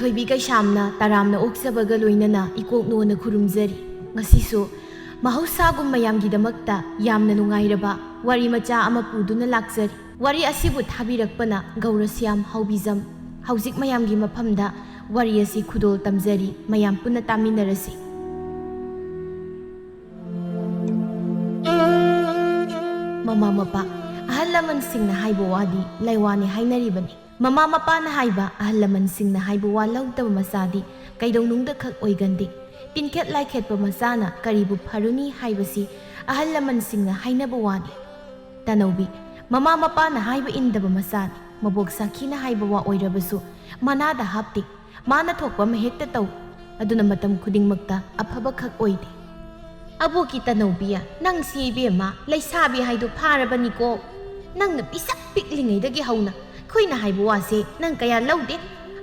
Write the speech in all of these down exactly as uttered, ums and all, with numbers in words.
ꯊꯣꯏꯕꯤ ꯀꯩꯁꯥꯝꯅ ꯇꯔꯥꯝꯅ ꯑꯣꯛꯆꯕꯒ ꯂꯣꯏꯅꯅ ꯏꯀꯣꯛ ꯅꯣꯟꯅ ꯈꯨꯔꯨꯝꯖꯔꯤ꯫ ꯉꯁꯤꯁꯨ ꯃꯍꯧꯁꯥꯒꯨꯝ ꯃꯌꯥꯝꯒꯤꯗꯃꯛꯇ ꯌꯥꯝꯅ ꯅꯨꯡꯉꯥꯏꯔꯕ ꯋꯥꯔꯤ ꯃꯆꯥ ꯑꯃ ꯄꯨꯗꯨꯅ ꯂꯥꯛꯆꯔꯤ꯫ ꯋꯥꯔꯤ ꯑꯁꯤꯕꯨ ꯊꯥꯕꯤꯔꯛꯄꯅ ꯒꯧꯔꯁ꯭ꯌꯥꯝ ꯍꯥꯎꯕꯤꯖꯝ꯫ ꯍꯧꯖꯤꯛ ꯃꯌꯥꯝꯒꯤ ꯃꯐꯝꯗ ꯋꯥꯔꯤ ꯑꯁꯤ ꯈꯨꯗꯣꯜ ꯇꯝꯖꯔꯤ, ꯃꯌꯥꯝ ꯄꯨꯟꯅ ꯇꯥꯃꯤꯟꯅꯔꯁꯤ꯫ ꯃꯃꯥ ꯃꯄꯥ, ꯑꯍꯜ ꯂꯃꯟꯁꯤꯡꯅ ꯍꯥꯏꯕ ꯋꯥꯗꯤ ꯂꯥꯏꯋꯥꯅꯤ ꯍꯥꯏꯅꯔꯤꯕꯅꯤ꯫ ꯃꯃꯥ ꯃꯄꯥꯅ ꯍꯥꯏꯕ, ꯑꯍꯜ ꯂꯃꯟꯁꯤꯡꯅ ꯍꯥꯏꯕ ꯋꯥ ꯂꯧꯗꯕ ꯃꯆꯥꯗꯤ ꯀꯩꯗꯧꯅꯨꯡꯗ ꯈꯛ ꯑꯣꯏꯒꯟꯗꯦ꯫ ꯇꯤꯟꯈꯦꯠ ꯂꯥꯏꯈꯦꯠꯄ ꯃꯆꯥꯅ ꯀꯔꯤꯕꯨ ꯐꯔꯨꯅꯤ ꯍꯥꯏꯕꯁꯤ ꯑꯍꯜ ꯂꯃꯟꯁꯤꯡꯅ ꯍꯥꯏꯅꯕ ꯋꯥꯅꯤ꯫ ꯇꯅꯧꯕꯤ, ꯃꯃꯥ ꯃꯄꯥꯅ ꯍꯥꯏꯕ ꯏꯟꯗꯕ ꯃꯆꯥꯅꯤ꯫ ꯃꯕꯣꯛ ꯁꯥꯈꯤꯅ ꯍꯥꯏꯕ ꯋꯥ ꯑꯣꯏꯔꯕꯁꯨ ꯃꯅꯥꯗ ꯍꯥꯞꯇꯦ꯫ ꯃꯥꯅ ꯊꯣꯛꯄ ꯑꯃ ꯍꯦꯛꯇ ꯇꯧ꯫ ꯑꯗꯨꯅ ꯃꯇꯝ ꯈꯨꯗꯤꯡꯃꯛꯇ ꯑꯐꯕ ꯈꯛ ꯑꯣꯏꯗꯦ꯫ ꯑꯕꯣꯛꯀꯤ ꯇꯅꯧꯕꯤ, ꯅꯪꯁꯤ ꯏꯕꯦꯝꯃ, ꯂꯩꯁꯥꯕꯤ ꯍꯥꯏꯗꯣ ꯐꯥꯔꯕꯅꯤꯀꯣ꯫ ꯅꯪꯅ ꯄꯤꯁꯛ ꯄꯤꯛꯂꯤꯉꯩꯗꯒꯤ ꯍꯧꯅ ꯑꯩꯈꯣꯏꯅ ꯍꯥꯏꯕ ꯋꯥꯁꯦ ꯅꯪ ꯀꯌꯥ ꯂꯧꯗꯦ꯫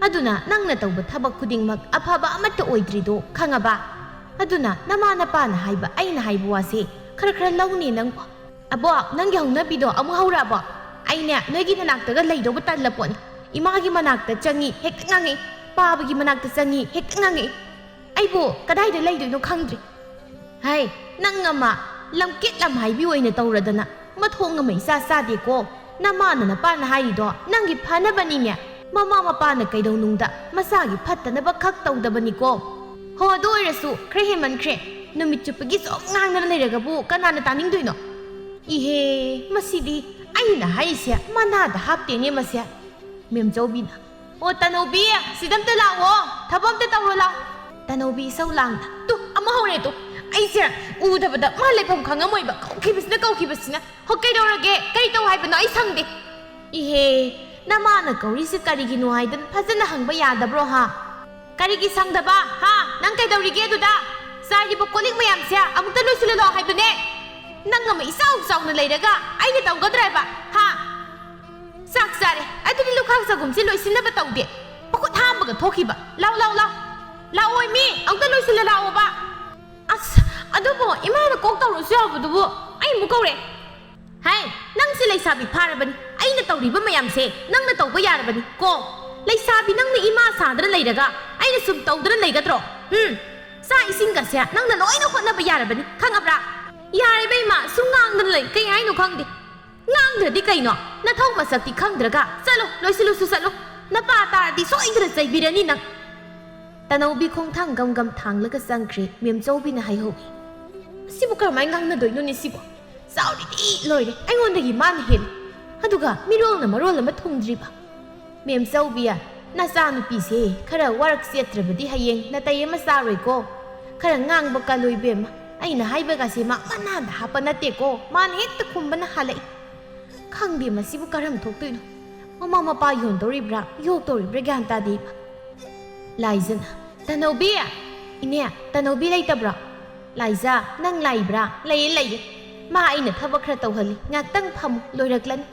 ꯑꯗꯨꯅ ꯅꯪꯅ ꯇꯧꯕ ꯊꯕꯛ ꯈꯨꯗꯤꯡꯃꯛ ꯑꯐꯕ ꯑꯃꯠꯇ ꯑꯣꯏꯗ꯭ꯔꯤꯗꯣ ꯈꯪꯉꯕ? ꯑꯗꯨꯅ ꯅꯃꯥ ꯅꯄꯥꯅ ꯍꯥꯏꯕ, ꯑꯩꯅ ꯍꯥꯏꯕ ꯋꯥꯁꯦ ꯈꯔ ꯈꯔ ꯂꯧꯅꯦ ꯅꯪꯕꯣ꯫ ꯑꯕꯣꯛ, ꯅꯪꯒꯤ ꯍꯧꯅꯕꯤꯗꯣ ꯑꯃꯨꯛ ꯍꯧꯔꯛꯑꯕꯣ? ꯑꯩꯅꯦ ꯅꯣꯏꯒꯤ ꯅꯅꯥꯛꯇꯒ ꯂꯩꯗꯧꯕ ꯇꯜꯂ ꯄꯣꯠꯅꯤ꯫ ꯏꯃꯥꯒꯤ ꯃꯅꯥꯛꯇ ꯆꯪꯉꯤ ꯍꯦꯛꯇ ꯉꯥꯡꯉꯛꯏ, ꯄꯥꯕꯒꯤ ꯃꯅꯥꯛꯇ ꯆꯪꯉꯤ ꯍꯦꯛꯇ ꯉꯥꯡꯉꯛꯏ꯫ ꯑꯩꯕꯨ ꯀꯗꯥꯏꯗ ꯂꯩꯗꯣꯏꯅꯣ ꯈꯪꯗ꯭ꯔꯦ꯫ ꯍꯩ, ꯅꯪ ꯑꯃ ꯂꯝꯀꯦꯠ ꯂꯝꯍꯥꯏꯕꯤ ꯑꯣꯏꯅ ꯇꯧꯔꯗꯅ ꯃꯊꯣꯡ ꯑꯃ ꯏꯆꯥ ꯆꯥꯗꯦꯀꯣ꯫ ꯅꯃꯥꯅ ꯅꯄꯥꯅ ꯍꯥꯏꯔꯤꯗꯣ ꯅꯪꯒꯤ ꯐꯅꯕꯅꯤꯅꯦ꯫ ꯃꯃꯥ ꯃꯄꯥꯅ ꯀꯩꯗꯧꯅꯨꯡꯗ ꯃꯆꯥꯒꯤ ꯐꯠꯇꯅꯕ ꯈꯛ ꯇꯧꯗꯕꯅꯤꯀꯣ꯫ ꯍꯣ, ꯑꯗꯨ ꯑꯣꯏꯔꯁꯨ ꯈꯔ ꯍꯦꯟꯃꯟꯈ꯭ꯔꯦ꯫ ꯅꯨꯃꯤꯠ ꯆꯨꯞꯄꯒꯤ ꯁꯨꯝ ꯉꯥꯡꯗꯅ ꯂꯩꯔꯒꯕꯨ ꯀꯅꯥꯅ ꯇꯥꯅꯤꯡꯗꯣꯏꯅꯣ? ꯏꯍꯦ, ꯃꯁꯤꯗꯤ ꯑꯩꯅ ꯍꯥꯏꯔꯤꯁꯦ ꯃꯅꯥꯗ ꯍꯥꯞꯇꯦꯅꯦ ꯃꯁꯦ꯫ ꯃꯦꯝꯆꯧꯕꯤꯅ, "ꯑꯣ, ꯇꯅꯧꯕꯤ, ꯁꯤꯗ ꯑꯝꯇ ꯂꯥꯛꯑꯣ, ꯊꯕꯛ ꯑꯝꯇ ꯇꯧꯔꯣ ꯂꯥꯛꯑꯣ꯫" ꯇꯅꯧꯕꯤ ꯏꯁꯧ ꯂꯥꯡꯅ, "ꯇꯨ, ꯑꯃ ꯍꯧꯔꯦ ꯇꯨ꯫ ꯑꯩꯁꯦ ꯎꯗꯕꯗ ꯃꯥ ꯂꯩꯐꯝ ꯈꯪꯉꯝꯃꯣꯏꯕ꯫ ꯀꯧꯈꯤꯕꯁꯤꯅ, ꯀꯧꯈꯤꯕꯁꯤꯅ꯫ ꯍꯣ, ꯀꯩꯗꯧꯔꯒꯦ? ꯀꯔꯤ ꯇꯧ ꯍꯥꯏꯕꯅꯣ? ꯑꯩ ꯁꯪꯗꯦ꯫" "ꯏꯍꯦ, ꯅꯃꯥꯅ ꯀꯧꯔꯤꯁꯦ ꯀꯔꯤꯒꯤꯅꯣ ꯍꯥꯏꯗꯅ ꯐꯖꯅ ꯍꯪꯕ ꯌꯥꯗꯕ꯭ꯔꯣ, ꯍꯥ?" "ꯀꯔꯤꯒꯤ ꯁꯪꯗꯕ, ꯍꯥ? ꯅꯪ ꯀꯩꯗꯧꯔꯤꯒꯦ ꯑꯗꯨꯗ? ꯆꯥꯏꯔꯤꯕ ꯀꯣꯜ ꯂꯤꯛ ꯃꯌꯥꯝꯁꯦ ꯑꯃꯨꯛꯇ ꯂꯣꯏꯁꯤꯜꯂꯨ ꯂꯥꯛꯑꯣ ꯍꯥꯏꯕꯅꯦ꯫ ꯅꯪ ꯑꯃ ꯏꯆꯥꯎ ꯆꯥꯎꯅ ꯂꯩꯔꯒ ꯑꯩꯅ ꯇꯧꯒꯗ꯭ꯔꯥ ꯍꯥꯏꯕ, ꯍꯥ?" "ꯆꯥꯛ ꯆꯥꯔꯦ, ꯑꯗꯨꯗꯤ ꯂꯨꯈꯥꯛ ꯆꯒꯨꯝꯁꯦ ꯂꯣꯏꯁꯤꯟꯅꯕ ꯇꯧꯗꯦ꯫ ꯃꯈꯨꯠ ꯍꯥꯝꯕꯒ ꯊꯣꯛꯈꯤꯕ꯫ ꯂꯥꯎ, ꯂꯥꯎ, ꯂꯥꯎ꯫ ꯂꯥꯛꯑꯣꯏ ꯃꯤ, ꯑꯃꯨꯛꯇ ꯂꯣꯏꯁꯤꯜꯂ ꯂꯥꯛꯑꯣꯕ꯫" "ꯑꯁ, ꯑꯗꯨꯕꯨ ꯏꯃꯥꯅ ꯀꯣꯛ ꯇꯧꯔꯨꯁꯨ ꯌꯥꯕꯗꯨꯕꯨ ꯑꯩ ꯑꯃꯨꯛ ꯀꯧꯔꯦ꯫ ꯍꯥꯏ, ꯅꯪꯁꯤ ꯂꯩꯁꯥꯕꯤ ꯐꯥꯔꯕꯅꯤ꯫ ꯑꯩꯅ ꯇꯧꯔꯤꯕ ꯃꯌꯥꯝꯁꯦ ꯅꯪꯅ ꯇꯧꯕ ꯌꯥꯔꯕꯅꯤ ꯀꯣ꯫ ꯂꯩꯁꯥꯕꯤ, ꯅꯪꯅ ꯏꯃꯥ ꯁꯥꯗꯅ ꯂꯩꯔꯒ ꯑꯩꯅ ꯁꯨꯝ ꯇꯧꯗꯅ ꯂꯩꯒꯗ꯭ꯔꯣ? ꯎꯝ, ꯆꯥꯛ ꯏꯁꯤꯡꯒꯁꯦ ꯅꯪꯅ ꯂꯣꯏꯅ ꯍꯣꯠꯅꯕ ꯌꯥꯔꯕꯅꯤ, ꯈꯪꯉꯕ꯭ꯔꯥ? ꯌꯥꯔꯦ ꯏꯕꯦꯝꯃ, ꯁꯨꯝ ꯉꯥꯡꯗꯅ ꯂꯩ, ꯀꯩ ꯍꯥꯏꯅꯣ ꯈꯪꯗꯦ꯫ ꯉꯥꯡꯗ꯭ꯔꯗꯤ ꯀꯩꯅꯣ? ꯅꯊꯧ ꯃꯁꯛꯇꯤ ꯈꯪꯗ꯭ꯔꯒ꯫ ꯆꯠꯂꯣ, ꯂꯣꯏꯁꯤꯜꯂꯨꯁꯨ ꯆꯠꯂꯣ꯫ ꯅꯄꯥ ꯇꯥꯔꯗꯤ ꯁꯣꯏꯗꯅ ꯆꯩꯕꯤꯔꯅꯤ ꯅꯪ꯫ ꯇꯅꯧꯕꯤ ꯈꯣꯡꯊꯥꯡ ꯒꯝ ꯒꯝ ꯊꯥꯡꯂꯒ ꯆꯪꯈ꯭ꯔꯦ꯫ ꯃꯦꯝꯆꯧꯕꯤꯅ ꯍꯥꯏꯍꯧꯏ, "ꯁꯤꯕꯨ ꯀꯔꯝꯍꯥꯏꯅ ꯉꯥꯡꯅꯗꯣꯏꯅꯣꯅꯦ ꯁꯤꯕꯨ? ꯆꯥꯎꯔꯤꯗꯤ ꯂꯣꯏꯔꯦ, ꯑꯩꯉꯣꯟꯗꯒꯤ ꯃꯥꯅ ꯍꯦꯜꯂꯤ꯫ ꯑꯗꯨꯒ ꯃꯤꯔꯣꯜꯅ ꯃꯔꯣꯜ ꯑꯃ ꯊꯨꯡꯗ꯭ꯔꯤꯕ꯫ ꯃꯦꯝꯆꯧꯕꯤ, ꯅꯆꯥꯅꯨꯄꯤꯁꯦ ꯈꯔ ꯋꯥꯔꯛ ꯆꯦꯠꯇ꯭ꯔꯕꯗꯤ ꯍꯌꯦꯡ ꯅꯥꯇꯩ ꯑꯃ ꯆꯥꯔꯣꯏꯀꯣ꯫ ꯈꯔ ꯉꯥꯡꯕ ꯀꯜꯂꯨ ꯏꯕꯦꯝꯃ꯫ ꯑꯩꯅ ꯍꯥꯏꯕꯒꯁꯦ ꯃꯥ ꯃꯅꯥꯗ ꯍꯥꯞꯄ ꯅꯠꯇꯦꯀꯣ꯫ ꯃꯥꯅ ꯍꯦꯛꯇ ꯈꯨꯝꯕꯅ ꯍꯥꯜꯂꯛꯏ꯫ ꯈꯪꯗꯦ ꯃꯁꯤꯕꯨ ꯀꯔꯝ ꯊꯣꯛꯇꯣꯏꯅꯣ꯫ ꯃꯃꯥ ꯃꯄꯥ ꯌꯣꯟꯗꯧꯔꯤꯕ꯭ꯔꯥ, ꯌꯣꯛꯇꯧꯔꯤꯕ꯭ꯔꯥ ꯒ꯭ꯌꯥꯟ ꯇꯥꯗꯦ ꯏꯃꯥ꯫" ꯂꯥꯏꯖꯅ, "ꯇꯅꯧꯕꯤ! ꯏꯅꯦ, ꯇꯅꯧꯕꯤ ꯂꯩꯇꯕ꯭ꯔꯣ? ꯂꯥꯏꯖ, ꯅꯪ ꯂꯥꯛꯏꯕ꯭ꯔꯥ?" "ꯂꯩꯌꯦ, ꯂꯩꯌꯦ꯫ ꯃꯥ ꯑꯩꯅ ꯊꯕꯛ ꯈꯔ ꯇꯧꯍꯜꯂꯤ꯫ ꯉꯥꯛꯇꯪ ꯐꯝꯃꯨ, ꯂꯣꯏꯔꯛꯂꯅꯤ꯫"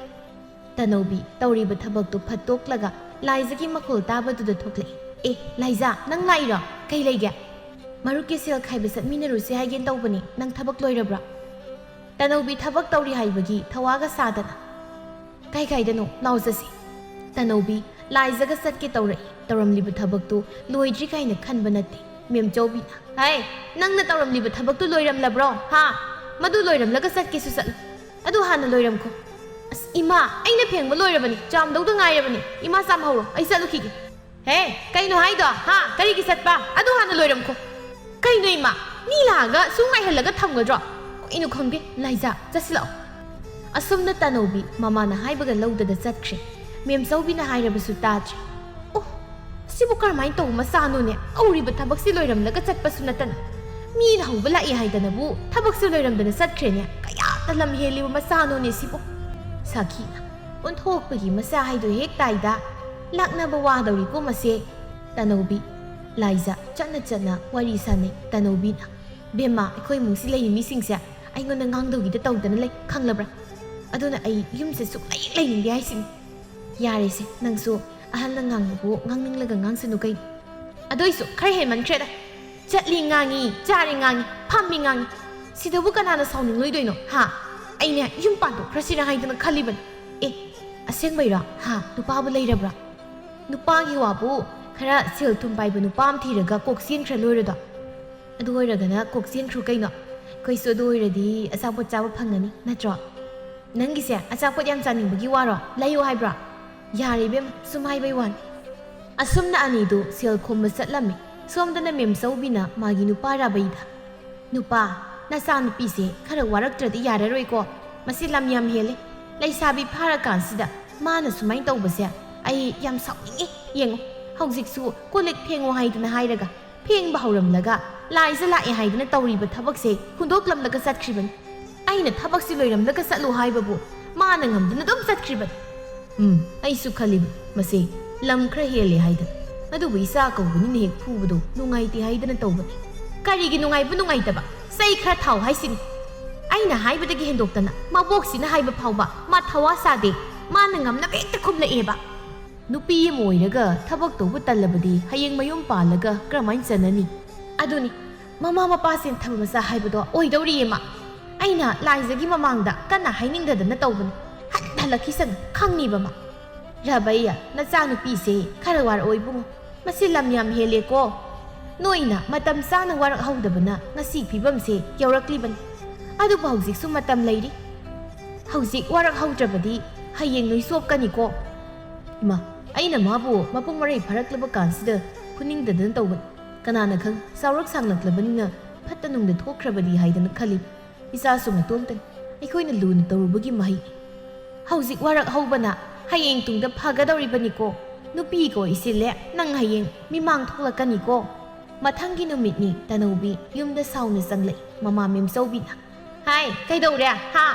ꯇꯅꯧꯕꯤ ꯇꯧꯔꯤꯕ ꯊꯕꯛꯇꯨ ꯐꯠꯇꯣꯛꯂꯒ ꯂꯥꯏꯖꯒꯤ ꯃꯈꯣꯜ ꯇꯥꯕꯗꯨꯗ ꯊꯣꯛꯂꯛꯏ꯫ "ꯑꯦ, ꯂꯥꯏꯖ, ꯅꯪ ꯂꯥꯛꯏꯔꯣ? ꯀꯩ ꯂꯩꯒꯦ?" "ꯃꯔꯨꯞꯀꯤ ꯁꯦꯜ ꯈꯥꯏꯕ ꯆꯠꯃꯤꯟꯅꯔꯨꯁꯦ ꯍꯥꯏꯒꯦ ꯇꯧꯕꯅꯤ꯫ ꯅꯪ ꯊꯕꯛ ꯂꯣꯏꯔꯕ꯭ꯔꯣ?" "ꯇꯅꯧꯕꯤ ꯊꯕꯛ ꯇꯧꯔꯤ ꯍꯥꯏꯕꯒꯤ ꯊꯋꯥꯒ ꯁꯥꯗꯅ꯫" "ꯀꯥꯏ ꯀꯥꯏꯗꯅꯣ? ꯂꯥꯎ ꯆꯠꯁꯤ꯫" ꯇꯅꯧꯕꯤ ꯂꯥꯏꯖꯒ ꯆꯠꯀꯦ ꯇꯧꯔꯛꯏ꯫ ꯇꯧꯔꯝꯂꯤꯕ ꯊꯕꯛꯇꯨ ꯂꯣꯏꯗ꯭ꯔꯤ ꯀꯥꯏꯅ ꯈꯟꯕ ꯅꯠꯇꯦ꯫ ꯃꯦꯝꯆꯧꯕꯤꯅ, "ꯍꯩ, ꯅꯪꯅ ꯇꯧꯔꯝꯂꯤꯕ ꯊꯕꯛꯇꯨ ꯂꯣꯏꯔꯝꯂꯕ꯭ꯔꯣ? ꯍꯥ? ꯃꯗꯨ ꯂꯣꯏꯔꯝꯂꯒ ꯆꯠꯀꯦꯁꯨ ꯆꯠꯂꯨ꯫ ꯑꯗꯨ ꯍꯥꯟꯅ ꯂꯣꯏꯔꯝꯈꯣ꯫" "ꯑꯁ, ꯏꯃꯥ, ꯑꯩꯅ ꯐꯦꯡꯕ ꯂꯣꯏꯔꯕꯅꯤ, ꯆꯥꯝꯗꯧꯗ ꯉꯥꯏꯔꯕꯅꯤ꯫ ꯏꯃꯥ ꯆꯥꯝꯍꯧꯔꯣ, ꯑꯩ ꯆꯠꯂꯨꯈꯤꯒꯦ꯫" "ꯍꯦ, ꯀꯩꯅꯣ ꯍꯥꯏꯗꯣ? ꯍꯥ? ꯀꯔꯤꯒꯤ ꯆꯠꯄ? ꯑꯗꯨ ꯍꯥꯟꯅ ꯂꯣꯏꯔꯝꯈꯣ꯫" "ꯀꯩꯅꯣ ꯏꯃꯥ? ꯃꯤ ꯂꯥꯛꯑꯒ ꯁꯨꯝ ꯉꯥꯏꯍꯜꯂꯒ ꯊꯝꯒꯗ꯭ꯔꯣ? ꯀꯩꯅꯣ ꯈꯪꯗꯦ꯫ ꯂꯥꯏꯖꯥ, ꯆꯠꯁꯤꯜꯂꯛꯑꯣ꯫" ꯑꯁꯨꯝꯅ ꯇꯅꯧꯕꯤ ꯃꯃꯥꯅ ꯍꯥꯏꯕꯒ ꯂꯧꯗꯗ ꯆꯠꯈ꯭ꯔꯦ꯫ ꯃꯦꯝꯆꯧꯕꯤꯅ ꯍꯥꯏꯔꯕꯁꯨ ꯇꯥꯗ꯭ꯔꯦ꯫ "ꯑꯣ, ꯁꯤꯕꯨ ꯀꯔꯝꯍꯥꯏꯅ ꯇꯧꯕ ꯃꯆꯥꯅꯣꯅꯦ? ꯇꯧꯔꯤꯕ ꯊꯕꯛꯁꯤ ꯂꯣꯏꯔꯝꯂꯒ ꯆꯠꯄꯁꯨ ꯅꯠꯇꯅ꯫ ꯃꯤꯅ ꯍꯧꯕ ꯂꯥꯛꯏ ꯍꯥꯏꯗꯅꯕꯨ ꯊꯕꯛꯁꯨ ꯂꯣꯏꯔꯝꯗꯅ ꯆꯠꯈ꯭ꯔꯦꯅꯦ꯫ ꯀꯌꯥꯗ ꯂꯝ ꯍꯦꯜꯂꯤꯕ ꯃꯆꯥꯅꯣꯅꯦ ꯁꯤꯕꯨ꯫" ꯁꯥꯈꯤꯅ, "ꯑꯣꯟꯊꯣꯛꯄꯒꯤ ꯃꯆꯥ ꯍꯥꯏꯗꯣ ꯍꯦꯛ ꯇꯥꯏꯗ꯫ ꯂꯥꯛꯅꯕ ꯋꯥꯗꯧꯔꯤꯀꯣ ꯃꯁꯦ꯫" ꯇꯅꯧꯕꯤ, ꯂꯥꯏꯖꯥ ꯆꯠꯅ ꯆꯠꯅ ꯋꯥꯔꯤ ꯁꯥꯟꯅꯩ꯫ ꯇꯅꯧꯕꯤꯅ, "ꯕꯦꯝꯃ, ꯑꯩꯈꯣꯏ ꯏꯃꯨꯡꯁꯤ ꯂꯩꯔꯤ ꯃꯤꯁꯤꯡꯁꯦ ꯑꯩꯉꯣꯟꯗ ꯉꯥꯡꯗꯧꯒꯤꯗ ꯇꯧꯗꯅ ꯂꯩ, ꯈꯪꯂꯕ꯭ꯔꯥ? ꯑꯗꯨꯅ ꯑꯩ ꯌꯨꯝꯁꯦ ꯁꯨꯛꯂꯩ ꯂꯩꯅꯤꯡꯗꯦ ꯍꯥꯏꯁꯤꯅꯤ꯫" "ꯌꯥꯔꯦꯁꯦ, ꯅꯪꯁꯨ ꯑꯍꯜꯅ ꯉꯥꯡꯕꯕꯨ ꯉꯥꯡꯅꯤꯡꯂꯒ ꯉꯥꯡꯁꯅꯨ ꯀꯩꯅꯣ꯫" "ꯑꯗꯨꯏꯁꯨ ꯈꯔ ꯍꯦꯟꯃꯟꯈ꯭ꯔꯦꯗ꯫ ꯆꯠꯂꯤ ꯉꯥꯡꯉꯤ, ꯆꯥꯔꯤ ꯉꯥꯡꯉꯤ, ꯐꯝꯃꯤ ꯉꯥꯡꯉꯤ꯫ ꯁꯤꯗꯕꯨ ꯀꯅꯥꯅ ꯁꯥꯎꯅꯤꯡꯂꯣꯏꯗꯣꯏꯅꯣ, ꯍꯥ? ꯑꯩꯅꯦ ꯌꯨꯝ ꯄꯥꯟꯊꯣꯛꯈ꯭ꯔꯁꯤꯔꯥ ꯍꯥꯏꯗꯅ ꯈꯜꯂꯤꯕꯅꯤ꯫" "ꯑꯦ, ꯑꯁꯦꯡꯕꯩꯔꯣ? ꯍꯥ? ꯅꯨꯄꯥꯕꯨ ꯂꯩꯔꯕ꯭ꯔꯥ?" ꯅꯨꯄꯥꯒꯤ ꯋꯥꯕꯨ, ꯈꯔ ꯁꯦꯜ ꯊꯨꯝ ꯄꯥꯏꯕ ꯅꯨꯄꯥ ꯑꯃ ꯊꯤꯔꯒ ꯀꯣꯛ ꯆꯦꯟꯈ꯭ꯔ ꯂꯣꯏꯔꯗꯣ? ꯑꯗꯨ ꯑꯣꯏꯔꯒꯅ ꯀꯣꯛ ꯆꯦꯟꯈ꯭ꯔꯣ ꯀꯩꯅꯣ꯫ ꯑꯩꯈꯣꯏꯁꯨ ꯑꯗꯨ ꯑꯣꯏꯔꯗꯤ ꯑꯆꯥꯄꯣꯠ ꯆꯥꯕ ꯐꯪꯒꯅꯤ, ꯅꯠꯇ꯭ꯔꯣ? ꯅꯪꯒꯤꯁꯦ ꯑꯆꯥꯄꯣꯠ ꯌꯥꯝ ꯆꯥꯅꯤꯡꯕꯒꯤ ꯋꯥꯔꯣ? ꯂꯩꯌꯨ ꯍꯥꯏꯕ꯭ꯔꯣ? ꯌꯥꯔꯦ ꯏꯕꯦꯝꯃ, ꯁꯨꯝ ꯍꯥꯏꯕꯩ ꯋꯥꯅꯤ꯫ ꯑꯁꯨꯝꯅ ꯑꯅꯤꯗꯨ ꯁꯦꯜ ꯈꯣꯝꯕ ꯆꯠꯂꯝꯃꯤ꯫ ꯁꯣꯝꯗꯅ ꯃꯦꯝꯆꯧꯕꯤꯅ ꯃꯥꯒꯤ ꯅꯨꯄꯥ ꯔꯥꯕꯩꯗ, "ꯅꯨꯄꯥ, ꯅꯆꯥꯅꯨꯄꯤꯁꯦ ꯈꯔ ꯋꯥꯔꯛꯇ꯭ꯔꯗꯤ ꯌꯥꯔꯔꯣꯏꯀꯣ꯫ ꯃꯁꯤ ꯂꯝ ꯌꯥꯝ ꯍꯦꯜꯂꯦ꯫ ꯂꯩꯁꯥꯕꯤ ꯐꯥꯔꯀꯥꯟꯁꯤꯗ ꯃꯥꯅ ꯁꯨꯃꯥꯏꯅ ꯇꯧꯕꯁꯦ ꯑꯩ ꯌꯥꯝ ꯁꯥꯎꯅꯤꯡꯉꯤ꯫ ꯌꯦꯡꯉꯣ, ꯍꯧꯖꯤꯛꯁꯨ ꯀꯣꯜ ꯂꯤꯛ ꯐꯦꯡꯉꯣ ꯍꯥꯏꯗꯅ ꯍꯥꯏꯔꯒ ꯐꯦꯡꯕ ꯍꯧꯔꯝꯂꯒ ꯂꯥꯏꯖ ꯂꯥꯛꯑꯦ ꯍꯥꯏꯗꯅ ꯇꯧꯔꯤꯕ ꯊꯕꯛꯁꯦ ꯍꯨꯟꯗꯣꯛꯂꯝꯂꯒ ꯆꯠꯈ꯭ꯔꯤꯕꯅꯤ꯫ ꯑꯩꯅ ꯊꯕꯛꯁꯤ ꯂꯣꯏꯔꯝꯂꯒ ꯆꯠꯂꯨ ꯍꯥꯏꯕꯕꯨ ꯃꯥꯅ ꯉꯝꯗꯅ ꯑꯗꯨꯝ ꯆꯠꯈ꯭ꯔꯤꯕꯅꯤ꯫ ꯎꯝ, ꯑꯩꯁꯨ ꯈꯜꯂꯤꯕ, ꯃꯁꯤ ꯂꯝ ꯈꯔ ꯍꯦꯜꯂꯦ ꯍꯥꯏꯗꯅ꯫ ꯑꯗꯨꯕꯨ ꯏꯆꯥ ꯀꯧꯕꯅꯤꯅ ꯍꯦꯛ ꯐꯨꯕꯗꯣ ꯅꯨꯡꯉꯥꯏꯇꯦ ꯍꯥꯏꯗꯅ ꯇꯧꯕꯅꯤ꯫ ꯀꯔꯤꯒꯤ ꯅꯨꯡꯉꯥꯏꯕ ꯅꯨꯡꯉꯥꯏꯇꯕ? ꯆꯩ ꯈꯔ ꯊꯥꯎ ꯍꯥꯏꯁꯤꯅꯤ꯫ ꯑꯩꯅ ꯍꯥꯏꯕꯗꯒꯤ ꯍꯦꯟꯗꯣꯛꯇꯅ ꯃꯕꯣꯛꯁꯤꯅ ꯍꯥꯏꯕ ꯐꯥꯎꯕ ꯃꯥ ꯊꯋꯥ ꯁꯥꯗꯦ꯫ ꯃꯥꯅ ꯉꯝꯅꯕ ꯍꯦꯛꯇ ꯈꯨꯝꯂꯛꯑꯦꯕ꯫ ꯅꯨꯄꯤ ꯑꯃ ꯑꯣꯏꯔꯒ ꯊꯕꯛ ꯇꯧꯕ ꯇꯜꯂꯕꯗꯤ ꯍꯌꯦꯡ ꯃꯌꯨꯝ ꯄꯥꯜꯂꯒ ꯀꯔꯝꯍꯥꯏꯅ ꯆꯟꯅꯅꯤ? ꯑꯗꯨꯅꯤ, ꯃꯃꯥ ꯃꯄꯥ ꯁꯦꯟꯊꯕ ꯃꯆꯥ ꯍꯥꯏꯕꯗꯣ ꯑꯣꯏꯗꯧꯔꯤꯌꯦ ꯃꯥ꯫ ꯑꯩꯅ ꯂꯥꯏꯖꯒꯤ ꯃꯃꯥꯡꯗ ꯀꯟꯅ ꯍꯥꯏꯅꯤꯡꯗꯗꯅ ꯇꯧꯕꯅꯤ꯫ ꯍꯟ ꯍꯜꯂꯛꯈꯤꯁꯅꯨ, ꯈꯪꯅꯤꯕ ꯃꯥ꯫ ꯔꯥꯕꯩꯌꯥ, ꯅꯆꯥꯅꯨꯄꯤꯁꯦ ꯈꯔ ꯋꯥꯔꯛꯑꯣ ꯏꯕꯨꯡꯉꯣ꯫ ꯃꯁꯤ ꯂꯝ ꯌꯥꯝ ꯍꯦꯜꯂꯦꯀꯣ꯫ ꯅꯣꯏꯅ ꯃꯇꯝ ꯆꯥꯅ ꯋꯥꯔꯛꯍꯧꯗꯕꯅ ꯉꯁꯤ ꯐꯤꯕꯝꯁꯦ ꯌꯧꯔꯛꯂꯤꯕꯅꯤ꯫ ꯑꯗꯨꯕꯨ ꯍꯧꯖꯤꯛꯁꯨ ꯃꯇꯝ ꯂꯩꯔꯤ꯫ ꯍꯧꯖꯤꯛ ꯋꯥꯔꯛꯍꯧꯗ꯭ꯔꯕꯗꯤ ꯍꯌꯦꯡ ꯅꯣꯏ ꯆꯣꯞꯀꯅꯤꯀꯣ꯫ ꯏꯃꯥ, ꯑꯩꯅ ꯃꯥꯕꯨ ꯃꯄꯨꯡ ꯃꯔꯩ ꯐꯥꯔꯛꯂꯕ ꯀꯥꯟꯁꯤꯗ ꯐꯨꯅꯤꯡꯗꯗꯅ ꯇꯧꯕꯅꯤ꯫ ꯀꯅꯥꯅ ꯈꯪ, ꯆꯥꯎꯔꯛ ꯁꯥꯡꯂꯛꯂꯕꯅꯤꯅ ꯐꯠꯇ ꯅꯨꯡꯗ ꯊꯣꯛꯈ꯭ꯔꯕꯗꯤ ꯍꯥꯏꯗꯅ ꯈꯜꯂꯤ꯫ ꯏꯆꯥꯁꯨ ꯃꯇꯣꯝꯇꯅꯤ꯫ ꯑꯩꯈꯣꯏꯅ ꯂꯨꯅ ꯇꯧꯔꯨꯕꯒꯤ ꯃꯍꯩꯅꯤ꯫ ꯍꯧꯖꯤꯛ ꯋꯥꯔꯛꯍꯧꯕꯅ ꯍꯌꯦꯡ ꯇꯨꯡꯗ ꯐꯒꯗꯧꯔꯤꯕꯅꯤꯀꯣ꯫ ꯅꯨꯄꯤ ꯀꯣ ꯏꯁꯤꯜꯂꯦ, ꯅꯪ ꯍꯌꯦꯡ ꯃꯤꯃꯥꯡ ꯊꯣꯛꯂꯛꯀꯅꯤꯀꯣ꯫ ꯃꯊꯪꯒꯤ ꯅꯨꯃꯤꯠꯅꯤ ꯇꯅꯧꯕꯤ ꯌꯨꯝꯗ ꯁꯥꯎꯅ ꯆꯪꯂꯛꯏ꯫ ꯃꯃꯥ ꯃꯦꯝꯆꯧꯕꯤꯅ, "ꯍꯥꯏ, ꯀꯩꯗꯧꯔꯦ? ꯍꯥ?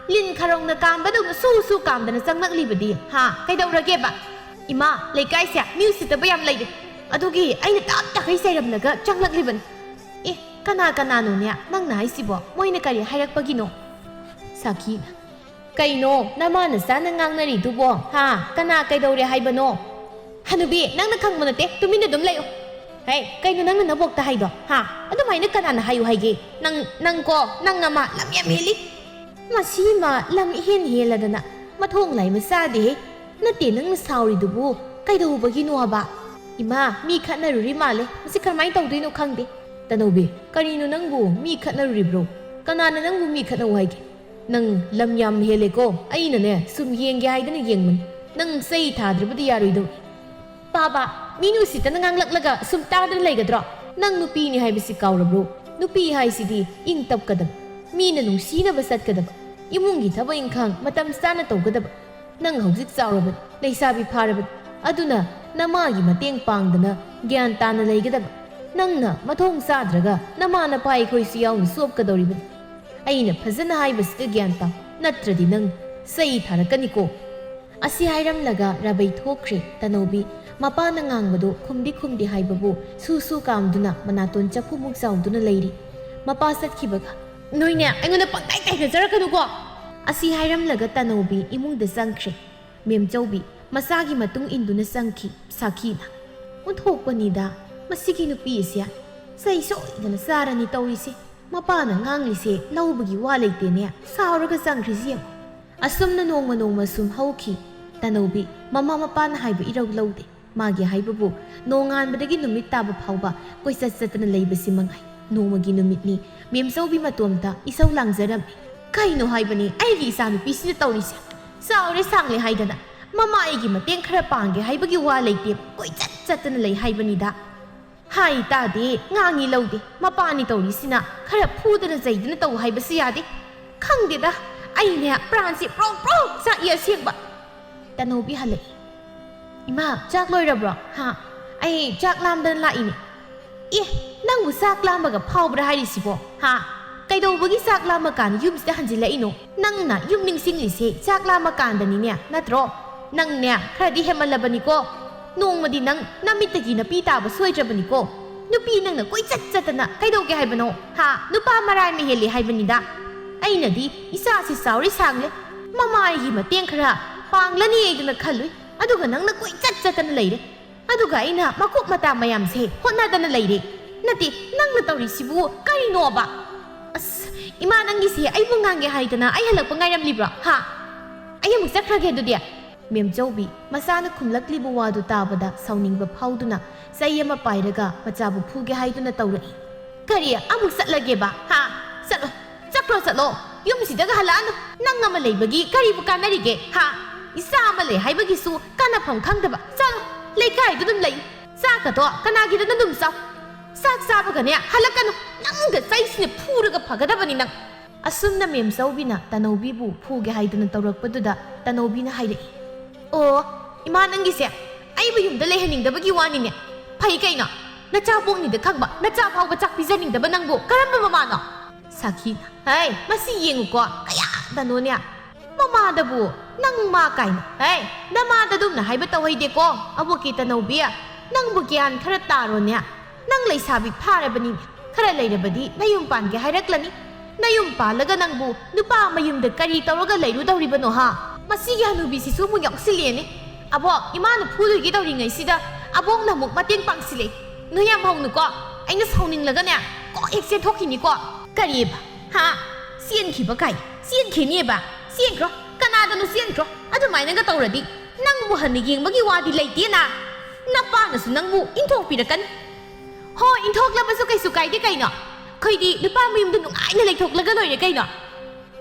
ꯂꯤꯟ ꯈꯔꯣꯡꯅ ꯀꯥꯝꯕꯗꯧꯅ ꯁꯨ ꯁꯨ ꯀꯥꯝꯗꯅ ꯆꯪꯂꯛꯂꯤꯕꯗꯤ? ꯍꯥ? ꯀꯩꯗꯧꯔꯒꯦꯕ? ꯏꯃꯥ, ꯂꯩꯀꯥꯏꯁꯦ ꯃꯤ ꯎꯁꯤꯠꯇꯕ ꯌꯥꯝ ꯂꯩꯔꯦ꯫ ꯑꯗꯨꯒꯤ ꯑꯩꯅ ꯇꯞ ꯇꯈꯩ ꯆꯩꯔꯝꯂꯒ ꯆꯪꯂꯛꯂꯤꯕꯅꯤ꯫ ꯑꯦ, ꯀꯅꯥ ꯀꯅꯥꯅꯣꯅꯦ ꯅꯪꯅ ꯍꯥꯏꯁꯤꯕꯣ? ꯃꯣꯏꯅ ꯀꯔꯤ ꯍꯥꯏꯔꯛꯄꯒꯤꯅꯣ?" ꯁꯥꯈꯤꯅ, "ꯀꯩꯅꯣ ꯅꯃꯥ ꯅꯆꯥꯅ ꯉꯥꯡꯅꯔꯤꯗꯨꯕꯣ? ꯍꯥ? ꯀꯅꯥ ꯀꯩꯗꯧꯔꯦ ꯍꯥꯏꯕꯅꯣ?" "ꯍꯅꯨꯕꯤ, ꯅꯪꯅ ꯈꯪꯕ ꯅꯠꯇꯦ, ꯇꯨꯃꯤꯟꯅ ꯑꯗꯨꯝ ꯂꯩꯌꯨ꯫ ꯍꯦ, ꯀꯩꯅꯣ ꯅꯪꯅ ꯅꯕꯣꯛꯇ ꯍꯥꯏꯗꯣ? ꯍꯥ? ꯑꯗꯨꯃꯥꯏꯅ ꯀꯅꯥꯅ ꯍꯥꯏꯌꯨ ꯍꯥꯏꯒꯦ? ꯅꯪ, ꯅꯪ ꯀꯣ, ꯅꯪ ꯑꯃ ꯂꯝ ꯌꯥꯝ ꯍꯦꯜꯂꯤ꯫ ꯃꯁꯤ ꯃꯥ ꯂꯝ ꯏꯍꯦꯟ ꯍꯦꯜꯂꯗꯅ ꯃꯊꯣꯡ ꯂꯥꯏꯃ ꯆꯥꯗꯦꯍꯦ꯫ ꯅꯠꯇꯦ, ꯅꯪꯅ ꯁꯥꯎꯔꯤꯗꯨꯕꯨ ꯀꯩꯗꯧꯕꯒꯤꯅꯣ ꯍꯥꯏꯕ? ꯏꯃꯥ, ꯃꯤ ꯈꯠꯅꯔꯨꯔꯤ ꯃꯥꯜꯂꯦ꯫ ꯃꯁꯤ ꯀꯔꯝꯍꯥꯏꯅ ꯇꯧꯗꯣꯏꯅꯣ ꯈꯪꯗꯦ꯫ ꯇꯅꯧꯕꯤ, ꯀꯔꯤꯅꯣ ꯅꯪꯕꯨ ꯃꯤ ꯈꯠꯅꯔꯨꯔꯤꯕ꯭ꯔꯣ? ꯀꯅꯥꯅ ꯅꯪꯕꯨ ꯃꯤ ꯈꯠꯅꯧ ꯍꯥꯏꯒꯦ? ꯅꯪ ꯂꯝ ꯌꯥꯝ ꯍꯦꯜꯂꯦꯀꯣ꯫ ꯑꯩꯅꯅꯦ, ꯁꯨꯝ ꯌꯦꯡꯒꯦ ꯍꯥꯏꯗꯅ ꯌꯦꯡꯕꯅꯤ꯫ ꯅꯪ ꯆꯩ ꯊꯥꯗ꯭ꯔꯕꯗꯤ ꯌꯥꯔꯣꯏꯗꯧꯔꯤ꯫ ꯄꯥꯕ, ꯃꯤ ꯅꯨꯡꯁꯤꯠꯇꯅ ꯉꯥꯡꯂꯛꯂꯒ ꯁꯨꯝ ꯇꯥꯗꯅ ꯂꯩꯒꯗ꯭ꯔꯣ? ꯅꯪ ꯅꯨꯄꯤꯅꯤ ꯍꯥꯏꯕꯁꯤ ꯀꯥꯎꯔꯕ꯭ꯔꯣ? ꯅꯨꯄꯤ ꯍꯥꯏꯁꯤꯗꯤ ꯏꯪ ꯇꯞꯀꯗꯕ, ꯃꯤꯅ ꯅꯨꯡꯁꯤꯅꯕ ꯆꯠꯀꯗꯕ, ꯏꯃꯨꯡꯒꯤ ꯊꯕꯛ ꯏꯪꯈꯥꯡ ꯃꯇꯝ ꯆꯥꯅ ꯇꯧꯒꯗꯕ꯫ ꯅꯪ ꯍꯧꯖꯤꯛ ꯆꯥꯎꯔꯕꯅꯤ, ꯂꯩꯁꯥꯕꯤ ꯐꯥꯔꯕꯅꯤ꯫ ꯑꯗꯨꯅ ꯅꯃꯥꯒꯤ ꯃꯇꯦꯡ ꯄꯥꯡꯗꯅ ꯒ꯭ꯌꯥꯟ ꯇꯥꯅ ꯂꯩꯒꯗꯕ꯫ ꯅꯪꯅ ꯃꯊꯣꯡ ꯆꯥꯗ꯭ꯔꯒ ꯅꯃꯥ ꯅꯄꯥ ꯑꯩꯈꯣꯏꯁꯨ ꯌꯥꯎꯅ ꯆꯣꯞꯀꯗꯧꯔꯤꯕꯅꯤ꯫ ꯑꯩꯅ ꯐꯖꯅ ꯍꯥꯏꯕꯁꯤꯗ ꯒ꯭ꯌꯥꯟ ꯇꯥꯎ, ꯅꯠꯇ꯭ꯔꯗꯤ ꯅꯪ ꯆꯩ ꯊꯥꯔꯛꯀꯅꯤꯀꯣ꯫ ꯑꯁꯤ ꯍꯥꯏꯔꯝꯂꯒ ꯔꯥꯕꯩ ꯊꯣꯛꯈ꯭ꯔꯦ꯫ ꯇꯅꯧꯕꯤ ꯃꯄꯥꯅ ꯉꯥꯡꯕꯗꯨ ꯈꯨꯝꯗꯤ ꯈꯨꯝꯗꯤ ꯍꯥꯏꯕꯕꯨ ꯁꯨ ꯁꯨ ꯀꯥꯝꯗꯨꯅ ꯃꯅꯥꯇꯣꯟ ꯆꯐꯨꯃꯨꯛ ꯆꯥꯎꯗꯨꯅ ꯂꯩꯔꯤ꯫ ꯃꯄꯥ ꯆꯠꯈꯤꯕꯒ, "ꯅꯣꯏꯅꯦ ꯑꯩꯉꯣꯟꯗ ꯄꯪꯇꯥꯏ ꯇꯥꯏꯅꯖꯔꯛꯀꯅꯨꯀꯣ!" ꯑꯁꯤ ꯍꯥꯏꯔꯝꯂꯒ ꯇꯅꯧꯕꯤ ꯏꯃꯨꯡꯗ ꯆꯪꯈ꯭ꯔꯦ꯫ ꯃꯦꯝꯆꯧꯕꯤ ꯃꯆꯥꯒꯤ ꯃꯇꯨꯡ ꯏꯟꯗꯨꯅ ꯆꯪꯈꯤ꯫ ꯁꯥꯈꯤꯅ, "ꯑꯣꯟꯊꯣꯛꯄꯅꯤꯗ, ꯃꯁꯤꯒꯤ ꯅꯨꯄꯤ ꯑꯁꯦ ꯆꯩ ꯁꯣꯏꯗꯅ ꯆꯥꯔꯅꯤ ꯇꯧꯔꯤꯁꯦ꯫ ꯃꯄꯥꯅ ꯉꯥꯡꯂꯤꯁꯦ ꯂꯧꯕꯒꯤ ꯋꯥ ꯂꯩꯇꯦꯅꯦ, ꯁꯥꯎꯔꯒ ꯆꯪꯈ꯭ꯔꯤꯁꯤ ꯌꯦꯡꯉꯨ꯫" ꯑꯁꯨꯝꯅ ꯅꯣꯡꯃ ꯅꯣꯡꯃ ꯁꯨꯝ ꯍꯧꯈꯤ꯫ ꯇꯅꯧꯕꯤ ꯃꯃꯥ ꯃꯄꯥꯅ ꯍꯥꯏꯕ ꯏꯔꯧ ꯂꯧꯗꯦ꯫ ꯃꯥꯒꯤ ꯍꯥꯏꯕꯕꯨ ꯅꯣꯡꯉꯥꯟꯕꯗꯒꯤ ꯅꯨꯃꯤꯠ ꯇꯥꯕ ꯐꯥꯎꯕ ꯀꯣꯏꯆꯠ ꯆꯠꯇꯅ ꯂꯩꯕꯁꯤ ꯃꯉꯥꯏ꯫ ꯅꯣꯡꯃꯒꯤ ꯅꯨꯃꯤꯠꯅꯤ꯫ ꯃꯦꯝꯆꯧꯕꯤ ꯃꯇꯣꯝꯇ ꯏꯁꯧ ꯂꯥꯡꯖꯔꯝꯃꯤ꯫ "ꯀꯩꯅꯣ ꯍꯥꯏꯕꯅꯤ ꯑꯩꯒꯤ ꯏꯆꯥꯅꯨꯄꯤꯁꯤꯅ ꯇꯧꯔꯤꯁꯦ? ꯆꯥꯎꯔꯦ ꯁꯥꯡꯂꯦ ꯍꯥꯏꯗꯅ ꯃꯃꯥ ꯑꯩꯒꯤ ꯃꯇꯦꯡ ꯈꯔ ꯄꯥꯡꯒꯦ ꯍꯥꯏꯕꯒꯤ ꯋꯥ ꯂꯩꯇꯦ, ꯀꯣꯏꯆꯠ ꯆꯠꯇꯅ ꯂꯩ ꯍꯥꯏꯕꯅꯤꯗ꯫" ꯍꯥꯏ ꯇꯥꯗꯦ, ꯉꯥꯡꯉꯤ ꯂꯧꯗꯦ, ꯃꯄꯥꯅꯤ ꯇꯧꯔꯤꯁꯤꯅ꯫ ꯈꯔ ꯐꯨꯗꯅ ꯆꯩꯗꯅ ꯇꯧ ꯍꯥꯏꯕꯁꯨ ꯌꯥꯗꯦ꯫ ꯈꯪꯗꯦꯗ, ꯑꯩꯅꯦ ꯄ꯭ꯔꯥꯟꯁꯤ ꯄ꯭ꯔꯣꯛ ꯄ꯭ꯔꯣꯛ ꯆꯥꯛꯏ ꯑꯁꯦꯡꯕ꯫ ꯇꯅꯧꯕꯤ ꯍꯜꯂꯛꯏ꯫ "ꯏꯃꯥ, ꯆꯥꯛ ꯂꯣꯏꯔꯕ꯭ꯔꯣ?" "ꯍꯥ? ꯑꯩ ꯆꯥꯛ ꯂꯥꯝꯗꯅ ꯂꯥꯛꯏꯅꯦ꯫" "ꯑꯦ, ꯅꯪꯕꯨ ꯆꯥꯛ ꯂꯥꯝꯕꯒ ꯐꯥꯎꯕ꯭ꯔꯥ ꯍꯥꯏꯔꯤꯁꯤꯕꯣ? ꯍꯥ? ꯀꯩꯗꯧꯕꯒꯤ ꯆꯥꯛ ꯂꯥꯝꯃꯀꯥꯟꯗ ꯌꯨꯝꯁꯤꯗ ꯍꯟꯖꯤꯜꯂꯛꯏꯅꯣ? ꯅꯪꯅ ꯌꯨꯝ ꯅꯤꯡꯁꯤꯡꯂꯤꯁꯦ ꯆꯥꯛ ꯂꯥꯝꯃꯀꯥꯟꯗꯅꯤꯅꯦ, ꯅꯠꯇ꯭ꯔꯣ? ꯅꯪꯅꯦ ꯈꯔꯗꯤ ꯍꯦꯃꯜꯂꯕꯅꯤꯀꯣ꯫ ꯅꯣꯡꯃꯗꯤ ꯅꯪ ꯅꯃꯤꯠꯇꯒꯤ ꯅꯄꯤ ꯇꯥꯕ ꯁꯣꯏꯗ꯭ꯔꯕꯅꯤꯀꯣ꯫ ꯅꯨꯄꯤ ꯅꯪꯅ ꯀꯣꯏꯆꯠ ꯆꯠꯇꯅ ꯀꯩꯗꯧꯒꯦ ꯍꯥꯏꯕꯅꯣ? ꯍꯥ? ꯅꯨꯄꯥ ꯃꯔꯥꯏ ꯃꯍꯦꯜꯂꯤ ꯍꯥꯏꯕꯅꯤꯗ꯫ ꯑꯩꯅꯗꯤ ꯏꯆꯥꯁꯤ ꯆꯥꯎꯔꯦ ꯁꯥꯡꯂꯦ, ꯃꯃꯥ ꯑꯩꯒꯤ ꯃꯇꯦꯡ ꯈꯔ ꯄꯥꯡꯂꯅꯤ ꯍꯥꯏꯗꯅ ꯈꯜꯂꯨꯏ꯫ ꯑꯗꯨꯒ ꯅꯪꯅ ꯀꯣꯏꯆꯠ ꯆꯠꯇꯅ ꯂꯩꯔꯦ꯫ ꯑꯗꯨꯒ ꯑꯩꯅ ꯃꯀꯨꯞ ꯃꯇꯥ ꯃꯌꯥꯝꯁꯦ ꯍꯣꯠꯅꯗꯅ ꯂꯩꯔꯦ꯫ ꯅꯠꯇꯦ, ꯅꯪꯅ ꯇꯧꯔꯤꯁꯤꯕꯨ ꯀꯔꯤꯅꯣꯕ?" "ꯑꯁ, ꯏꯃꯥ, ꯅꯪꯒꯤꯁꯦ ꯑꯩꯕꯨ ꯉꯥꯡꯒꯦ ꯍꯥꯏꯗꯅ ꯑꯩ ꯍꯜꯂꯛꯄ ꯉꯥꯏꯔꯝꯂꯤꯕ꯭ꯔꯣ? ꯍꯥ? ꯑꯩ ꯑꯃꯨꯛ ꯆꯠꯈ꯭ꯔꯒꯦ ꯑꯗꯨꯗꯤ꯫" ꯃꯦꯝꯆꯧꯕꯤ ꯃꯆꯥꯅ ꯈꯨꯝꯂꯛꯂꯤꯕ ꯋꯥꯗꯨ ꯇꯥꯕꯗ ꯁꯥꯎꯅꯤꯡꯕ ꯐꯥꯎꯗꯨꯅ ꯆꯩ ꯑꯃ ꯄꯥꯏꯔꯒ ꯃꯆꯥꯕꯨ ꯐꯨꯒꯦ ꯍꯥꯏꯗꯨꯅ ꯇꯧꯔꯛꯏ꯫ "ꯀꯔꯤ ꯑꯃꯨꯛ ꯆꯠꯂꯒꯦꯕ? ꯍꯥ? ꯆꯠꯂꯣ꯫ ꯆꯠꯈ꯭ꯔꯣ, ꯆꯠꯂꯣ꯫ ꯌꯨꯝꯁꯤꯗꯒ ꯍꯜꯂꯛꯑꯅꯨ꯫ ꯅꯪ ꯑꯃ ꯂꯩꯕꯒꯤ ꯀꯔꯤꯕꯨ ꯀꯥꯟꯅꯔꯤꯒꯦ? ꯍꯥ? ꯏꯆꯥ ꯑꯃ ꯂꯩ ꯍꯥꯏꯕꯒꯤꯁꯨ ꯀꯥꯟꯅꯐꯝ ꯈꯪꯗꯕ꯫ ꯆꯠꯂꯣ꯫ ꯂꯩꯀꯥꯏꯗ ꯑꯗꯨꯝ ꯂꯩ꯫ ꯆꯥꯛꯀꯗꯣ ꯀꯅꯥꯒꯤꯗꯅꯣ ꯑꯗꯨꯝ ꯆꯥꯎ꯫ ꯆꯥꯛ ꯆꯥꯕꯒꯅꯦ ꯍꯜꯂꯛꯀꯅꯨ꯫ ꯅꯪꯒ ꯆꯩꯁꯤꯅ ꯐꯨꯔꯒ ꯐꯒꯗꯕꯅꯤ ꯅꯪ꯫" ꯑꯁꯨꯝꯅ ꯃꯦꯝꯆꯧꯕꯤꯅ ꯇꯅꯧꯕꯤꯕꯨ ꯐꯨꯒꯦ ꯍꯥꯏꯗꯨꯅ ꯇꯧꯔꯛꯄꯗꯨꯗ ꯇꯅꯧꯕꯤꯅ ꯍꯥꯏꯔꯛꯏ, "ꯑꯣ, ꯏꯃꯥ ꯅꯪꯒꯤꯁꯦ ꯑꯩꯕꯨ ꯌꯨꯝꯗ ꯂꯩꯍꯟꯅꯤꯡꯗꯕꯒꯤ ꯋꯥꯅꯤꯅꯦ꯫ ꯐꯩ ꯀꯩꯅꯣ? ꯅꯆꯥ ꯄꯣꯛꯅꯤꯗ ꯈꯪꯕ, ꯅꯆꯥ ꯐꯥꯎꯕ ꯆꯥꯛ ꯄꯤꯖꯅꯤꯡꯗꯕ ꯅꯪꯕꯨ ꯀꯔꯝꯕ ꯃꯃꯥꯅꯣ?" ꯁꯥꯈꯤꯅ, "ꯍꯩ, ꯃꯁꯤ ꯌꯦꯡꯉꯨꯀꯣ, ꯀꯌꯥꯗꯅꯣꯅꯦ꯫ ꯃꯃꯥꯗꯕꯨ ꯅꯪ ꯃꯥ ꯀꯥꯏꯅ꯫ ꯍꯩ, ꯅꯃꯥꯗ ꯑꯗꯨꯝꯅ ꯍꯥꯏꯕ ꯇꯧꯍꯩꯗꯦꯀꯣ, ꯑꯕꯣꯛꯀꯤ ꯇꯅꯧꯕꯤ꯫ ꯅꯪꯕꯨ ꯒ꯭ꯌꯥꯟ ꯈꯔ ꯇꯥꯔꯣꯅꯦ꯫ ꯅꯪ ꯂꯩꯁꯥꯕꯤ ꯐꯥꯔꯕꯅꯤꯅꯦ꯫ ꯈꯔ ꯂꯩꯔꯕꯗꯤ ꯅꯌꯨꯝ ꯄꯥꯟꯒꯦ ꯍꯥꯏꯔꯛꯂꯅꯤ꯫ ꯅꯌꯨꯝ ꯄꯥꯜꯂꯒ ꯅꯪꯕꯨ ꯅꯨꯄꯥ ꯃꯌꯨꯝꯗ ꯀꯔꯤ ꯇꯧꯔꯒ ꯂꯩꯔꯨꯗꯧꯔꯤꯕꯅꯣ ꯍꯥ? ꯃꯁꯤꯒꯤ ꯍꯅꯨꯕꯤꯁꯤꯁꯨ ꯑꯃꯨꯛ ꯌꯥꯎꯁꯤꯜꯂꯛꯑꯦꯅꯦ꯫ ꯑꯕꯣꯛ, ꯏꯃꯥꯅ ꯐꯨꯗꯣꯏꯒꯤ ꯇꯧꯔꯤꯉꯩꯁꯤꯗ ꯑꯕꯣꯛꯅ ꯑꯃꯨꯛ ꯃꯇꯦꯡ ꯄꯥꯡꯁꯤꯜꯂꯛꯑꯦ꯫ ꯅꯣꯏ ꯌꯥꯝ ꯍꯧꯅꯨꯀꯣ꯫ ꯑꯩꯅ ꯁꯥꯎꯅꯤꯡꯂꯒꯅꯦ ꯀꯣꯛ ꯍꯦꯛ ꯆꯦꯟꯊꯣꯛꯈꯤꯅꯤꯀꯣ꯫ ꯀꯔꯤꯕ? ꯍꯥ? ꯆꯦꯟꯈꯤꯕ ꯀꯥꯏ? ꯆꯦꯟꯈꯤꯅꯦꯕ꯫ ꯆꯦꯟꯈ꯭ꯔꯣ꯫ ꯀꯅꯥꯗꯅꯣ ꯆꯦꯟꯈ꯭ꯔꯣ꯫ ꯑꯗꯨꯃꯥꯏꯅꯒ ꯇꯧꯔꯗꯤ ꯅꯪꯕꯨ ꯍꯟꯅ ꯌꯦꯡꯕꯒꯤ ꯋꯥꯗꯤ ꯂꯩꯇꯦꯅ꯫ ꯅꯄꯥꯅꯁꯨ ꯅꯪꯕꯨ ꯏꯟꯊꯣꯛꯄꯤꯔꯛꯀꯅꯤ꯫ ꯍꯣ, ꯏꯟꯊꯣꯛꯂꯕꯁꯨ ꯀꯩꯁꯨ ꯀꯥꯏꯗꯦ ꯀꯩꯅꯣ꯫ ꯑꯩꯈꯣꯏꯗꯤ ꯅꯨꯄꯥ ꯃꯌꯨꯝꯗ ꯅꯨꯡꯉꯥꯏꯅ ꯂꯩꯊꯣꯛꯂꯒ ꯂꯣꯏꯔꯦ ꯀꯩꯅꯣ꯫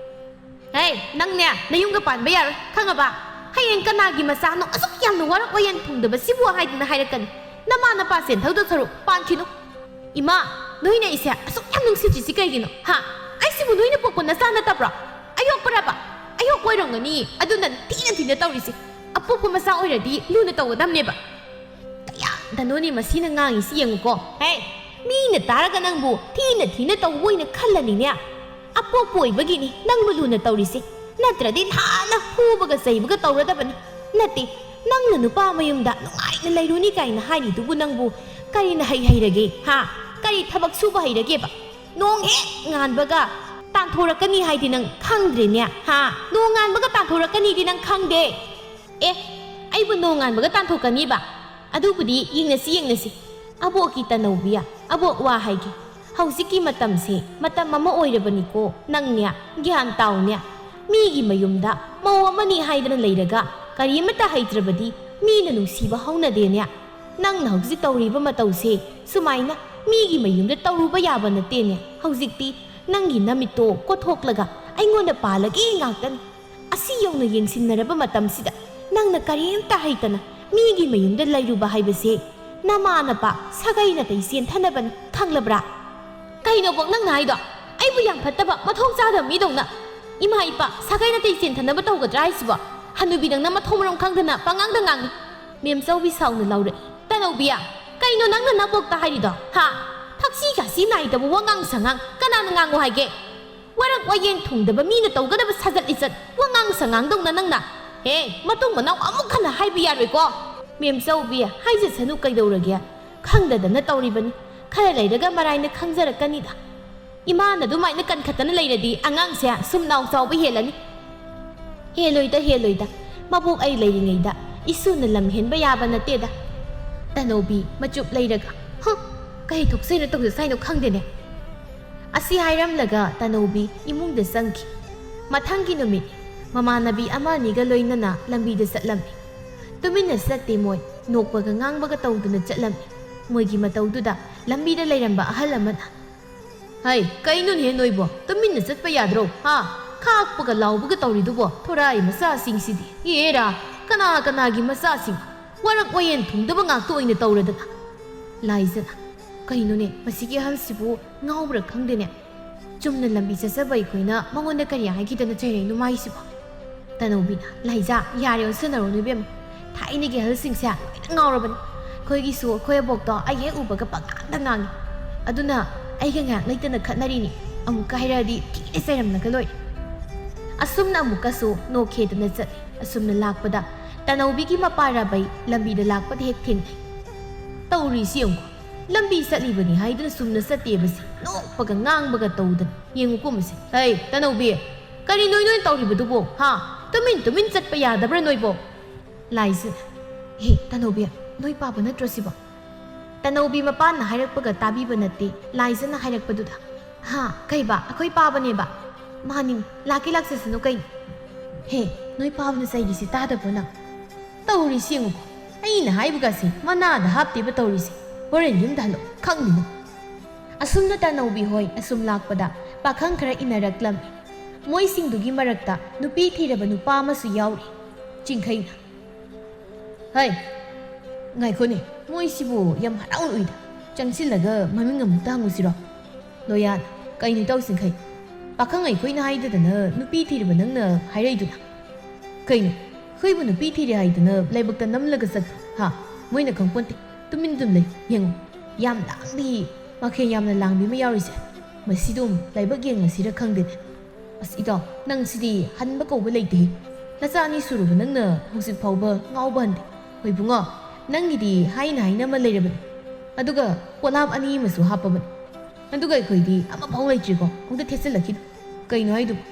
ꯍꯦ, ꯅꯪꯅꯦ ꯅꯌꯨꯝꯒ ꯄꯥꯟꯕ ꯌꯥꯔꯣꯏ, ꯈꯪꯉꯕ? ꯍꯌꯦꯡ ꯀꯅꯥꯒꯤ ꯃꯆꯥꯅꯣ ꯑꯁꯨꯛ ꯌꯥꯝꯅ ꯋꯥꯔꯛ ꯋꯥꯌꯦꯟ ꯐꯪꯗꯕ ꯁꯤꯕꯨ ꯍꯥꯏꯗꯅ ꯍꯥꯏꯔꯛꯀꯅꯤ꯫ ꯅꯃꯥ ꯅꯄꯥ ꯁꯦꯟ ꯊꯧꯗꯧ ꯁꯔꯨꯛ ꯄꯥꯟꯈꯤꯅꯨ꯫ ꯏꯃꯥ, ꯅꯣꯏꯅ ꯑꯩꯁꯦ ꯑꯁꯨꯛ ꯌꯥꯝ ꯅꯨꯡꯁꯤꯗ꯭ꯔꯤꯁꯤ ꯀꯩꯒꯤꯅꯣ? ꯍꯥ? ꯑꯩꯁꯤꯕꯨ ꯅꯣꯏꯅ ꯄꯣꯛꯄ ꯅꯆꯥ ꯅꯠꯇꯕ꯭ꯔꯣ? ꯑꯌꯣꯛꯄꯔꯕ? ꯑꯌꯣꯛꯄ ꯑꯣꯏꯔꯝꯒꯅꯤ, ꯑꯗꯨꯅ ꯊꯤꯅ ꯊꯤꯅ ꯇꯧꯔꯤꯁꯦ꯫ ꯑꯄꯣꯛꯄ ꯃꯆꯥ ꯑꯣꯏꯔꯗꯤ ꯂꯨꯅ ꯇꯧꯒꯗꯕꯅꯦꯕ꯫ ꯀꯌꯥꯗꯅꯣꯅꯦ ꯃꯁꯤꯅ ꯉꯥꯡꯉꯤꯁꯤ ꯌꯦꯡꯉꯨꯀꯣ꯫ ꯍꯦ, ꯃꯤꯅ ꯇꯥꯔꯒ ꯅꯪꯕꯨ ꯊꯤꯅ ꯊꯤꯅ ꯇꯧꯕ ꯑꯣꯏꯅ ꯈꯜꯂꯅꯤꯅꯦ꯫ ꯑꯄꯣꯛꯄ ꯑꯣꯏꯕꯒꯤꯅꯤ ꯅꯪꯕꯨ ꯂꯨꯅ ꯇꯧꯔꯤꯁꯦ꯫ ꯅꯠꯇ꯭ꯔꯗꯤ ꯅꯍꯥꯟꯅ ꯐꯨꯕꯒ ꯆꯩꯕꯒ ꯇꯧꯔꯗꯕꯅꯤ꯫ ꯅꯠꯇꯦ, ꯅꯪꯅ ꯅꯨꯄꯥ ꯃꯌꯨꯝꯗ ꯅꯨꯡꯉꯥꯏꯅ ꯂꯩꯔꯨꯅꯤ ꯀꯥꯏꯅ ꯍꯥꯏꯔꯤꯗꯨꯕꯨ ꯅꯪꯕꯨ ꯀꯔꯤꯅ ꯍꯩ ꯍꯩꯔꯒꯦ, ꯍꯥ? ꯀꯔꯤ ꯊꯕꯛ ꯁꯨꯕ ꯍꯩꯔꯒꯦꯕ? ꯅꯣꯡ ꯍꯦꯛ ꯉꯥꯟꯕꯒ ꯇꯥꯟꯊꯣꯔꯛꯀꯅꯤ ꯍꯥꯏꯗꯤ ꯅꯪ ꯈꯪꯗ꯭ꯔꯦꯅꯦ, ꯍꯥ? ꯅꯣꯡ ꯉꯥꯟꯕꯒ ꯇꯥꯟꯊꯣꯔꯛꯀꯅꯤꯗꯤ ꯅꯪ ꯈꯪꯗꯦ꯫ ꯑꯦ, ꯑꯩꯕꯨ ꯅꯣꯡꯉꯥꯟꯕꯒ ꯇꯥꯟꯊꯣꯛꯀꯅꯤꯕ? ꯑꯗꯨꯕꯨꯗꯤ ꯌꯦꯡꯅꯁꯤ, ꯌꯦꯡꯅꯁꯤ꯫ ꯑꯕꯣꯛꯀꯤ ꯇꯅꯧꯕꯤ, ꯑꯕꯣꯛ ꯋꯥ ꯍꯥꯏꯒꯦ꯫ ꯍꯧꯖꯤꯛꯀꯤ ꯃꯇꯝꯁꯦ ꯃꯇꯝ ꯑꯃ ꯑꯣꯏꯔꯕꯅꯤꯀꯣ꯫ ꯅꯪꯅꯦ, ꯒ꯭ꯌꯥꯟ ꯇꯥꯎꯅꯦ꯫ ꯃꯤꯒꯤ ꯃꯌꯨꯝꯗ ꯃꯧ ꯑꯃꯅꯤ ꯍꯥꯏꯗꯅ ꯂꯩꯔꯒ ꯀꯔꯤꯃꯠꯇ ꯍꯩꯇ꯭ꯔꯕꯗꯤ ꯃꯤꯅ ꯅꯨꯡꯁꯤꯕ ꯍꯧꯅꯗꯦꯅꯦ꯫ ꯅꯪꯅ ꯍꯧꯖꯤꯛ ꯇꯧꯔꯤꯕ ꯃꯇꯧꯁꯦ ꯁꯨꯃꯥꯏꯅ ꯃꯤꯒꯤ ꯃꯌꯨꯝꯗ ꯇꯧꯔꯨꯕ ꯌꯥꯕ ꯅꯠꯇꯦꯅꯦ꯫ ꯍꯧꯖꯤꯛꯇꯤ ꯅꯪꯒꯤ ꯅꯃꯤꯠꯇꯣ ꯀꯣꯊꯣꯛꯂꯒ ꯑꯩꯉꯣꯟꯗ ꯄꯥꯜꯂꯒꯦ ꯉꯥꯛꯇꯅꯤ꯫ ꯑꯁꯤ ꯌꯧꯅ ꯌꯦꯡꯁꯤꯟꯅꯔꯕ ꯃꯇꯝꯁꯤꯗ ꯅꯪꯅ ꯀꯔꯤꯝꯇ ꯍꯩꯇꯅ ꯃꯤꯒꯤ ꯃꯌꯨꯝꯗ ꯂꯩꯔꯨꯕ ꯍꯥꯏꯕꯁꯦ ꯅꯃꯥ ꯅꯄꯥ ꯁꯥꯒꯩ ꯅꯥꯇꯩ ꯆꯦꯟꯊꯅꯕꯅꯤ, ꯈꯪꯂꯕ꯭ꯔꯥ? ꯀꯩꯅꯣ ꯕꯣꯛ ꯅꯪꯅ ꯍꯥꯏꯗꯣ? ꯑꯩꯕꯨ ꯌꯥꯝ ꯐꯠꯇꯕ ꯃꯊꯣꯡ ꯆꯥꯗꯕ ꯃꯤꯗꯧꯅ ꯏꯃꯥ ꯏꯄꯥ ꯁꯥꯒꯩ ꯅꯥꯇꯩ ꯆꯦꯟꯊꯅꯕ ꯇꯧꯒꯗ꯭ꯔꯥ ꯍꯥꯏꯁꯤꯕꯣ? ꯍꯅꯨꯕꯤ ꯅꯪꯅ ꯃꯊꯣꯡ ꯃꯔꯝ ꯈꯪꯗꯅ ꯄꯉꯥꯡꯗ ꯉꯥꯡꯉꯤ꯫ ꯃꯦꯝꯆꯧꯕꯤ ꯁꯥꯎꯅ ꯂꯥꯎꯔꯛꯏ꯫ ꯇꯅꯧꯕꯤꯌꯥ, ꯀꯩꯅꯣ ꯅꯪꯅ ꯅꯕꯣꯛꯇ ꯍꯥꯏꯔꯤꯗꯣ? ꯍꯥ? ꯊꯛꯁꯤ ꯈꯥꯁꯤ ꯅꯥꯏꯗꯕ ꯋꯥꯉꯥꯡ ꯁꯉꯥꯡ ꯀꯅꯥꯅ ꯉꯥꯡꯉꯨ ꯍꯥꯏꯒꯦ? ꯋꯥꯔꯛ ꯋꯥꯌꯦꯟ ꯊꯨꯡꯗꯕ ꯃꯤꯅ ꯇꯧꯒꯗꯕ ꯁꯥꯖꯠ ꯂꯤꯆꯠ ꯋꯥꯉꯥꯡ ꯁꯉꯥꯡꯗꯧꯅ ꯅꯪꯅ꯫ ꯍꯦ, ꯃꯇꯨꯡ ꯃꯅꯥꯎ ꯑꯃꯨꯛ ꯍꯟꯅ ꯍꯥꯏꯕ ꯌꯥꯔꯣꯏꯀꯣ꯫ ꯃꯦꯝꯆꯧꯕꯤ, ꯍꯥꯏꯖꯁꯅꯨ ꯀꯩꯗꯧꯔꯒꯦ? ꯈꯪꯗꯗꯅ ꯇꯧꯔꯤꯕꯅꯤ꯫ ꯈꯔ ꯂꯩꯔꯒ ꯃꯔꯥꯏꯅ ꯈꯪꯖꯔꯛꯀꯅꯤꯗ꯫ ꯏꯃꯥꯅ ꯑꯗꯨꯃꯥꯏꯅ ꯀꯟꯈꯠꯇꯅ ꯂꯩꯔꯗꯤ ꯑꯉꯥꯡꯁꯦ ꯁꯨꯝ ꯅꯥꯎ ꯆꯥꯎꯕ ꯍꯦꯜꯂꯅꯤ꯫ ꯍꯦꯜꯂꯣꯏꯗ, ꯍꯦꯜꯂꯣꯏꯗ꯫ ꯃꯕꯣꯛ ꯑꯩ ꯂꯩꯔꯤꯉꯩꯗ ꯏꯁꯨꯅ ꯂꯝ ꯍꯦꯟꯕ ꯌꯥꯕ ꯅꯠꯇꯦꯗ꯫ ꯇꯅꯧꯕꯤ ꯃꯆꯨꯞ ꯂꯩꯔꯒ, ꯍꯨꯝ, ꯀꯩ ꯊꯣꯛꯆꯩꯅꯣ ꯇꯧꯖꯁꯥꯏꯅꯣ ꯈꯪꯗꯦꯅꯦ꯫ ꯑꯁꯤ ꯍꯥꯏꯔꯝꯂꯒ ꯇꯅꯧꯕꯤ ꯏꯃꯨꯡꯗ ꯆꯪꯈꯤ꯫ ꯃꯊꯪꯒꯤ ꯅꯨꯃꯤꯠ ꯃꯃꯥꯟꯅꯕꯤ ꯑꯃ ꯑꯅꯤꯒ ꯂꯣꯏꯅꯅ ꯂꯝꯕꯤꯗ ꯆꯠꯂꯝꯃꯤ꯫ ꯇꯨꯃꯤꯟꯅ ꯆꯠꯇꯦ ꯃꯣꯏ, ꯅꯣꯛꯄꯒ ꯉꯥꯡꯕꯒ ꯇꯧꯗꯨꯅ ꯆꯠꯂꯝꯃꯤ꯫ ꯃꯣꯏꯒꯤ ꯃꯇꯧꯗꯨꯗ ꯂꯝꯕꯤꯗ ꯂꯩꯔꯝꯕ ꯑꯍꯜ ꯑꯃꯅ, "ꯍꯩ, ꯀꯩꯅꯣꯅꯦꯍꯦ ꯅꯣꯏꯕꯣ? ꯇꯨꯃꯤꯟꯅ ꯆꯠꯄ ꯌꯥꯗ꯭ꯔꯣ? ꯍꯥ? ꯈꯥꯛꯄꯒ ꯂꯥꯎꯕꯒ ꯇꯧꯔꯤꯗꯨꯕꯣ? ꯊꯣꯔꯥꯏ ꯃꯆꯥꯁꯤꯡꯁꯤꯗꯤ꯫ ꯑꯦꯔꯥ, ꯀꯅꯥ ꯀꯅꯥꯒꯤ ꯃꯆꯥꯁꯤꯡ? ꯋꯥꯔꯛ ꯋꯥꯌꯦꯟ ꯊꯨꯡꯗꯕ ꯉꯥꯛꯇ ꯑꯣꯏꯅ ꯇꯧꯔꯗꯅ꯫" ꯂꯥꯏꯖꯅ, "ꯀꯩꯅꯣꯅꯦ, ꯃꯁꯤꯒꯤ ꯑꯍꯜꯁꯤꯕꯨ ꯉꯥꯎꯕ꯭ꯔꯥ ꯈꯪꯗꯦꯅꯦ꯫ ꯆꯨꯝꯅ ꯂꯝꯕꯤ ꯆꯠꯆꯕ ꯑꯩꯈꯣꯏꯅ ꯃꯉꯣꯟꯗ ꯀꯔꯤ ꯍꯥꯏꯈꯤꯗꯅ ꯆꯩꯔꯛꯏꯅꯣ ꯃꯥꯏꯁꯤꯕꯣ?" ꯇꯅꯧꯕꯤꯅ, "ꯂꯥꯏꯖꯥ, ꯌꯥꯔꯦ ꯑꯣꯟꯁꯤꯟꯅꯔꯨꯅꯨ ꯏꯕꯦꯝꯃ꯫ ꯊꯥꯏꯅꯒꯤ ꯑꯍꯜꯁꯤꯡꯁꯦ ꯂꯣꯏꯅ ꯉꯥꯎꯔꯕꯅꯤ꯫ ꯑꯩꯈꯣꯏꯒꯤꯁꯨ ꯑꯩꯈꯣꯏ ꯑꯕꯣꯛꯇꯣ ꯑꯩ ꯍꯦꯛ ꯎꯕꯒ ꯄꯉꯥꯡꯗ ꯉꯥꯡꯉꯤ꯫ ꯑꯗꯨꯅ ꯑꯩꯒ ꯉꯥꯏꯍꯥꯛ ꯂꯩꯇꯅ ꯈꯠꯅꯔꯤꯅꯤ꯫ ꯑꯃꯨꯛꯀ ꯍꯥꯏꯔꯛꯑꯗꯤ ꯊꯤꯅ ꯆꯩꯔꯝꯂꯒ ꯂꯣꯏꯔꯦ꯫" ꯑꯁꯨꯝꯅ ꯑꯃꯨꯛꯀꯁꯨ ꯅꯣꯛꯈꯦꯗꯅ ꯆꯠꯂꯤ꯫ ꯑꯁꯨꯝꯅ ꯂꯥꯛꯄꯗ ꯇꯅꯧꯕꯤꯒꯤ ꯃꯄꯥ ꯔꯥꯕꯩ ꯂꯝꯕꯤꯗ ꯂꯥꯛꯄꯗ ꯍꯦꯛ ꯊꯦꯡꯅꯩ꯫ ꯇꯧꯔꯤꯁꯤ ꯌꯦꯡꯉꯨ꯫ ꯂꯝꯕꯤ ꯆꯠꯂꯤꯕꯅꯤ ꯍꯥꯏꯗꯨꯅ ꯆꯨꯝꯅ ꯆꯠꯇꯦꯕꯁꯤ꯫ ꯅꯣꯛꯄꯒ ꯉꯥꯡꯕꯒ ꯇꯧꯗꯅ꯫ ꯌꯦꯡꯉꯨꯀꯣ ꯃꯁꯤ꯫ "ꯍꯩ, ꯇꯅꯧꯕꯤ, ꯀꯔꯤ ꯅꯣꯏ ꯅꯣꯏ ꯇꯧꯔꯤꯕꯗꯨꯕꯣ? ꯍꯥ? ꯇꯨꯃꯤꯟ ꯇꯨꯃꯤꯟ ꯆꯠꯄ ꯌꯥꯗꯕ꯭ꯔꯥ ꯅꯣꯏꯕꯣ?" ꯂꯥꯏꯖꯅ, "ꯍꯦ, ꯇꯅꯧꯕꯤ, ꯅꯣꯏ ꯄꯥꯕ ꯅꯠꯇ꯭ꯔꯣ ꯁꯤꯕꯣ?" ꯇꯅꯧꯕꯤ ꯃꯄꯥꯟꯅ ꯍꯥꯏꯔꯛꯄꯒ ꯇꯥꯕꯤꯕ ꯅꯠꯇꯦ, ꯂꯥꯏꯖꯅ ꯍꯥꯏꯔꯛꯄꯗꯨꯗ꯫ "ꯍꯥ, ꯀꯩꯕ? ꯑꯩꯈꯣꯏ ꯄꯥꯕꯅꯦꯕ?" "ꯃꯥꯅꯤ, ꯂꯥꯛꯀꯦ ꯂꯥꯛꯆꯁꯅꯨ ꯀꯩꯅꯣ꯫" ꯍꯦ, ꯅꯣꯏ ꯄꯥꯕꯅ ꯆꯩꯒꯤꯁꯤ ꯇꯥꯗꯕ꯭ꯔꯣ ꯅꯪ? ꯇꯧꯔꯤꯁꯤ ꯌꯦꯡꯉꯨꯀꯣ, ꯑꯩꯅ ꯍꯥꯏꯕꯒꯁꯦ ꯃꯅꯥꯗ ꯍꯥꯞꯇꯦꯕ ꯇꯧꯔꯤꯁꯦ꯫ ꯍꯣꯔꯦꯟ ꯌꯨꯝꯗ ꯍꯜꯂꯣ, ꯈꯪꯅꯤ ꯅꯪ꯫ ꯑꯁꯨꯝꯅ ꯇꯥꯅꯧꯕꯤ ꯍꯣꯏ ꯑꯁꯨꯝ ꯂꯥꯛꯄꯗ ꯄꯥꯈꯪ ꯈꯔ ꯏꯟꯅꯔꯛꯂꯝꯃꯤ꯫ ꯃꯣꯏꯁꯤꯡꯗꯨꯒꯤ ꯃꯔꯛꯇ ꯅꯨꯄꯤ ꯊꯤꯔꯕ ꯅꯨꯄꯥ ꯑꯃꯁꯨ ꯌꯥꯎꯔꯤ꯫ ꯆꯤꯡꯈꯩꯅ, "ꯍꯩ, ꯉꯥꯏꯈꯣꯅꯦ, ꯃꯣꯏꯁꯤꯕꯨ ꯌꯥꯝ ꯍꯔꯥꯎꯅ ꯎꯏꯗ꯫ ꯆꯪꯁꯤꯜꯂꯒ ꯃꯃꯤꯡ ꯑꯃꯨꯛꯇ ꯍꯪꯉꯨꯁꯤꯔꯣ?" ꯂꯣꯌꯥꯟ, "ꯀꯩꯅꯣ ꯏꯇꯥꯎ ꯆꯤꯡꯈꯩ? ꯄꯥꯈꯪ ꯑꯩꯈꯣꯏꯅ ꯍꯥꯏꯗꯗꯅ ꯅꯨꯄꯤ ꯊꯤꯔꯕ ꯅꯪꯅ ꯍꯥꯏꯔꯛꯏꯗꯨꯅ? ꯀꯩꯅꯣ, ꯑꯩꯈꯣꯏꯕꯨ ꯅꯨꯄꯤ ꯊꯤꯔꯦ ꯍꯥꯏꯗꯅ ꯂꯥꯏꯕꯛꯇ ꯅꯝꯂꯒ ꯆꯠꯄ꯭ꯔꯣ? ꯍꯥ? ꯃꯣꯏꯅ ꯈꯪꯄꯣꯟꯇꯦ꯫ ꯇꯨꯃꯤꯟ ꯇꯨꯝ ꯂꯩ꯫ ꯌꯦꯡꯉꯣ, ꯌꯥꯝ ꯂꯥꯡꯕꯤ, ꯃꯈꯦꯜ ꯌꯥꯝꯅ ꯂꯥꯡꯕꯤ ꯑꯃ ꯌꯥꯎꯔꯤꯁꯦ꯫ ꯃꯁꯤꯗꯨꯝ ꯂꯥꯏꯕꯛ ꯌꯦꯡꯉꯁꯤꯔ ꯈꯪꯗꯦꯅꯦ꯫ ꯑꯁ ꯏꯇꯥꯎ, ꯅꯪ ꯁꯤꯗꯤ ꯍꯟꯕ ꯀꯧꯕ ꯂꯩꯇꯦꯍꯦ꯫ ꯅꯆꯥ ꯑꯅꯤ ꯁꯨꯔꯕ ꯅꯪꯅ ꯍꯧꯖꯤꯛ ꯐꯥꯎꯕ ꯉꯥꯎꯕ ꯍꯟꯗꯦ꯫ ꯍꯣꯏ ꯕꯨꯡꯉꯣ, ꯅꯪꯒꯤꯗꯤ ꯍꯥꯏꯅ ꯍꯥꯏꯅ ꯑꯃ ꯂꯩꯔꯕꯅꯤ꯫ ꯑꯗꯨꯒ ꯄꯣꯠꯂꯥꯝ ꯑꯅꯤ ꯑꯃꯁꯨ ꯍꯥꯞꯄꯕꯅꯤ꯫ ꯑꯗꯨꯒ ꯑꯩꯈꯣꯏꯗꯤ ꯑꯃꯐꯥꯎ ꯂꯩꯇ꯭ꯔꯤꯀꯣ, ꯑꯝꯇ ꯊꯦꯠꯆꯜꯂꯛꯈꯤꯅꯨ꯫ ꯀꯩꯅꯣ ꯍꯥꯏꯗꯨꯕꯨ?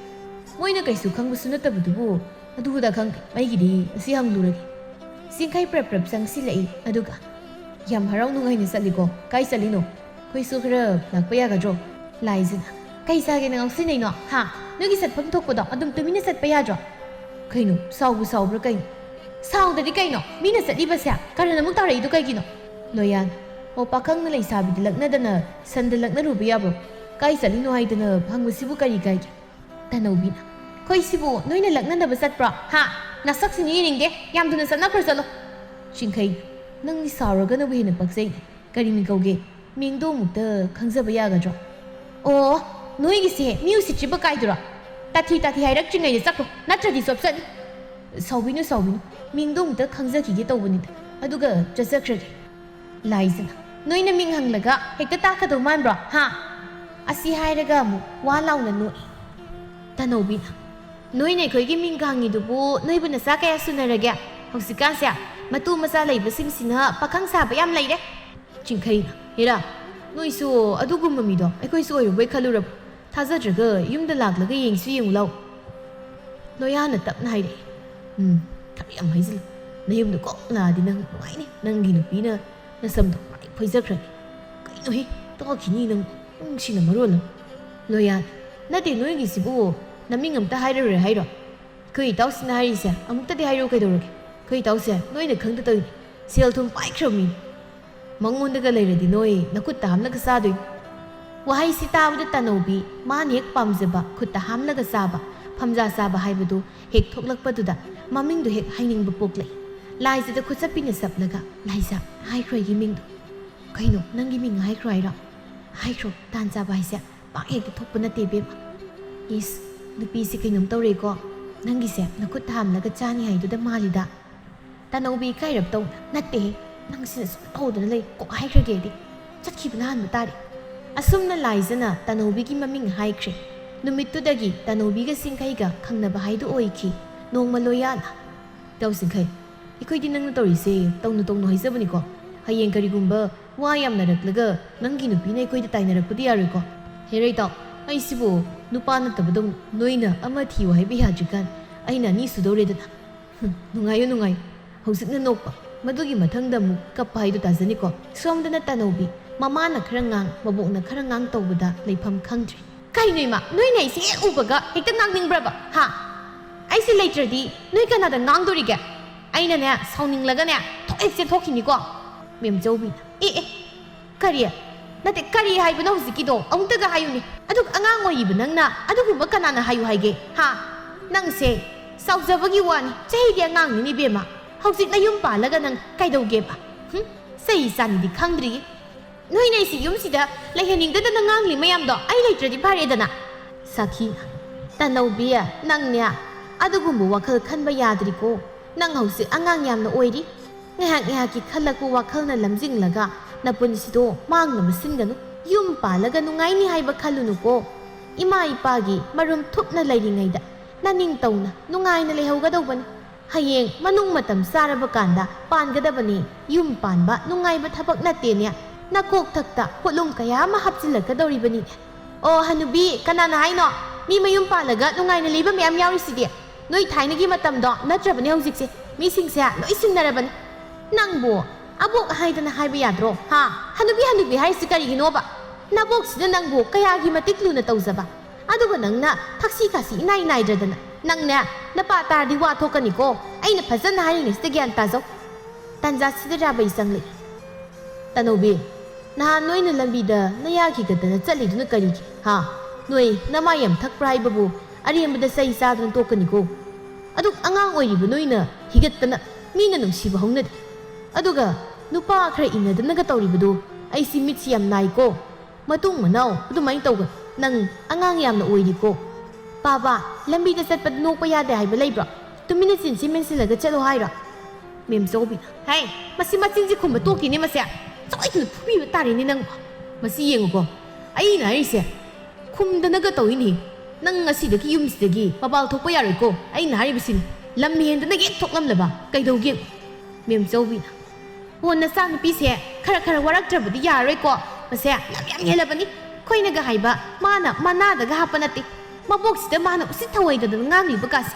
ꯃꯣꯏꯅ ꯀꯩꯁꯨ ꯈꯪꯕꯁꯨ ꯅꯠꯇꯕꯗꯨꯕꯨ ꯑꯗꯨ ꯑꯗꯥ ꯈꯪꯗꯦ꯫ ꯑꯩꯒꯤꯗꯤ ꯑꯁꯤ ꯍꯪꯂꯨꯔꯒꯦ꯫ ꯆꯤꯡꯈꯩ ꯄ꯭ꯔꯞ ꯄ꯭ꯔꯞ ꯆꯪꯁꯤꯜꯂꯛꯏ꯫ ꯑꯗꯨꯒ, "ꯌꯥꯝ ꯍꯔꯥꯎ ꯅꯨꯡꯉꯥꯏꯅ ꯆꯠꯂꯤꯀꯣ꯫ ꯀꯥꯏ ꯆꯠꯂꯤꯅꯣ? ꯑꯩꯈꯣꯏꯁꯨ ꯈꯔ ꯂꯥꯛꯄ ꯌꯥꯒꯗ꯭ꯔꯣ?" ꯂꯥꯏꯖꯅ, "ꯀꯩ ꯆꯥꯒꯦꯅ ꯉꯥꯎꯁꯤꯟꯅꯩꯅꯣ? ꯍꯥ? ꯅꯣꯏꯒꯤ ꯆꯠꯐꯝ ꯊꯣꯛꯄꯗꯣ ꯑꯗꯨꯝ ꯇꯨꯃꯤꯟꯅ ꯆꯠꯄ ꯌꯥꯗ꯭ꯔꯣ?" ꯀꯩꯅꯣ, ꯁꯥꯎꯕꯨ ꯁꯥꯎꯕ꯭ꯔꯥ ꯀꯩꯅꯣ? ꯁꯥꯎꯗꯗꯤ ꯀꯩꯅꯣ? ꯃꯤꯅ ꯆꯠꯂꯤꯕꯁꯦ ꯀꯔꯟ ꯑꯃꯨꯛ ꯇꯥꯔꯛꯏꯗꯣ ꯀꯩꯒꯤꯅꯣ? ꯂꯣꯌꯥꯟ, "ꯑꯣ, ꯄꯥꯈꯪꯅ ꯂꯩꯁꯥꯕꯤꯗ ꯂꯛꯅꯗꯅ ꯁꯟꯗ ꯂꯛꯅꯔꯨꯕ ꯌꯥꯕ꯭ꯔꯣ? ꯀꯥꯏ ꯆꯠꯂꯤꯅꯣ ꯍꯥꯏꯗꯅ ꯍꯪꯕꯁꯤꯕꯨ ꯀꯔꯤ ꯀꯥꯏꯒꯦ?" ꯇꯅꯧꯕꯤꯅ, "ꯑꯩꯈꯣꯏꯁꯤꯕꯨ ꯅꯣꯏꯅ ꯂꯛꯅꯅꯕ ꯆꯠꯄ꯭ꯔꯣ? ꯍꯥ? ꯅꯁꯛꯁꯤꯡ ꯌꯦꯡꯅꯤꯡꯗꯦ꯫ ꯌꯥꯝ ꯊꯨꯅ ꯆꯠꯅꯈ꯭ꯔꯣ, ꯆꯠꯂꯣ꯫" ꯆꯤꯡꯈꯩ, "ꯅꯪꯗꯤ ꯁꯥꯎꯔꯒꯅꯕꯨ ꯍꯦꯟꯅ ꯄꯛꯆꯩꯅꯦ꯫ ꯀꯔꯤ ꯃꯤꯡ ꯀꯧꯒꯦ? ꯃꯤꯡꯗꯣ ꯑꯃꯨꯛꯇ ꯈꯪꯖꯕ ꯌꯥꯒꯗ꯭ꯔꯣ?" "ꯑꯣ, ꯅꯣꯏꯒꯤꯁꯦ ꯃꯤ ꯎꯁꯤꯠꯇ꯭ꯔꯤꯕ ꯀꯥꯏꯗꯨꯔꯣ? ꯇꯥꯊꯤ ꯇꯥꯊꯤ ꯍꯥꯏꯔꯛꯇ꯭ꯔꯤꯉꯩꯗ ꯆꯠꯈ꯭ꯔꯣ, ꯅꯠꯇ꯭ꯔꯗꯤ ꯆꯣꯞꯆꯠꯅꯤ꯫" "ꯁꯥꯎꯕꯤꯅꯨ, ꯁꯥꯎꯕꯤꯅꯨ꯫ ꯃꯤꯡꯗꯣ ꯑꯃꯨꯛꯇ ꯈꯪꯖꯈꯤꯒꯦ ꯇꯧꯕꯅꯤꯗ꯫ ꯑꯗꯨꯒ ꯆꯠꯆꯈ꯭ꯔꯒꯦ꯫" ꯂꯥꯏꯖꯅ, "ꯅꯣꯏꯅ ꯃꯤꯡ ꯍꯪꯂꯒ ꯍꯦꯛꯇ ꯇꯥꯛꯀꯗꯧ ꯃꯥꯟꯕ꯭ꯔꯣ? ꯍꯥ?" ꯑꯁꯤ ꯍꯥꯏꯔꯒ ꯑꯃꯨꯛ ꯋꯥ ꯂꯥꯎꯅ ꯅꯣꯛꯏ꯫ ꯇꯅꯧꯕꯤꯅ, "ꯅꯣꯏꯅ ꯑꯩꯈꯣꯏꯒꯤ ꯃꯤꯡꯒ ꯍꯪꯉꯤꯗꯨꯕꯨ ꯅꯣꯏꯕꯨ ꯅꯆꯥ ꯀꯌꯥ ꯁꯨꯅꯔꯒꯦ? ꯍꯧꯖꯤꯛꯀꯥꯟꯁꯦ ꯃꯇꯨ ꯃꯆꯥ ꯂꯩꯕꯁꯤꯡꯁꯤꯅ ꯄꯥꯈꯪ ꯁꯥꯕ ꯌꯥꯝ ꯂꯩꯔꯦ꯫" ꯆꯤꯡꯈꯩꯅ, "ꯍꯦꯔꯥ, ꯅꯣꯏꯁꯨ ꯑꯗꯨꯒꯨꯝꯕ ꯃꯤꯗꯣ ꯑꯩꯈꯣꯏꯁꯨ ꯑꯣꯏꯔꯨꯕꯩ ꯈꯜꯂꯨꯔꯕ? ꯊꯥꯖꯗ꯭ꯔꯒ ꯌꯨꯝꯗ ꯂꯥꯛꯂꯒ ꯌꯦꯡꯁꯨ ꯌꯦꯡꯉꯨ ꯂꯥꯎ꯫" ꯂꯣꯌꯥꯅ ꯇꯞꯅ ꯍꯥꯏꯔꯛꯏ, "ꯎꯝ, ꯈꯔ ꯌꯥꯝ ꯍꯥꯏꯖꯤꯜꯂꯨ꯫ ꯅꯌꯨꯝꯗ ꯀꯣꯛ ꯂꯥꯛꯑꯗꯤ ꯅꯪ ꯅꯨꯡꯉꯥꯏꯅꯤ꯫ ꯅꯪꯒꯤ ꯅꯨꯄꯤꯅ ꯅꯁꯝꯗꯣ ꯃꯥꯏ ꯐꯣꯏꯖꯈ꯭ꯔꯅꯤ꯫" "ꯀꯩꯅꯣꯍꯦ, ꯇꯣꯛꯈꯤꯅꯤ ꯅꯪ꯫ ꯅꯨꯡꯁꯤꯅ ꯃꯔꯣꯜ ꯑꯃ꯫" ꯂꯣꯌꯥꯟ, "ꯅꯠꯇꯦ, ꯅꯣꯏꯒꯤꯁꯤꯕꯨ ꯅꯃꯤꯡ ꯑꯝꯇ ꯍꯥꯏꯔꯔꯣꯏ ꯍꯥꯏꯔꯣ?" ꯑꯩꯈꯣꯏ ꯏꯇꯥꯎꯁꯤꯅ ꯍꯥꯏꯔꯤꯁꯦ ꯑꯃꯨꯛꯇꯗꯤ ꯍꯥꯏꯔꯛꯎ ꯀꯩꯗꯧꯔꯒꯦ? ꯑꯩꯈꯣꯏ ꯏꯇꯥꯎꯁꯦ ꯅꯣꯏꯅ ꯈꯪꯗ ꯇꯧꯏꯅꯤ, ꯁꯦꯜ ꯊꯨꯝ ꯄꯥꯏꯈ꯭ꯔꯕ ꯃꯤꯅꯤ꯫ ꯃꯉꯣꯟꯗꯒ ꯂꯩꯔꯗꯤ ꯅꯣꯏ ꯅꯈꯨꯠꯇ ꯍꯥꯝꯂꯒ ꯆꯥꯗꯣꯏꯅꯤ꯫ ꯋꯥꯍꯩꯁꯤ ꯇꯥꯕꯗ ꯇꯅꯧꯕꯤ ꯃꯥꯅ ꯍꯦꯛ ꯄꯥꯝꯖꯕ ꯈꯨꯠꯇ ꯍꯥꯝꯂꯒ ꯆꯥꯕ, ꯐꯝꯖꯥ ꯆꯥꯕ ꯍꯥꯏꯕꯗꯨ ꯍꯦꯛ ꯊꯣꯛꯂꯛꯄꯗꯨꯗ ꯃꯃꯤꯡꯗꯨ ꯍꯦꯛ ꯍꯥꯏꯅꯤꯡꯕ ꯄꯣꯛꯂꯛꯏ꯫ ꯂꯥꯏꯖꯗ ꯈꯨꯠꯆꯞꯄꯤꯅ ꯆꯞꯂꯒ, "ꯂꯥꯏꯖ, ꯍꯥꯏꯈ꯭ꯔꯣ ꯑꯩꯒꯤ ꯃꯤꯡꯗꯣ꯫" "ꯀꯩꯅꯣ, ꯅꯪꯒꯤ ꯃꯤꯡ ꯍꯥꯏꯈ꯭ꯔꯣ ꯍꯥꯏꯔꯣ?" "ꯍꯥꯏꯈ꯭ꯔꯣ, ꯇꯥꯟ ꯆꯥꯕ ꯍꯥꯏꯁꯦ ꯄꯥꯛ ꯍꯦꯛꯇ ꯊꯣꯛꯄ ꯅꯠꯇꯦ ꯏꯕꯦꯝꯃ꯫" "ꯏꯁ, ꯅꯨꯄꯤꯁꯤ ꯀꯩꯅꯣꯝ ꯇꯧꯔꯦꯀꯣ꯫ ꯅꯪꯒꯤꯁꯦ ꯅꯈꯨꯠ ꯍꯥꯝꯂꯒ ꯆꯥꯅꯤ ꯍꯥꯏꯗꯨꯗ ꯃꯥꯜꯂꯤꯗ꯫" ꯇꯅꯧꯕꯤ ꯏꯀꯥꯏꯔꯞ ꯇꯧꯅ, "ꯅꯠꯇꯦꯍꯦ, ꯅꯪꯁꯤꯅ ꯁꯨꯝ ꯇꯧꯗꯅ ꯂꯩ, ꯀꯣꯛ ꯍꯥꯏꯈ꯭ꯔꯒꯦ ꯑꯩꯗꯤ꯫ ꯆꯠꯈꯤꯕꯅ ꯍꯥꯟꯕ ꯇꯥꯔꯦ꯫" ꯑꯁꯨꯝꯅ ꯂꯥꯏꯖꯅ ꯇꯅꯧꯕꯤꯒꯤ ꯃꯃꯤꯡ ꯍꯥꯏꯈ꯭ꯔꯦ꯫ ꯅꯨꯃꯤꯠꯇꯨꯗꯒꯤ ꯇꯅꯧꯕꯤꯒ ꯁꯤꯡꯈꯩꯒ ꯈꯪꯅꯕ ꯍꯥꯏꯗꯨ ꯑꯣꯏꯈꯤ꯫ ꯅꯣꯡꯃ ꯂꯣꯌꯥꯅ, "ꯏꯇꯥꯎ ꯁꯤꯡꯈꯩ, ꯑꯩꯈꯣꯏꯗꯤ ꯅꯪꯅ ꯇꯧꯔꯤꯁꯦ ꯇꯧꯅ ꯇꯧꯅ ꯍꯥꯏꯖꯕꯅꯤꯀꯣ꯫ ꯍꯌꯦꯡ ꯀꯔꯤꯒꯨꯝꯕ ꯋꯥ ꯌꯥꯝꯅꯔꯛꯂꯒ ꯅꯪꯒꯤ ꯅꯨꯄꯤꯅ ꯑꯩꯈꯣꯏꯗ ꯇꯥꯏꯅꯔꯛꯄꯗꯤ ꯌꯥꯔꯣꯏꯀꯣ?" "ꯍꯦꯔꯥ ꯏꯇꯥꯎ, ꯑꯩꯁꯤꯕꯨ ꯅꯨꯄꯥ ꯅꯠꯇꯕꯗꯧꯅ ꯅꯣꯏꯅ ꯑꯃ ꯊꯤꯌꯨ ꯍꯥꯏꯕ ꯌꯥꯗ꯭ꯔꯤꯀꯥꯟ ꯑꯩꯅ ꯑꯅꯤ ꯁꯨꯗꯧꯔꯦꯗꯅ꯫" "ꯍꯨꯝ, ꯅꯨꯡꯉꯥꯏꯌꯨ, ꯅꯨꯡꯉꯥꯏꯌꯨ꯫ ꯍꯧꯖꯤꯛꯅ ꯅꯣꯛꯄ, ꯃꯗꯨꯒꯤ ꯃꯊꯪꯗ ꯑꯃꯨꯛ ꯀꯞꯄ ꯍꯥꯏꯗꯨ ꯇꯥꯖꯅꯤꯀꯣ꯫" ꯁꯣꯝꯗꯅ ꯇꯅꯧꯕꯤ, ꯃꯃꯥꯅ ꯈꯔ ꯉꯥꯡ, ꯃꯕꯣꯛꯅ ꯈꯔ ꯉꯥꯡ ꯇꯧꯕꯗ ꯂꯩꯐꯝ ꯈꯪꯗ꯭ꯔꯦ꯫ "ꯀꯩꯅꯣ ꯏꯃꯥ, ꯅꯣꯏꯅ ꯑꯩꯁꯦ ꯍꯦꯛ ꯎꯕꯒ ꯍꯦꯛꯇ ꯉꯥꯡꯅꯤꯡꯕ꯭ꯔꯕ? ꯍꯥ? ꯑꯩꯁꯦ ꯂꯩꯇ꯭ꯔꯗꯤ ꯅꯣꯏ ꯀꯅꯥꯗ ꯉꯥꯡꯗꯣꯔꯤꯒꯦ? ꯑꯩꯅꯅꯦ, ꯁꯥꯎꯅꯤꯡꯂꯒꯅꯦ, ꯊꯣꯛ ꯍꯦꯛ ꯆꯦꯟꯊꯣꯛꯈꯤꯅꯤꯀꯣ꯫" ꯃꯦꯝꯆꯧꯕꯤꯅ, "ꯑꯦ, ꯑꯦ, ꯀꯔꯤ? ꯅꯠꯇꯦ, ꯀꯔꯤ ꯍꯥꯏꯕꯅꯣ ꯍꯧꯖꯤꯛꯀꯤꯗꯣ? ꯑꯃꯨꯛꯇꯒ ꯍꯥꯏꯌꯨꯅꯦ꯫ ꯑꯗꯨꯒ ꯑꯉꯥꯡ ꯑꯣꯏꯔꯤꯕ ꯅꯪꯅ ꯑꯗꯨꯒꯨꯝꯕ ꯀꯅꯥꯅ ꯍꯥꯏꯌꯨ ꯍꯥꯏꯒꯦ? ꯍꯥ? ꯅꯪꯁꯦ ꯆꯥꯎꯖꯕꯒꯤ ꯋꯥꯅꯤ, ꯆꯍꯤꯗꯤ ꯑꯉꯥꯡꯅꯤꯅꯦ ꯏꯕꯦꯝꯃ꯫ ꯍꯧꯖꯤꯛ ꯅꯌꯨꯝ ꯄꯥꯜꯂꯒ ꯅꯪ ꯀꯩꯗꯧꯒꯦꯕ? ꯍꯨꯝ? ꯆꯩ ꯆꯥꯅꯤꯗꯤ ꯈꯪꯗ꯭ꯔꯤ꯫ ꯅꯣꯏꯅ ꯑꯩꯁꯤ ꯌꯨꯝꯁꯤꯗ ꯂꯩꯍꯟꯅꯤꯡꯗꯗꯅ ꯉꯥꯡꯂꯤ ꯃꯌꯥꯝꯗꯣ ꯑꯩ ꯂꯩꯇ꯭ꯔꯗꯤ ꯐꯔꯦꯗꯅ꯫" ꯁꯥꯈꯤꯅ, "ꯇꯅꯧꯕꯤ, ꯅꯪꯅꯦ ꯑꯗꯨꯒꯨꯝꯕ ꯋꯥꯈꯜ ꯈꯟꯕ ꯌꯥꯗ꯭ꯔꯤꯀꯣ꯫ ꯅꯪ ꯍꯧꯖꯤꯛ ꯑꯉꯥꯡ ꯌꯥꯝꯅ ꯑꯣꯏꯔꯤ꯫ ꯉꯥꯏꯍꯥꯛ ꯉꯥꯏꯍꯥꯛꯀꯤ ꯈꯜꯂꯛꯄ ꯋꯥꯈꯜꯅ ꯂꯝꯖꯤꯡꯂꯒ ꯅꯄꯨꯟꯁꯤꯗꯣ ꯃꯥꯡꯅꯕ ꯁꯤꯟꯒꯅꯨ꯫ ꯌꯨꯝ ꯄꯥꯜꯂꯒ ꯅꯨꯡꯉꯥꯏꯅꯤ ꯍꯥꯏꯕ ꯈꯜꯂꯨꯅꯨꯀꯣ꯫ ꯏꯃꯥ ꯏꯄꯥꯒꯤ ꯃꯔꯨꯝ ꯊꯨꯞꯅ ꯂꯩꯔꯤꯉꯩꯗ ꯅꯅꯤꯡꯇꯧꯅ ꯅꯨꯡꯉꯥꯏꯅ ꯂꯩꯍꯧꯒꯗꯧꯕꯅꯤ꯫ ꯍꯌꯦꯡ ꯃꯅꯨꯡ ꯃꯇꯝ ꯆꯥꯔꯕ ꯀꯥꯟꯗ ꯄꯥꯟꯒꯗꯕꯅꯤ꯫ ꯌꯨꯝ ꯄꯥꯟꯕ ꯅꯨꯡꯉꯥꯏꯕ ꯊꯕꯛ ꯅꯠꯇꯦꯅꯦ꯫ ꯅꯀꯣꯛꯊꯛꯇ ꯄꯣꯠꯂꯨꯝ ꯀꯌꯥ ꯑꯃ ꯍꯥꯞꯆꯤꯜꯂꯛꯀꯗꯧꯔꯤꯕꯅꯤꯅꯦ꯫" "ꯑꯣ ꯍꯅꯨꯕꯤ, ꯀꯅꯥꯅ ꯍꯥꯏꯅꯣ? ꯃꯤ ꯃꯌꯨꯝ ꯄꯥꯜꯂꯒ ꯅꯨꯡꯉꯥꯏꯅ ꯂꯩꯕ ꯃꯌꯥꯝ ꯌꯥꯎꯔꯤꯁꯤꯗꯤ꯫ ꯅꯣꯏ ꯊꯥꯏꯅꯒꯤ ꯃꯇꯝꯗꯣ ꯅꯠꯇ꯭ꯔꯕꯅꯦ ꯍꯧꯖꯤꯛꯁꯦ꯫ ꯃꯤꯁꯤꯡꯁꯦ ꯂꯣꯏ ꯁꯤꯡꯅꯔꯕꯅꯤ꯫ ꯅꯪꯕꯨ ꯑꯕꯣꯛ ꯍꯥꯏꯗꯅ ꯍꯥꯏꯕ ꯌꯥꯗ꯭ꯔꯣ? ꯍꯥ? ꯍꯅꯨꯕꯤ, ꯍꯅꯨꯕꯤ ꯍꯥꯏꯔꯤꯁꯤ ꯀꯔꯤꯒꯤꯅꯣꯕ? ꯅꯕꯣꯛꯁꯤꯅ ꯅꯪꯕꯨ ꯀꯌꯥꯒꯤ ꯃꯇꯤꯛ ꯂꯨꯅ ꯇꯧꯖꯕ? ꯑꯗꯨꯒ ꯅꯪꯅ ꯊꯛꯁꯤ ꯈꯥꯁꯤ ꯏꯅꯥꯏ ꯅꯥꯏꯗ꯭ꯔꯗꯅ ꯅꯪꯅꯦ, ꯅꯄꯥ ꯇꯥꯔꯗꯤ ꯋꯥ ꯊꯣꯛꯀꯅꯤꯀꯣ꯫ ꯑꯩꯅ ꯐꯖꯅ ꯍꯥꯏꯔꯤꯉꯩꯁꯤꯗ ꯒ꯭ꯌꯥꯟ ꯇꯥꯖꯧ꯫ ꯇꯥꯟꯖꯥꯁꯤꯗ ꯔꯥꯕꯩ ꯆꯪꯂꯛꯏ꯫ "ꯇꯅꯧꯕꯤ, ꯅꯍꯥꯟ ꯅꯣꯏꯅ ꯂꯝꯕꯤꯗ ꯅꯌꯥ ꯈꯤꯒꯠꯇꯅ ꯆꯠꯂꯤꯗꯨꯅ ꯀꯔꯤꯒꯤ? ꯍꯥ? ꯅꯣꯏ ꯅꯃꯥꯏ ꯌꯥꯝ ꯊꯛꯄ꯭ꯔꯥ ꯍꯥꯏꯕꯕꯨ ꯑꯔꯦꯝꯕꯗ ꯆꯩ ꯆꯥꯗꯅ ꯇꯣꯛꯀꯅꯤꯀꯣ꯫ ꯑꯗꯨꯛ ꯑꯉꯥꯡ ꯑꯣꯏꯔꯤꯕ ꯅꯣꯏꯅ ꯍꯤꯒꯠꯇꯅ ꯃꯤꯅ ꯅꯨꯡꯁꯤꯕ ꯍꯧꯅꯗꯦ꯫ ꯑꯗꯨꯒ ꯅꯨꯄꯥ ꯈꯔ ꯏꯟꯅꯗꯅꯒ ꯇꯧꯔꯤꯕꯗꯨ ꯑꯩꯁꯤ ꯃꯤꯠꯁꯤ ꯌꯥꯝ ꯅꯥꯏꯀꯣ꯫ ꯃꯇꯨꯡ ꯃꯅꯥꯎ ꯑꯗꯨꯃꯥꯏꯅ ꯇꯧꯒꯅꯨ꯫ ꯅꯪ ꯑꯉꯥꯡ ꯌꯥꯝꯅ ꯑꯣꯏꯔꯤꯀꯣ꯫ ꯄꯥꯕ, ꯂꯝꯕꯤꯗ ꯆꯠꯄꯗ ꯅꯣꯛꯄ ꯌꯥꯗꯦ ꯍꯥꯏꯕ ꯂꯩꯕ꯭ꯔꯣ? ꯇꯨꯃꯤꯟꯅ ꯆꯤꯟꯁꯤ ꯃꯦꯟꯁꯤꯜꯂꯒ ꯆꯠꯂꯣ ꯍꯥꯏꯔꯣ?" ꯃꯦꯝꯆꯧꯕꯤꯅ, "ꯍꯩ, ꯃꯁꯤ ꯃꯆꯤꯟꯁꯤ ꯈꯨꯝꯕ ꯇꯣꯛꯈꯤꯅꯦ ꯃꯁꯦ꯫ ꯁꯣꯏꯗꯅ ꯐꯨꯕꯤꯕ ꯇꯥꯔꯦꯅꯦ ꯅꯪꯕꯨ꯫ ꯃꯁꯤ ꯌꯦꯡꯉꯨꯀꯣ꯫ ꯑꯩꯅ ꯍꯥꯏꯔꯤꯁꯦ ꯈꯨꯝꯗꯅꯒ ꯇꯧꯏꯅꯦ꯫ ꯅꯪ ꯉꯁꯤꯗꯒꯤ ꯌꯨꯝꯁꯤꯗꯒꯤ ꯃꯄꯥꯜ ꯊꯣꯛꯄ ꯌꯥꯔꯣꯏꯀꯣ꯫ ꯑꯩꯅ ꯍꯥꯏꯔꯤꯕꯁꯤꯅꯤ꯫ ꯂꯝ ꯍꯦꯟꯗꯅ ꯍꯦꯛ ꯊꯣꯛꯂꯝꯂꯕ ꯀꯩꯗꯧꯒꯦ?" ꯃꯦꯝꯆꯧꯕꯤꯅ, "ꯑꯣ, ꯅꯆꯥꯅꯨꯄꯤꯁꯦ ꯈꯔ ꯈꯔ ꯋꯥꯔꯛꯇ꯭ꯔꯕꯗꯤ ꯌꯥꯔꯔꯣꯏꯀꯣ꯫ ꯃꯁꯦ ꯂꯝ ꯌꯥꯝ ꯍꯦꯜꯂꯕꯅꯤ꯫ ꯑꯩꯈꯣꯏꯅꯒ ꯍꯥꯏꯕ ꯃꯥꯅ ꯃꯅꯥꯗꯒ ꯍꯥꯞꯄ ꯅꯠꯇꯦ꯫ ꯃꯕꯣꯛꯁꯤꯗ ꯃꯥꯅ ꯎꯁꯤꯠ ꯊꯑꯣꯏꯗꯗꯅ ꯉꯥꯡꯂꯤꯕ ꯀꯥꯁꯦ꯫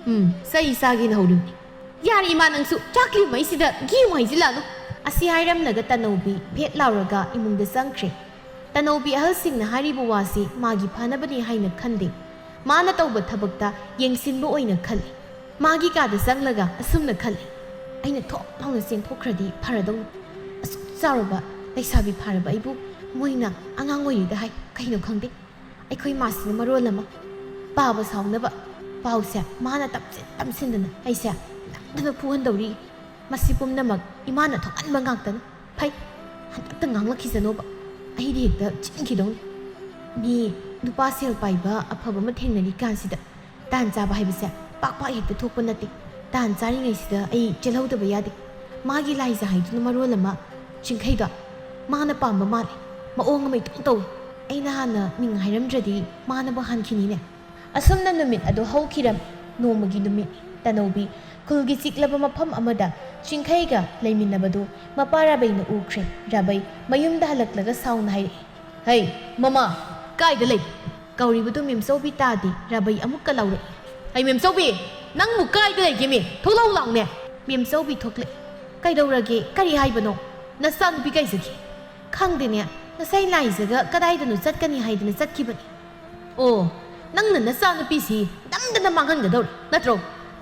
ꯎꯝ, ꯆꯩ ꯆꯥꯒꯦꯅ ꯍꯧꯔꯤꯕꯅꯤ꯫ ꯌꯥꯔꯦ ꯏꯃꯥ, ꯅꯪꯁꯨ ꯆꯥꯛꯂꯤ ꯃꯩꯁꯤꯗ ꯘꯤ ꯑꯃꯨꯛ ꯍꯩꯖꯤꯜꯂꯛꯑꯅꯨ꯫" ꯑꯁꯤ ꯍꯥꯏꯔꯝꯂꯒ ꯇꯅꯧꯕꯤ ꯚꯦꯠ ꯂꯥꯎꯔꯒ ꯏꯃꯨꯡꯗ ꯆꯪꯈ꯭ꯔꯦ꯫ ꯇꯅꯧꯕꯤ ꯑꯍꯜꯁꯤꯡꯅ ꯍꯥꯏꯔꯤꯕ ꯋꯥꯁꯤ ꯃꯥꯒꯤ ꯐꯅꯕꯅꯤ ꯍꯥꯏꯅ ꯈꯟꯗꯦ꯫ ꯃꯥꯅ ꯇꯧꯕ ꯊꯕꯛꯇ ꯌꯦꯡꯁꯤꯟꯕ ꯑꯣꯏꯅ ꯈꯜꯂꯤ꯫ ꯃꯥꯒꯤ ꯀꯥꯗ ꯆꯪꯂꯒ ꯑꯁꯨꯝꯅ ꯈꯜꯂꯤ, "ꯑꯩꯅ ꯊꯣꯛ ꯂꯥꯎꯅ ꯆꯦꯟꯊꯣꯛꯈ꯭ꯔꯗꯤ ꯐꯔꯗꯧꯅꯤ꯫ ꯑꯁꯨꯛ ꯆꯥꯎꯔꯕ ꯂꯩꯁꯥꯕꯤ ꯐꯥꯔꯕ ꯑꯩꯕꯨ ꯃꯣꯏꯅ ꯑꯉꯥꯡ ꯑꯣꯏꯔꯤꯗ ꯍꯥꯏ, ꯀꯩꯅꯣ ꯈꯪꯗꯦ꯫ ꯑꯩꯈꯣꯏ ꯃꯥꯁꯤꯅ ꯃꯔꯣꯜ ꯑꯃ ꯄꯥꯕ ꯁꯥꯎꯅꯕ ꯄꯥꯎꯁꯦ ꯃꯥꯅ ꯇꯝꯁꯤꯟ ꯇꯝꯁꯤꯟꯗꯅ ꯑꯩꯁꯦ ꯅꯝꯗꯅ ꯐꯨꯍꯟꯗꯧꯔꯤ꯫ ꯃꯁꯤ ꯄꯨꯝꯅꯃꯛ ꯏꯃꯥꯅ ꯊꯣꯛꯍꯟꯕ ꯉꯥꯛꯇꯅꯤ꯫ ꯐꯩ, ꯍꯟꯗꯛꯇ ꯉꯥꯡꯂꯛꯈꯤꯁꯅꯣꯕ꯫ ꯑꯩꯗꯤ ꯍꯦꯛꯇ ꯆꯦꯟꯈꯤꯗꯧꯅꯤ꯫ ꯃꯤ ꯅꯨꯄꯥ ꯁꯦꯜ ꯄꯥꯏꯕ ꯑꯐꯕ ꯑꯃ ꯊꯦꯡꯅꯔꯤ ꯀꯥꯟꯁꯤꯗ ꯇꯥꯟ ꯆꯥꯕ ꯍꯥꯏꯕꯁꯦ ꯄꯥꯛ ꯄꯥꯛ ꯍꯦꯛꯇ ꯊꯣꯛꯄ ꯅꯠꯇꯦ꯫ ꯇꯥꯟ ꯆꯥꯔꯤꯉꯩꯁꯤꯗ ꯑꯩ ꯆꯦꯜꯍꯧꯗꯕ ꯌꯥꯗꯦ꯫ ꯃꯥꯒꯤ ꯂꯥꯏꯖ ꯍꯥꯏꯗꯨꯅ ꯃꯔꯣꯜ ꯑꯃ ꯆꯤꯡꯈꯩꯗꯣ ꯃꯥꯅ ꯄꯥꯝꯕ ꯃꯥꯜꯂꯦ꯫ ꯃꯑꯣꯡ ꯑꯃ ꯏꯇꯧ ꯇꯧꯏ꯫ ꯑꯩꯅ ꯍꯥꯟꯅ ꯃꯤꯡ ꯍꯥꯏꯔꯝꯗ꯭ꯔꯗꯤ ꯃꯥꯅꯕꯨ ꯍꯥꯟꯈꯤꯅꯤꯅꯦ꯫" ꯑꯁꯨꯝꯅ ꯅꯨꯃꯤꯠ ꯑꯗꯨ ꯍꯧꯈꯤꯔꯝꯃꯤ꯫ ꯅꯣꯡꯃꯒꯤ ꯅꯨꯃꯤꯠ ꯇꯅꯧꯕꯤ ꯈꯨꯜꯒꯤ ꯆꯤꯛꯂꯕ ꯃꯐꯝ ꯑꯃꯗ ꯆꯤꯡꯈꯩꯒ ꯂꯩꯃꯤꯟꯅꯕꯗꯨ ꯃꯄꯥ ꯔꯥꯕꯩꯅ ꯎꯈ꯭ꯔꯦ꯫ ꯔꯥꯕꯩ ꯃꯌꯨꯝꯗ ꯍꯜꯂꯛꯂꯒ ꯁꯥꯎꯅ ꯍꯥꯏꯔꯛꯏ, "ꯍꯩ, ꯃꯃꯥ, ꯀꯥꯏꯗ ꯂꯩ?" ꯀꯧꯔꯤꯕꯗꯨ ꯃꯦꯝꯆꯧꯕꯤ ꯇꯥꯗꯦ꯫ ꯔꯥꯕꯩ ꯑꯃꯨꯛꯀ ꯂꯥꯎꯔꯛꯏ, "ꯍꯩ, ꯃꯦꯝꯆꯧꯕꯤ, ꯅꯪꯕꯨ ꯀꯥꯏꯗ ꯂꯩꯒꯦꯃꯤ? ꯊꯣꯛꯂꯛꯎ ꯂꯥꯎꯅꯦ!" ꯃꯦꯝꯆꯧꯕꯤ ꯊꯣꯛꯂꯛꯏ꯫ "ꯀꯩꯗꯧꯔꯒꯦ? ꯀꯔꯤ ꯍꯥꯏꯕꯅꯣ? ꯅꯆꯥꯅꯨꯄꯤ ꯀꯥꯏꯖꯒꯦ?" "ꯈꯪꯗꯦꯅꯦ, ꯉꯁꯥꯏ ꯂꯥꯏꯖꯒ ꯀꯗꯥꯏꯗꯅꯣ ꯆꯠꯀꯅꯤ ꯍꯥꯏꯗꯅ ꯆꯠꯈꯤꯕꯅꯤ꯫" "ꯑꯣ, ꯅꯪꯅ ꯅꯆꯥꯅꯨꯄꯤꯁꯤ ꯅꯝꯗꯅ ꯃꯥꯡꯍꯟꯒꯗꯧꯔꯦ ꯅꯠꯇ꯭ꯔꯣ?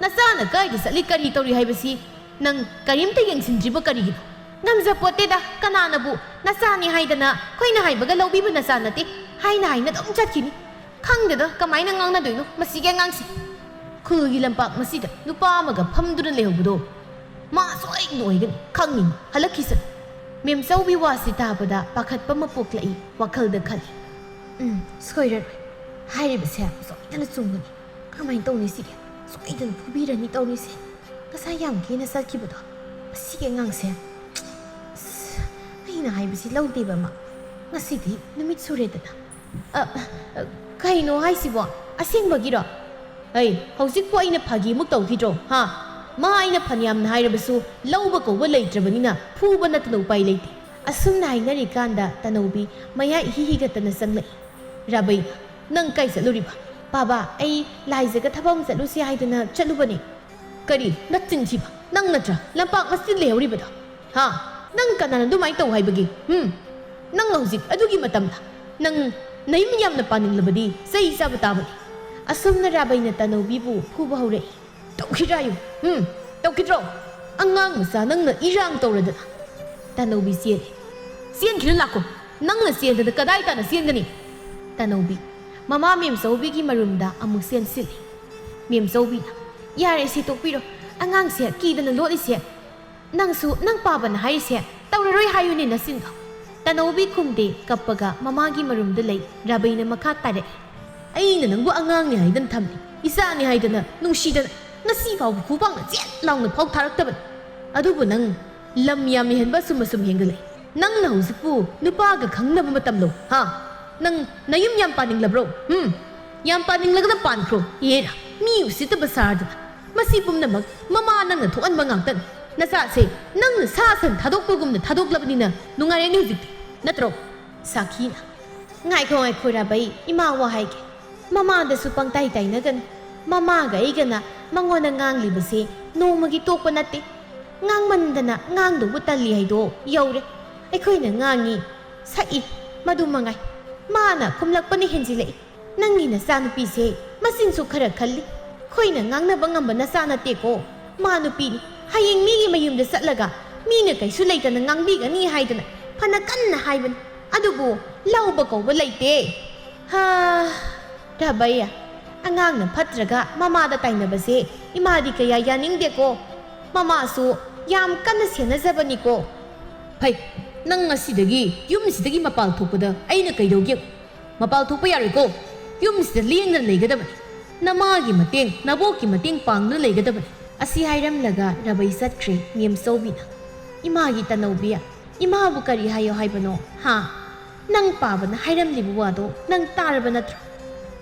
ꯅꯆꯥꯅ ꯀꯥꯏꯗ ꯆꯠꯂꯤ, ꯀꯔꯤ ꯇꯧꯔꯤ ꯍꯥꯏꯕꯁꯤ ꯅꯪ ꯀꯔꯤꯝꯇ ꯌꯦꯡꯁꯤꯟꯗ꯭ꯔꯤꯕ ꯀꯔꯤꯒꯤꯅꯣ? ꯉꯝꯖꯄꯣꯠꯇꯦꯗ, ꯀꯅꯥꯅꯕꯨ ꯅꯆꯥꯅꯤ ꯍꯥꯏꯗꯅ ꯑꯩꯈꯣꯏꯅ ꯍꯥꯏꯕꯒ ꯂꯧꯕꯤꯕ ꯅꯆꯥ ꯅꯠꯇꯦ ꯍꯥꯏꯅ ꯍꯥꯏꯅ ꯑꯗꯨꯝ ꯆꯠꯈꯤꯅꯤ꯫ ꯈꯪꯗꯦꯗ, ꯀꯃꯥꯏꯅ ꯉꯥꯡꯅꯗꯣꯏꯅꯣ ꯃꯁꯤꯒꯤ ꯑꯉꯥꯡꯁꯦ꯫ ꯈꯨꯜꯒꯤ ꯂꯝꯄꯥꯛ ꯃꯁꯤꯗ ꯅꯨꯄꯥ ꯑꯃꯒ ꯐꯝꯗꯨꯅ ꯂꯩꯍꯧꯕꯗꯣ ꯃꯥ ꯁꯣꯏꯗꯅ ꯑꯣꯏꯒꯅꯤ, ꯈꯪꯉꯤꯅꯤ꯫ ꯍꯜꯂꯛꯈꯤꯁꯅꯨ꯫ ꯃꯦꯝꯆꯧꯕꯤ ꯋꯥꯁꯤ ꯇꯥꯕꯗ ꯄꯥꯈꯠꯄ ꯑꯃ ꯄꯣꯛꯂꯛꯏ, ꯋꯥꯈꯜꯗ ꯈꯜꯂꯤ, "ꯎꯝ, ꯁꯣꯏꯔꯔꯣꯏ꯫ ꯍꯥꯏꯔꯤꯕꯁꯦ ꯁꯣꯏꯗꯅ ꯆꯨꯝꯒꯅꯤ꯫ ꯀꯃꯥꯏꯅ ꯇꯧꯅꯤ ꯁꯤꯗꯤ? ꯁꯣꯏꯗꯅ ꯐꯨꯕꯤꯔꯅꯤ ꯇꯧꯔꯤꯁꯦ꯫ ꯉꯁꯥꯏ ꯌꯥꯝ ꯀꯦꯅ ꯆꯠꯈꯤꯕꯗꯣ, ꯃꯁꯤꯒꯤ ꯑꯉꯥꯡꯁꯦ꯫ ꯑꯁ, ꯑꯩꯅ ꯍꯥꯏꯕꯁꯤ ꯂꯧꯗꯦꯕ ꯃꯥ꯫ ꯉꯁꯤꯗꯤ ꯅꯨꯃꯤꯠ ꯁꯨꯔꯦꯗꯅ꯫" "ꯑ, ꯑ, ꯀꯩꯅꯣ ꯍꯥꯏꯁꯤꯕꯣ? ꯑꯁꯦꯡꯕꯒꯤꯔꯣ?" "ꯑꯩ ꯍꯧꯖꯤꯛꯄꯨ ꯑꯩꯅ ꯐꯥꯒꯤꯃꯨꯛ ꯇꯧꯈꯤꯗ꯭ꯔꯣ, ꯍꯥ? ꯃꯥ ꯑꯩꯅ ꯐꯅꯌꯥꯝꯅ ꯍꯥꯏꯔꯕꯁꯨ ꯂꯧꯕ ꯀꯧꯕ ꯂꯩꯇ꯭ꯔꯕꯅꯤꯅ ꯐꯨꯕ ꯅꯠꯇꯅ ꯎꯄꯥꯏ ꯂꯩꯇꯦ꯫" ꯑꯁꯨꯝꯅ ꯍꯥꯏꯅꯔꯤꯀꯥꯟꯗ ꯇꯅꯧꯕꯤ ꯃꯌꯥ ꯏꯍꯤ ꯍꯤꯒꯠꯇꯅ ꯆꯪꯂꯛꯏ꯫ "ꯔꯥꯕꯩ, ꯅꯪ ꯀꯥꯏ ꯆꯠꯂꯨꯔꯤꯕ?" "ꯄꯥꯕ, ꯑꯩ ꯂꯥꯏꯖꯒ ꯊꯕꯛ ꯑꯃ ꯆꯠꯂꯨꯁꯤ ꯍꯥꯏꯗꯅ ꯆꯠꯂꯨꯕꯅꯦ꯫" "ꯀꯔꯤ? ꯅꯆꯤꯟ ꯊꯤꯕ! ꯅꯪ ꯅꯠꯇ꯭ꯔꯥ ꯂꯝꯄꯥꯛ ꯃꯆꯤꯟ ꯂꯩꯍꯧꯔꯤꯕꯗꯣ? ꯍꯥ? ꯅꯪ ꯀꯅꯥꯅ ꯑꯗꯨꯃꯥꯏꯅ ꯇꯧ ꯍꯥꯏꯕꯒꯦ? ꯍꯨꯝ? ꯅꯪ ꯍꯧꯖꯤꯛ ꯑꯗꯨꯒꯤ ꯃꯇꯝꯗ ꯅꯪ ꯅꯌꯨꯝ ꯌꯥꯝꯅ ꯄꯥꯅꯤꯡꯂꯕꯗꯤ ꯆꯩ ꯆꯥꯕ ꯇꯥꯕꯅꯤ꯫" ꯑꯁꯨꯝꯅ ꯔꯥꯕꯩꯅ ꯇꯅꯧꯕꯤꯕꯨ ꯐꯨꯕ ꯍꯧꯔꯛꯏ꯫ "ꯇꯧꯈꯤꯗ꯭ꯔꯥ ꯌꯨꯝ? ꯍꯨꯝ? ꯇꯧꯈꯤꯗ꯭ꯔꯣ? ꯑꯉꯥꯡ ꯃꯆꯥ ꯅꯪꯅ ꯏꯔꯥꯡ ꯇꯧꯔꯗꯅ꯫" ꯇꯅꯧꯕꯤ ꯆꯦꯜꯂꯤ꯫ "ꯆꯦꯟꯈꯤꯅꯨ ꯂꯥꯛꯈꯣ꯫ ꯅꯪꯅ ꯆꯦꯟꯗꯅ ꯀꯗꯥꯏ ꯇꯥꯅ ꯆꯦꯟꯒꯅꯤ?" ꯇꯅꯧꯕꯤ ꯃꯃꯥ ꯃꯦꯝꯆꯧꯕꯤꯒꯤ ꯃꯔꯨꯝꯗ ꯑꯃꯨꯛ ꯆꯦꯟꯁꯤꯜꯂꯤ꯫ ꯃꯦꯝꯆꯧꯕꯤꯅ, "ꯌꯥꯔꯦꯁꯦ, ꯇꯣꯛꯄꯤꯔꯣ꯫ ꯑꯉꯥꯡꯁꯦ ꯀꯤꯗꯅ ꯂꯣꯠꯂꯤꯁꯦ꯫ ꯅꯪꯁꯨ ꯅꯪ ꯄꯥꯕꯅ ꯍꯥꯏꯔꯤꯁꯦ ꯇꯧꯔꯔꯣꯏ ꯍꯥꯏꯌꯨꯅꯦ ꯅꯆꯤꯟꯗꯣ꯫" ꯇꯅꯧꯕꯤ ꯈꯨꯝꯗꯦ, ꯀꯞꯄꯒ ꯃꯃꯥꯒꯤ ꯃꯔꯨꯝꯗ ꯂꯩ꯫ ꯔꯥꯕꯩꯅ ꯃꯈꯥ ꯇꯥꯔꯛꯏ꯫ "ꯑꯩꯅ ꯅꯪꯕꯨ ꯑꯉꯥꯡꯅꯤ ꯍꯥꯏꯗꯅ ꯊꯝꯃꯤ, ꯏꯆꯥꯅꯤ ꯍꯥꯏꯗꯅ ꯅꯨꯡꯁꯤꯗꯅ꯫ ꯉꯁꯤ ꯐꯥꯎꯕ ꯈꯨꯕꯥꯛꯅ ꯆꯦꯠ ꯂꯥꯎꯅ ꯐꯥꯎ ꯊꯥꯔꯛꯇꯕꯅꯤ꯫ ꯑꯗꯨꯕꯨ ꯅꯪ ꯂꯝ ꯌꯥꯝꯅ ꯍꯦꯟꯕ ꯑꯁꯨꯝ ꯑꯁꯨꯝ ꯍꯦꯟꯒꯠꯂꯛꯏ꯫ ꯅꯪꯅ ꯍꯧꯖꯤꯛꯄꯨ ꯅꯨꯄꯥꯒ ꯈꯪꯅꯕ ꯃꯇꯝꯂꯣ? ꯍꯥ? ꯅꯪ ꯅꯌꯨꯝ ꯌꯥꯝ ꯄꯥꯅꯤꯡꯂꯕ꯭ꯔꯣ? ꯍꯨꯝ? ꯌꯥꯝ ꯄꯥꯅꯤꯡꯂꯒꯅ ꯄꯥꯟꯈ꯭ꯔꯣ꯫ ꯍꯦꯔꯥ, ꯃꯤ ꯎꯁꯤꯠꯇꯕ ꯁꯥꯔꯗꯅ꯫ ꯃꯁꯤ ꯄꯨꯝꯅꯃꯛ ꯃꯃꯥ ꯅꯪꯅ ꯊꯣꯛꯍꯟꯕ ꯉꯥꯛꯇꯅꯤ꯫ ꯅꯆꯥꯁꯦ ꯅꯪꯅ ꯁꯥ ꯁꯟ ꯊꯥꯗꯣꯛꯄꯒꯨꯝꯅ ꯊꯥꯗꯣꯛꯂꯕꯅꯤꯅ ꯅꯨꯡꯉꯥꯏꯔꯦꯅꯦ ꯍꯧꯖꯤꯛꯇꯤ, ꯅꯠꯇ꯭ꯔꯣ?" ꯁꯥꯈꯤꯅ, "ꯉꯥꯏꯈꯣ, ꯉꯥꯏꯈꯣ, ꯔꯥꯕꯩ, ꯏꯃꯥ ꯋꯥ ꯍꯥꯏꯒꯦ꯫ ꯃꯃꯥꯗꯁꯨ ꯄꯪꯇꯥꯏ ꯇꯥꯏꯅꯒꯅꯨ꯫ ꯃꯃꯥꯒ ꯑꯩꯒꯅ ꯃꯉꯣꯟꯗ ꯉꯥꯡꯂꯤꯕꯁꯦ ꯅꯣꯡꯃꯒꯤ ꯇꯣꯛꯄ ꯅꯠꯇꯦ꯫ ꯉꯥꯡꯃꯟꯗꯅ ꯉꯥꯡꯗꯧꯕ ꯇꯜꯂꯤ ꯍꯥꯏꯗꯣ ꯌꯧꯔꯦ꯫ ꯑꯩꯈꯣꯏꯅ ꯉꯥꯡꯉꯤ, ꯁꯛꯏ, ꯃꯗꯨ ꯃꯉꯥꯏ꯫ ꯃꯥꯅ ꯈꯨꯝꯂꯛꯄꯅ ꯍꯦꯟꯖꯤꯜꯂꯛꯏ꯫ "ꯅꯪꯒꯤ ꯅꯆꯥꯅꯨꯄꯤꯁꯦ ꯃꯆꯤꯟꯁꯨ ꯈꯔ ꯈꯜꯂꯤ꯫ ꯑꯩꯈꯣꯏꯅ ꯉꯥꯡꯅꯕ ꯉꯝꯕ ꯅꯆꯥ ꯅꯠꯇꯦꯀꯣ꯫ ꯃꯥ ꯅꯨꯄꯤꯅꯤ꯫ ꯍꯌꯦꯡ ꯃꯤꯒꯤ ꯃꯌꯨꯝꯗ ꯆꯠꯂꯒ ꯃꯤꯅ ꯀꯩꯁꯨ ꯂꯩꯇꯅ ꯉꯥꯡꯕꯤꯒꯅꯤ ꯍꯥꯏꯗꯅ ꯐꯅ ꯀꯟꯅ ꯍꯥꯏꯕꯅꯤ꯫ ꯑꯗꯨꯕꯨ ꯂꯧꯕ ꯀꯧꯕ ꯂꯩꯇꯦ꯫ ꯍꯥ, ꯔꯥꯕꯩ, ꯑꯉꯥꯡꯅ ꯐꯠꯇ꯭ꯔꯒ ꯃꯃꯥꯗ ꯇꯥꯏꯅꯕꯁꯦ ꯏꯃꯥꯗꯤ ꯀꯌꯥ ꯌꯥꯅꯤꯡꯗꯦꯀꯣ꯫ ꯃꯃꯥꯁꯨ ꯌꯥꯝ ꯀꯟꯅ ꯁꯦꯟꯅꯖꯕꯅꯤꯀꯣ꯫" "ꯐꯩ, ꯅꯪ ꯉꯁꯤꯗꯒꯤ ꯌꯨꯝꯁꯤꯗꯒꯤ ꯃꯄꯥꯜ ꯊꯣꯛꯄꯗ ꯑꯩꯅ ꯀꯩꯗꯧꯒꯦ? ꯃꯄꯥꯜ ꯊꯣꯛꯄ ꯌꯥꯔꯣꯏꯀꯣ꯫ ꯌꯨꯝꯁꯤꯗ ꯂꯦꯡꯗꯅ ꯂꯩꯒꯗꯕꯅꯤ꯫ ꯅꯃꯥꯒꯤ ꯃꯇꯦꯡ, ꯅꯕꯣꯛꯀꯤ ꯃꯇꯦꯡ ꯄꯥꯡꯗꯨꯅ ꯂꯩꯒꯗꯕꯅꯤ꯫" ꯑꯁꯤ ꯍꯥꯏꯔꯝꯂꯒ ꯔꯥꯕꯩ ꯆꯠꯈ꯭ꯔꯦ ꯃꯦꯝꯆꯧꯕꯤꯅ꯫ "ꯏꯃꯥꯒꯤ ꯇꯅꯧꯕꯤ, ꯏꯃꯥꯕꯨ ꯀꯔꯤ ꯍꯥꯏꯌꯣ ꯍꯥꯏꯕꯅꯣ? ꯍꯥ? ꯅꯪ ꯄꯥꯕꯅ ꯍꯥꯏꯔꯝꯂꯤꯕ ꯋꯥꯗꯣ ꯅꯪ ꯇꯥꯔꯕ ꯅꯠꯇ꯭ꯔꯣ?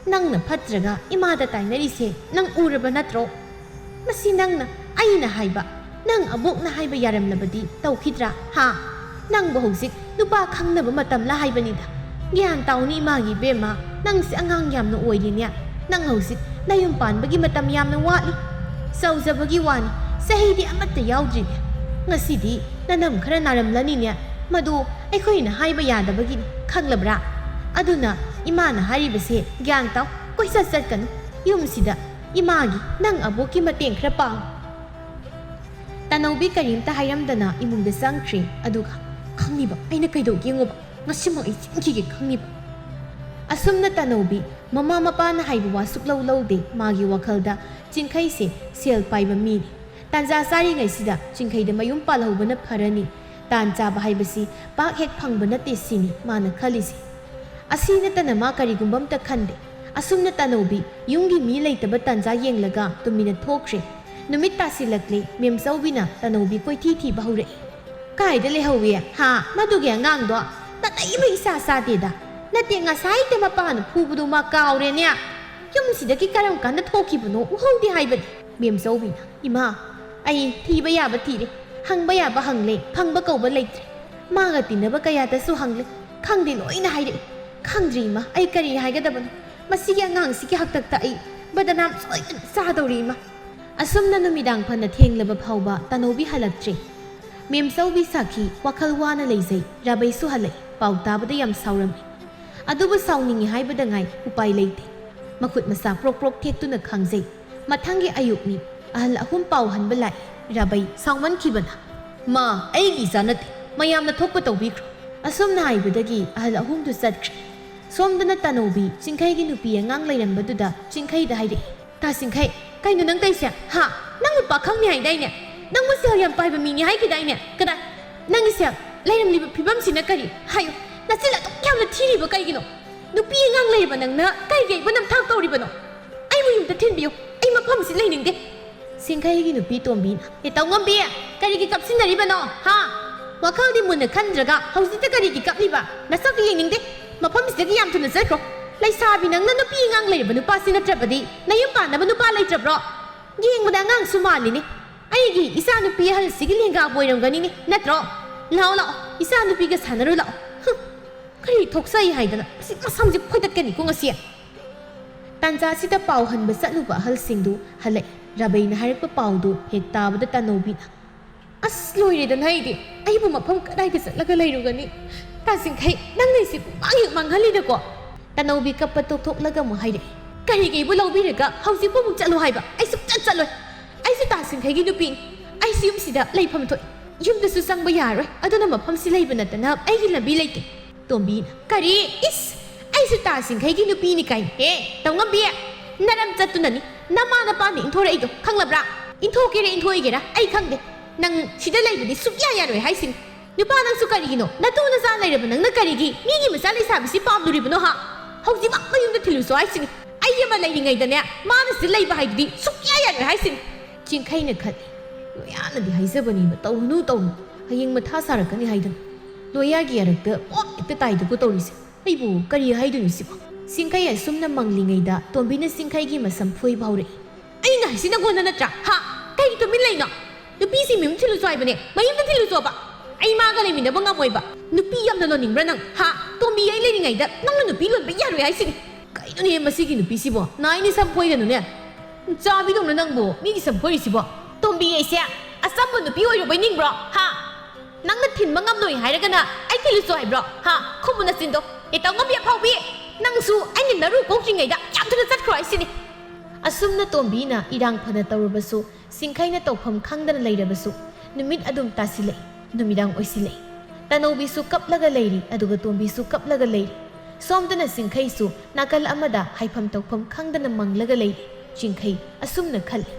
ꯅꯪꯅ ꯐꯠꯇ꯭ꯔꯒ ꯏꯃꯥꯗ ꯇꯥꯏꯅꯔꯤꯁꯦ ꯅꯪ ꯎꯔꯕ ꯅꯠꯇ꯭ꯔꯣ? ꯃꯁꯤ ꯅꯪꯅ ꯑꯩꯅ ꯍꯥꯏꯕ, ꯅꯪ ꯑꯕꯣꯛꯅ ꯍꯥꯏꯕ ꯌꯥꯔꯝꯂꯕꯗꯤ ꯇꯧꯈꯤꯗ꯭ꯔꯥ? ꯍꯥ? ꯅꯪꯕꯨ ꯍꯧꯖꯤꯛ ꯅꯨꯄꯥ ꯈꯪꯅꯕ ꯃꯇꯝꯂ ꯍꯥꯏꯕꯅꯤꯗ꯫ ꯒ꯭ꯌꯥꯟ ꯇꯥꯎꯅꯤ ꯏꯃꯥꯒꯤ ꯏꯕꯦꯝꯃ, ꯅꯪꯁꯦ ꯑꯉꯥꯡ ꯌꯥꯝꯅ ꯑꯣꯏꯔꯤꯅꯦ꯫ ꯅꯪ ꯍꯧꯖꯤꯛ ꯅꯌꯨꯝ ꯄꯥꯟꯕꯒꯤ ꯃꯇꯝ ꯌꯥꯝꯅ ꯋꯥꯠꯂꯤ꯫ ꯆꯥꯎꯖꯕꯒꯤ ꯋꯥꯅꯤ, ꯆꯍꯤꯗꯤ ꯑꯃꯠꯇ ꯌꯥꯎꯗ꯭ꯔꯤꯅꯦ꯫ ꯉꯁꯤꯗꯤ ꯅꯅꯝ ꯈꯔ ꯅꯥꯔꯝꯂꯅꯤꯅꯦ꯫ ꯃꯗꯨ ꯑꯩꯈꯣꯏꯅ ꯍꯥꯏꯕ ꯌꯥꯗꯕꯒꯤꯅꯤ, ꯈꯪꯂꯕ꯭ꯔꯥ? ꯑꯗꯨꯅ ꯏꯃꯥꯅ ꯍꯥꯏꯔꯤꯕꯁꯦ ꯒ꯭ꯌꯥꯟ ꯇꯥꯎ, ꯀꯣꯏꯆꯠ ꯆꯠꯀꯅꯨ꯫ ꯌꯨꯝꯁꯤꯗ ꯏꯃꯥꯒꯤ, ꯅꯪ ꯑꯕꯣꯛꯀꯤ ꯃꯇꯦꯡ ꯈꯔ ꯄꯥꯡꯉꯨ꯫" ꯇꯅꯧꯕꯤ ꯀꯔꯤꯝꯇ ꯍꯥꯏꯔꯝꯗꯅ ꯏꯃꯨꯡꯗ ꯆꯪꯈ꯭ꯔꯦ꯫ ꯑꯗꯨꯒ, "ꯈꯪꯅꯤꯕ, ꯑꯩꯅ ꯀꯩꯗꯧꯒꯦ ꯌꯦꯡꯉꯨꯕ, ꯉꯁꯤꯃꯛ ꯑꯩ ꯆꯦꯟꯈꯤꯒꯦ ꯈꯪꯅꯤꯕ꯫" ꯑꯁꯨꯝꯅ ꯇꯅꯧꯕꯤ ꯃꯃꯥ ꯃꯄꯥꯅ ꯍꯥꯏꯕ ꯋꯥ ꯁꯨꯛꯂꯧ ꯂꯧꯗꯦ꯫ ꯃꯥꯒꯤ ꯋꯥꯈꯜꯗ ꯆꯤꯡꯈꯩꯁꯦ ꯁꯦꯜ ꯄꯥꯏꯕ ꯃꯤꯅꯤ꯫ ꯇꯥꯟꯖꯥ ꯆꯥꯔꯤꯉꯩꯁꯤꯗ ꯆꯤꯡꯈꯩꯗ ꯃꯌꯨꯝ ꯄꯥꯜꯍꯧꯕꯅ ꯐꯔꯅꯤ꯫ ꯇꯥꯟ ꯆꯥꯕ ꯍꯥꯏꯕꯁꯤ ꯄꯥꯛ ꯍꯦꯛ ꯐꯪꯕ ꯅꯠꯇꯦ ꯁꯤꯅꯤ ꯃꯥꯅ ꯈꯜꯂꯤꯁꯦ꯫ ꯑꯁꯤ ꯅꯠꯇꯅ ꯃꯥ ꯀꯔꯤꯒꯨꯝꯕ ꯑꯝꯇ ꯈꯟꯗꯦ꯫ ꯑꯁꯨꯝꯅ ꯇꯅꯧꯕꯤ ꯌꯨꯝꯒꯤ ꯃꯤ ꯂꯩꯇꯕ ꯇꯥꯟꯖꯥ ꯌꯦꯡꯂꯒ ꯇꯨꯃꯤꯟꯅ ꯊꯣꯛꯈ꯭ꯔꯦ꯫ ꯅꯨꯃꯤꯠ ꯇꯥꯁꯤꯜꯂꯛꯂꯦ꯫ ꯃꯦꯝꯆꯧꯕꯤꯅ ꯇꯅꯧꯕꯤ ꯀꯣꯏꯊꯤ ꯊꯤꯕ ꯍꯧꯔꯛꯏ꯫ "ꯀꯥꯏꯗ ꯂꯩꯍꯧꯏ? ꯍꯥ? ꯃꯗꯨꯒꯤ ꯑꯉꯥꯡꯗꯣ ꯅꯥꯇꯩ ꯑꯃ ꯏꯆꯥ ꯆꯥꯗꯦꯗ꯫ ꯅꯠꯇꯦ, ꯉꯁꯥꯏꯗ ꯃꯄꯥꯅ ꯐꯨꯕꯗꯣ ꯃꯥ ꯀꯥꯎꯔꯦꯅꯦ꯫ ꯌꯨꯝꯁꯤꯗꯒꯤ ꯀꯔꯝ ꯀꯥꯟꯗ ꯊꯣꯛꯈꯤꯕꯅꯣ ꯎꯍꯧꯗꯦ ꯍꯥꯏꯕꯅꯤ꯫" ꯃꯦꯝꯆꯧꯕꯤꯅ, "ꯏꯃꯥ, ꯑꯩ ꯊꯤꯕ ꯌꯥꯕ ꯊꯤꯔꯦ, ꯍꯪꯕ ꯌꯥꯕ ꯍꯪꯂꯦ, ꯐꯪꯕ ꯀꯧꯕ ꯂꯩꯇ꯭ꯔꯦ꯫ ꯃꯥꯒ ꯇꯤꯟꯅꯕ ꯀꯌꯥꯗꯁꯨ ꯍꯪꯂꯦ, ꯈꯪꯗꯦ, ꯂꯣꯏꯅ ꯍꯥꯏꯔꯛꯏ꯫ ꯈꯪꯗ꯭ꯔꯤ ꯏꯃꯥ, ꯑꯩ ꯀꯔꯤ ꯍꯥꯏꯒꯗꯕꯅꯣ? ꯃꯁꯤꯒꯤ ꯑꯉꯥꯡꯁꯤꯒꯤ ꯍꯥꯛꯇꯛꯇ ꯑꯩ ꯕꯗꯅꯥꯝ ꯁꯣꯏꯗꯅ ꯆꯥꯗꯧꯔꯤ ꯏꯃꯥ꯫" ꯑꯁꯨꯝꯅ ꯅꯨꯃꯤꯗꯥꯡ ꯐꯅ ꯊꯦꯡꯂꯕ ꯐꯥꯎꯕ ꯇꯅꯧꯕꯤ ꯍꯜꯂꯛꯇ꯭ꯔꯦ꯫ ꯃꯦꯝꯆꯧꯕꯤ ꯁꯥꯈꯤ ꯋꯥꯈꯜ ꯋꯥꯅ ꯂꯩꯖꯩ꯫ ꯔꯥꯕꯩꯁꯨ ꯍꯜꯂꯛꯏ꯫ ꯄꯥꯎ ꯇꯥꯕꯗ ꯌꯥꯝ ꯁꯥꯎꯔꯝꯃꯤ꯫ ꯑꯗꯨꯕꯨ ꯁꯥꯎꯅꯤꯡꯉꯤ ꯍꯥꯏꯕꯗ ꯉꯥꯏ, ꯎꯄꯥꯏ ꯂꯩꯇꯦ꯫ ꯃꯈꯨꯠ ꯃꯁꯥ ꯄ꯭ꯔꯣꯛ ꯄ꯭ꯔꯣꯛ ꯊꯦꯛꯇꯨꯅ ꯈꯥꯡꯖꯩ꯫ ꯃꯊꯪꯒꯤ ꯑꯌꯨꯛꯅꯤ꯫ ꯑꯍꯜ ꯑꯍꯨꯝ ꯄꯥꯎ ꯍꯟꯕ ꯂꯥꯛꯏ꯫ ꯔꯥꯕꯩ ꯁꯥꯎꯃꯟꯈꯤꯕꯅ, "ꯃꯥ, ꯑꯩꯒꯤ ꯏꯆꯥ ꯅꯠꯇꯦ꯫ ꯃꯌꯥꯝꯅ ꯊꯣꯛꯄ ꯇꯧꯕꯤꯈ꯭ꯔꯣ"꯫ ꯑꯁꯨꯝꯅ ꯍꯥꯏꯕꯗꯒꯤ ꯑꯍꯜ ꯑꯍꯨꯝꯗꯨ ꯆꯠꯈ꯭ꯔꯦ꯫ ꯁꯣꯝꯗꯅ ꯇꯅꯧꯕꯤ ꯆꯤꯡꯈꯩꯒꯤ ꯅꯨꯄꯤ ꯑꯉꯥꯡ ꯂꯩꯔꯝꯕꯗꯨꯗ ꯆꯤꯡꯈꯩꯗ ꯍꯥꯏꯔꯛꯏ, "ꯇꯥ ꯆꯤꯡꯈꯩ, ꯀꯩꯅꯣ ꯅꯪ ꯇꯧꯏꯁꯦ? ꯍꯥ? ꯅꯪꯕꯨ ꯄꯥꯈꯪꯅꯤ ꯍꯥꯏꯗꯥꯏꯅꯦ? ꯅꯪꯕꯨ ꯁꯦꯜ ꯌꯥꯝ ꯄꯥꯏꯕ ꯃꯤꯅꯤ ꯍꯥꯏꯈꯤꯗꯥꯏꯅꯦ? ꯀꯗꯥꯏ? ꯅꯪꯒꯤ ꯁꯦꯜ ꯂꯩꯔꯝꯂꯤꯕ ꯐꯤꯕꯝꯁꯤꯅ ꯀꯔꯤ? ꯍꯥꯏꯌꯨ, ꯅꯆꯤꯟ ꯑꯗꯨꯛ ꯌꯥꯝꯅ ꯊꯤꯔꯤꯕ ꯀꯩꯒꯤꯅꯣ? ꯅꯨꯄꯤ ꯑꯉꯥꯡ ꯂꯩꯔꯕ ꯅꯪꯅ ꯀꯩꯒꯤ ꯑꯩꯕꯨ ꯅꯝꯊꯥꯛ ꯇꯧꯔꯤꯕꯅꯣ? ꯑꯩꯕꯨ ꯌꯨꯝꯗ ꯊꯤꯟꯕꯤꯌꯨ, ꯑꯩ ꯃꯐꯝꯁꯤ ꯂꯩꯅꯤꯡꯗꯦ"꯫ ꯆꯤꯡꯈꯩꯒꯤ ꯅꯨꯄꯤ ꯇꯣꯝꯕꯤꯅ, "ꯑꯦ ꯇꯧꯉꯝꯕꯤ, ꯀꯔꯤꯒꯤ ꯀꯞꯁꯤꯟꯅꯔꯤꯕꯅꯣ? ꯍꯥ? ꯋꯥꯈꯜꯗꯤ ꯃꯨꯟꯅ ꯈꯟꯗ꯭ꯔꯒ ꯍꯧꯖꯤꯛꯇ ꯀꯔꯤꯒꯤ ꯀꯞꯂꯤꯕ? ꯅꯁꯛꯇꯨ ꯌꯦꯡꯅꯤꯡꯗꯦ꯫ ꯃꯐꯝꯁꯤꯗꯒꯤ ꯌꯥꯝ ꯊꯨꯅ ꯆꯠꯈ꯭ꯔꯣ꯫ ꯂꯩꯁꯥꯕꯤ ꯅꯪꯅ ꯅꯨꯄꯤ ꯑꯉꯥꯡ ꯂꯩꯔꯕ ꯅꯨꯄꯥꯁꯤ ꯅꯠꯇ꯭ꯔꯕꯗꯤ ꯅꯌꯨꯝ ꯄꯥꯟꯅꯕ ꯅꯨꯄꯥ ꯂꯩꯇ꯭ꯔꯕ꯭ꯔꯣ? ꯌꯦꯡꯕꯗ ꯑꯉꯥꯡꯁꯨ ꯃꯥꯜꯂꯤꯅꯦ꯫ ꯑꯩꯒꯤ ꯏꯆꯥꯅꯨꯄꯤ ꯑꯍꯜꯁꯤꯒꯤ ꯂꯦꯡꯒꯥꯕꯨ ꯑꯣꯏꯔꯝꯒꯅꯤꯅꯦ, ꯅꯠꯇ꯭ꯔꯣ? ꯂꯥꯛꯑꯣ, ꯂꯥꯛꯑꯣ, ꯏꯆꯥꯅꯨꯄꯤꯒ ꯁꯥꯟꯅꯔꯨ ꯂꯥꯛꯑꯣ꯫ ꯍꯨꯝ, ꯀꯔꯤ ꯊꯣꯛꯆꯩ ꯍꯥꯏꯗꯅ ꯃꯁꯤ ꯃꯁꯝꯁꯦ ꯐꯣꯏꯗꯠꯀꯅꯤꯀꯣ ꯉꯁꯤ꯫ ꯇꯥꯟꯖꯥꯁꯤꯗ ꯄꯥꯎ ꯍꯟꯕ ꯆꯠꯂꯨꯕ ꯑꯍꯜꯁꯤꯡꯗꯨ ꯍꯜꯂꯛꯏ꯫ ꯔꯥꯕꯩꯅ ꯍꯥꯏꯔꯛꯄ ꯄꯥꯎꯗꯨ ꯍꯦꯛ ꯇꯥꯕꯗ ꯇꯅꯧꯕꯤꯅ, "ꯑꯁ, ꯂꯣꯏꯔꯦꯗꯅ ꯑꯩꯗꯤ꯫ ꯑꯩꯕꯨ ꯃꯐꯝ ꯀꯗꯥꯏꯗ ꯆꯠꯂꯒ ꯂꯩꯔꯨꯒꯅꯤ? ꯇꯥ ꯆꯤꯡꯈꯩ, ꯅꯪꯅ ꯑꯩꯁꯦ ꯄꯨꯡꯃꯥꯡ ꯍꯦꯛ ꯃꯥꯡꯍꯜꯂꯤꯗꯀꯣ"꯫ ꯇꯅꯧꯕꯤ ꯀꯞꯄ ꯇꯣꯛꯊꯣꯛꯂꯒ ꯑꯃꯨꯛ ꯍꯥꯏꯔꯛꯏ, "ꯀꯔꯤꯒꯤ ꯑꯩꯕꯨ ꯂꯧꯕꯤꯔꯒ ꯍꯧꯖꯤꯛꯄꯨ ꯑꯃꯨꯛ ꯆꯠꯂꯣ ꯍꯥꯏꯕ? ꯑꯩ ꯁꯨꯡꯆꯠ ꯆꯠꯂꯣꯏ꯫ ꯑꯩꯁꯨ ꯇꯥ ꯆꯤꯡꯈꯩꯒꯤ ꯅꯨꯄꯤꯅꯤ꯫ ꯑꯩꯁꯨ ꯌꯨꯝꯁꯤꯗ ꯂꯩꯐꯝ ꯊꯣꯛꯏ꯫ ꯌꯨꯝꯗꯁꯨ ꯆꯪꯕ ꯌꯥꯔꯣꯏ꯫ ꯑꯗꯨꯅ ꯃꯐꯝꯁꯤ ꯂꯩꯕ ꯅꯠꯇꯅ ꯑꯩꯒꯤ ꯂꯝꯕꯤ ꯂꯩꯇꯦ"꯫ ꯇꯣꯝꯕꯤꯅ, "ꯀꯔꯤ? ꯏꯁ! ꯑꯩꯁꯨ ꯇꯥ ꯆꯤꯡꯈꯩꯒꯤ ꯅꯨꯄꯤꯅꯤ ꯀꯥꯏꯅ? ꯍꯦ, ꯇꯧꯉꯝꯕꯤ! ꯅꯔꯝ ꯆꯠꯇꯨꯅꯅꯤ ꯅꯃꯥ ꯅꯄꯥꯅ ꯏꯟꯊꯣꯔꯛꯏꯗꯣ, ꯈꯪꯂꯕ꯭ꯔꯥ? ꯏꯟꯊꯣꯛꯀꯦꯔꯥ ꯏꯟꯊꯣꯛꯏꯒꯦꯔꯥ ꯑꯩ ꯈꯪꯗꯦ꯫ ꯅꯪ ꯁꯤꯗ ꯂꯩꯕꯗꯤ ꯁꯨꯛꯌꯥ ꯌꯥꯔꯣꯏ ꯍꯥꯏꯁꯤꯅꯤ꯫ ꯅꯨꯄꯥ ꯅꯪꯁꯨ ꯀꯔꯤꯒꯤꯅꯣ? ꯅꯇꯨ ꯅꯆꯥ ꯂꯩꯔꯕ ꯅꯪꯅ ꯀꯔꯤꯒꯤ ꯃꯤꯒꯤ ꯃꯆꯥ ꯂꯩꯁꯥꯕꯤꯁꯤ ꯄꯥꯝꯂꯨꯔꯤꯕꯅꯣ ꯍꯥ? ꯍꯧꯖꯤꯛꯃꯛ ꯃꯌꯨꯝꯗ ꯊꯤꯜꯂꯨꯁꯣ ꯍꯥꯏꯁꯤꯅꯤ꯫ ꯑꯩ ꯑꯃ ꯂꯩꯔꯤꯉꯩꯗꯅꯦ, ꯃꯥꯅ ꯁꯤꯗ ꯂꯩꯕ ꯍꯥꯏꯗꯨꯗꯤ ꯁꯨꯛꯌꯥ ꯌꯥꯔꯣꯏ ꯍꯥꯏꯁꯤꯅꯤ"꯫ ꯆꯤꯡꯈꯩꯅ ꯈꯜꯂꯤ, "ꯂꯣꯌꯥꯅꯗꯤ ꯍꯥꯏꯖꯕꯅꯤꯕ, ꯇꯧꯔꯨꯅꯨ, ꯇꯧꯔꯨꯅꯨ, ꯍꯌꯦꯡ ꯃꯊꯥ ꯁꯥꯔꯛꯀꯅꯤ ꯍꯥꯏꯗꯅ꯫ ꯂꯣꯌꯥꯒꯤ ꯑꯔꯛꯇ ꯄꯣꯞ ꯍꯦꯛꯇ ꯇꯥꯏꯗꯨꯕꯨ ꯇꯧꯔꯤꯁꯦ꯫ ꯑꯩꯕꯨ ꯀꯔꯤ ꯍꯥꯏꯗꯣꯏꯅꯣ ꯁꯤꯕꯣ?" ꯆꯤꯡꯈꯩ ꯑꯁꯨꯝꯅ ꯃꯪꯂꯤꯉꯩꯗ ꯇꯣꯝꯕꯤꯅ ꯆꯤꯡꯈꯩꯒꯤ ꯃꯁꯝ ꯐꯣꯏꯕ ꯍꯧꯔꯛꯏ꯫ "ꯑꯩꯅ ꯍꯥꯏꯁꯤ ꯅꯪꯉꯣꯟꯗ ꯅꯠꯇ꯭ꯔꯥ? ꯍꯥ? ꯀꯩꯒꯤ ꯇꯨꯃꯤꯟ ꯂꯩꯅꯣ? ꯅꯨꯄꯤꯁꯤ ꯃꯌꯨꯝ ꯊꯤꯜꯂꯨꯁꯣ ꯍꯥꯏꯕꯅꯦ, ꯃꯌꯨꯝꯗ ꯊꯤꯜꯂꯨꯁꯣꯕ꯫ ꯑꯩ ꯃꯥꯒ ꯂꯩꯃꯤꯟꯅꯕ ꯉꯝꯃꯣꯏꯕ꯫ ꯅꯨꯄꯤ ꯌꯥꯝꯅ ꯂꯣꯟꯅꯤꯡꯕ꯭ꯔꯥ ꯅꯪ? ꯍꯥ? ꯇꯣꯝꯕꯤ ꯑꯩ ꯂꯩꯔꯤꯉꯩꯗ ꯅꯪꯅ ꯅꯨꯄꯤ ꯂꯣꯟꯕ ꯌꯥꯔꯣꯏ ꯍꯥꯏꯁꯤꯅꯤ꯫ ꯀꯩꯅꯣꯅꯦ ꯃꯁꯤꯒꯤ ꯅꯨꯄꯤꯁꯤꯕꯣ? ꯅꯥꯏꯅꯤ ꯁꯝ ꯐꯣꯏꯗꯅꯨꯅꯦ꯫ ꯆꯥꯕꯤꯗꯧꯅ ꯅꯪꯕꯨ ꯃꯤꯒꯤ ꯁꯝ ꯐꯣꯏꯔꯤꯁꯤꯕꯣ?" "ꯇꯣꯝꯕꯤ ꯑꯩꯁꯦ ꯑꯆꯝꯕ ꯅꯨꯄꯤ ꯑꯣꯏꯔꯨꯕꯩ ꯅꯤꯡꯕ꯭ꯔꯣ? ꯍꯥ? ꯅꯪꯅ ꯊꯤꯟꯕ ꯉꯝꯂꯣꯏ ꯍꯥꯏꯔꯒꯅ ꯑꯩ ꯊꯤꯜꯂꯨꯁꯣ ꯍꯥꯏꯕ꯭ꯔꯣ? ꯍꯥ? ꯈꯨꯝꯃꯨ ꯅꯆꯤꯟꯗꯣ꯫ ꯑꯦ, ꯇꯧꯉꯝꯕꯤ ꯑꯐꯥꯎꯕꯤ, ꯅꯪꯁꯨ ꯑꯩꯅ ꯅꯔꯨ ꯀꯣꯛꯇ꯭ꯔꯤꯉꯩꯗ ꯌꯥꯝ ꯊꯨꯅ ꯆꯠꯈ꯭ꯔꯣ ꯍꯥꯏꯁꯤꯅꯤ꯫ ꯑꯁꯨꯝꯅ ꯇꯣꯝꯕꯤꯅ ꯏꯔꯥꯡ ꯐꯅ ꯇꯧꯔꯕꯁꯨ, ꯁꯤꯡꯈꯩꯅ ꯇꯧꯐꯝ ꯈꯪꯗꯅ ꯂꯩꯔꯕꯁꯨ, ꯅꯨꯃꯤꯠ ꯑꯗꯨꯝ ꯇꯥꯁꯤꯜꯂꯛꯏ, ꯅꯨꯃꯤꯗꯥꯡ ꯑꯣꯏꯁꯤꯜꯂꯛꯏ꯫ ꯇꯅꯧꯕꯤꯁꯨ ꯀꯞꯂꯒ ꯂꯩꯔꯤ, ꯑꯗꯨꯒ ꯇꯣꯝꯕꯤꯁꯨ ꯀꯞꯂꯒ ꯂꯩꯔꯤ꯫ ꯁꯣꯝꯗꯅ ꯁꯤꯡꯈꯩꯁꯨ ꯅꯥꯀꯜ ꯑꯃꯗ ꯍꯥꯏꯐꯝ ꯇꯧꯐꯝ ꯈꯪꯗꯅ ꯃꯪꯂꯒ ꯂꯩꯔꯤ꯫ ꯁꯤꯡꯈꯩ ꯑꯁꯨꯝꯅ ꯈꯜꯂꯤ꯫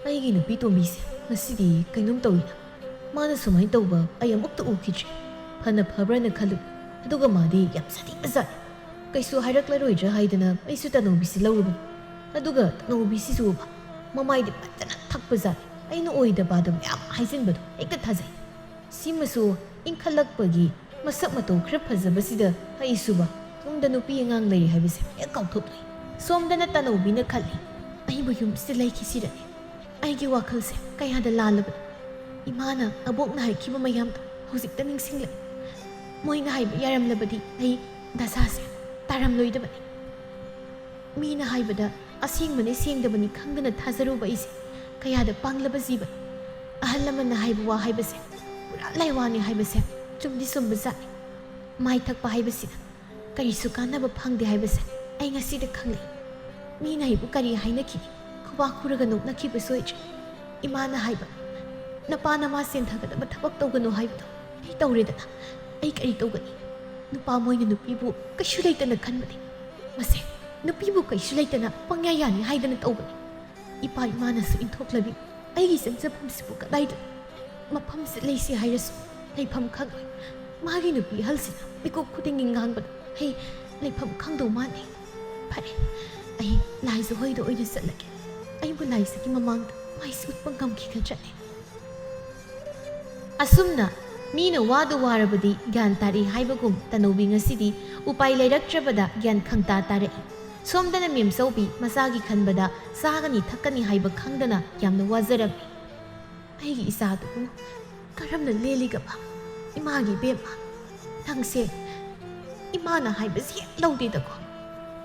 ꯑꯩꯒꯤ ꯅꯨꯄꯤ ꯇꯣꯝꯕꯤꯁꯦ ꯉꯁꯤꯗꯤ ꯀꯩꯅꯣꯝ ꯇꯧꯏꯅ꯫ ꯃꯥꯅ ꯁꯨꯃꯥꯏꯅ ꯇꯧꯕ ꯑꯩ ꯑꯃꯨꯛꯇ ꯎꯈꯤꯗ꯭ꯔꯤ꯫ ꯐꯅ ꯐꯕ꯭ꯔꯅ ꯈꯜꯂꯨꯏ꯫ ꯑꯗꯨꯒ ꯃꯥꯗꯤ ꯌꯥꯝ ꯁꯥꯊꯤꯕꯖꯥꯠꯅꯤ꯫ ꯀꯩꯁꯨ ꯍꯥꯏꯔꯛꯂꯔꯣꯏꯗ꯭ꯔꯥ ꯍꯥꯏꯗꯅ ꯑꯩꯁꯨ ꯇꯅꯧꯕꯤꯁꯤ ꯂꯧꯔꯨꯕꯅꯤ꯫ ꯑꯗꯨꯒ ꯇꯅꯧꯕꯤꯁꯤꯁꯨꯕ ꯃꯃꯥꯏꯗꯤ ꯐꯖꯅ ꯊꯛꯄꯖꯥꯠꯅꯤ꯫ ꯑꯩꯅ ꯑꯣꯏꯗꯕ ꯑꯗꯨ ꯃꯌꯥꯝ ꯍꯥꯏꯖꯤꯟꯕꯗꯣ ꯍꯦꯛꯇ ꯊꯥꯖꯩ꯫ ꯁꯤꯃꯁꯨ ꯏꯟꯈꯠꯂꯛꯄꯒꯤ ꯃꯁꯛ ꯃꯇꯧ ꯈꯔ ꯐꯖꯕꯁꯤꯗ ꯑꯩꯁꯨꯕ ꯌꯨꯝꯗ ꯅꯨꯄꯤ ꯑꯉꯥꯡ ꯂꯩꯔꯤ ꯍꯥꯏꯕꯁꯦ ꯍꯦꯛ ꯀꯥꯎꯊꯣꯛꯂꯨꯏ꯫ ꯁꯣꯝꯗꯅ ꯇꯅꯧꯕꯤꯅ ꯈꯜꯂꯤ, "ꯑꯩꯕꯨ ꯌꯨꯝꯁꯤꯗ ꯂꯩꯈꯤꯁꯤꯔꯅꯦ?" ꯑꯩꯒꯤ ꯋꯥꯈꯜꯁꯦ ꯀꯌꯥꯗ ꯂꯥꯜꯂꯕꯅꯣ꯫ ꯏꯃꯥꯅ ꯑꯕꯣꯛꯅ ꯍꯥꯏꯈꯤꯕ ꯃꯌꯥꯝꯗꯣ ꯍꯧꯖꯤꯛꯇ ꯅꯤꯡꯁꯤꯡꯂꯛꯏ꯫ ꯃꯣꯏꯅ ꯍꯥꯏꯕ ꯌꯥꯔꯝꯂꯕꯗꯤ ꯑꯩ ꯗꯁꯥꯁꯦ ꯇꯥꯔꯝꯂꯣꯏꯗꯕꯅꯤ꯫ ꯃꯤꯅ ꯍꯥꯏꯕꯗ ꯑꯁꯦꯡꯕꯅꯤ ꯁꯦꯡꯗꯕꯅꯤ ꯈꯪꯗꯅ ꯊꯥꯖꯔꯨꯕ ꯑꯩꯁꯦ ꯀꯌꯥꯗ ꯄꯥꯡꯂꯕ ꯖꯤꯕꯅꯤ꯫ ꯑꯍꯜ ꯂꯃꯟꯅ ꯍꯥꯏꯕ ꯋꯥ ꯍꯥꯏꯕꯁꯦ ꯄꯨꯔꯥ ꯂꯥꯏꯋꯥꯅꯤ ꯍꯥꯏꯕꯁꯦ ꯆꯨꯝꯗꯤ ꯆꯨꯝꯕꯖꯥꯠꯅꯤ꯫ ꯃꯥꯏ ꯊꯛꯄ ꯍꯥꯏꯕꯁꯤꯅ ꯀꯔꯤꯁꯨ ꯀꯥꯟꯅꯕ ꯐꯪꯗꯦ ꯍꯥꯏꯕꯁꯦ ꯑꯩ ꯉꯁꯤꯗ ꯈꯪꯂꯛꯏ꯫ ꯃꯤꯅ ꯑꯩꯕꯨ ꯀꯔꯤ ꯍꯥꯏꯅꯈꯤꯅꯤ? ꯈꯨꯕꯥꯛ ꯈꯨꯔꯒ ꯅꯣꯛꯅꯈꯤꯕ ꯁꯣꯏꯗ꯭ꯔꯦ꯫ ꯏꯃꯥꯅ ꯍꯥꯏꯕ, "ꯅꯄꯥ ꯅꯃꯥ ꯁꯦꯟꯊꯒꯗꯕ ꯊꯕꯛ ꯇꯧꯒꯅꯨ" ꯍꯥꯏꯕꯗꯣ ꯑꯩ ꯇꯧꯔꯦꯗꯅ꯫ ꯑꯩ ꯀꯔꯤ ꯇꯧꯒꯅꯤ? ꯅꯨꯄꯥ ꯃꯣꯏꯅ ꯅꯨꯄꯤꯕꯨ ꯀꯩꯁꯨ ꯂꯩꯇꯅ ꯈꯟꯕꯅꯤ꯫ ꯃꯁꯦ, ꯅꯨꯄꯤꯕꯨ ꯀꯩꯁꯨ ꯂꯩꯇꯅ ꯄꯪꯌꯥ ꯌꯥꯅꯤ ꯍꯥꯏꯗꯅ ꯇꯧꯕꯅꯤ꯫ ꯏꯄꯥ ꯏꯃꯥꯅꯁꯨ ꯏꯟꯊꯣꯛꯂꯕꯤ ꯑꯩꯒꯤ ꯆꯪꯖꯐꯝꯁꯤꯕꯨ ꯀꯗꯥꯏꯗꯅꯣ? ꯃꯐꯝꯁꯤ ꯂꯩꯁꯤ ꯍꯥꯏꯔꯁꯨ ꯂꯩꯐꯝ ꯈꯪꯂꯣꯏ꯫ ꯃꯥꯒꯤ ꯅꯨꯄꯤ ꯑꯍꯜꯁꯤꯅ ꯃꯤꯀꯨꯞ ꯈꯨꯗꯤꯡꯒꯤ ꯉꯥꯡꯕꯗ ꯑꯩ ꯂꯩꯐꯝ ꯈꯪꯗꯧ ꯃꯥꯟꯗꯦ꯫ ꯐꯔꯦ, ꯑꯩ ꯂꯥꯏꯖ ꯍꯣꯏꯗ ꯑꯣꯏꯅ ꯆꯠꯂꯒꯦ꯫ ꯑꯩꯕꯨ ꯂꯥꯏꯖꯒꯤ ꯃꯃꯥꯡꯗ ꯃꯥꯏꯁꯤ ꯎꯠꯄ ꯉꯝꯈꯤꯒꯗ꯭ꯔꯅꯦ? ꯑꯁꯨꯝꯅ ꯃꯤꯅ ꯋꯥꯗꯨ ꯋꯥꯔꯕꯗꯤ ꯒ꯭ꯌꯥꯟ ꯇꯥꯔꯛꯏ ꯍꯥꯏꯕꯒꯨꯝ ꯇꯅꯧꯕꯤ ꯉꯁꯤꯗꯤ ꯎꯄꯥꯏ ꯂꯩꯔꯛꯇ꯭ꯔꯕꯗ ꯒ꯭ꯌꯥꯟ ꯈꯪꯇꯥ ꯇꯥꯔꯛꯏ꯫ ꯁꯣꯝꯗꯅ ꯃꯦꯝꯆꯧꯕꯤ ꯃꯆꯥꯒꯤ ꯈꯟꯕꯗ ꯆꯥꯒꯅꯤ ꯊꯛꯀꯅꯤ ꯍꯥꯏꯕ ꯈꯪꯗꯅ ꯌꯥꯝꯅ ꯋꯥꯖꯔꯝꯃꯤ꯫ "ꯑꯩꯒꯤ ꯏꯆꯥꯗꯨꯕꯨ ꯀꯔꯝꯅ ꯂꯦꯜꯂꯤꯒꯕ? ꯏꯃꯥꯒꯤ ꯏꯕꯦꯝꯃ, ꯅꯪꯁꯦ ꯏꯃꯥꯅ ꯍꯥꯏꯕꯁꯤ ꯍꯦꯛ ꯂꯧꯗꯦꯗꯀꯣ꯫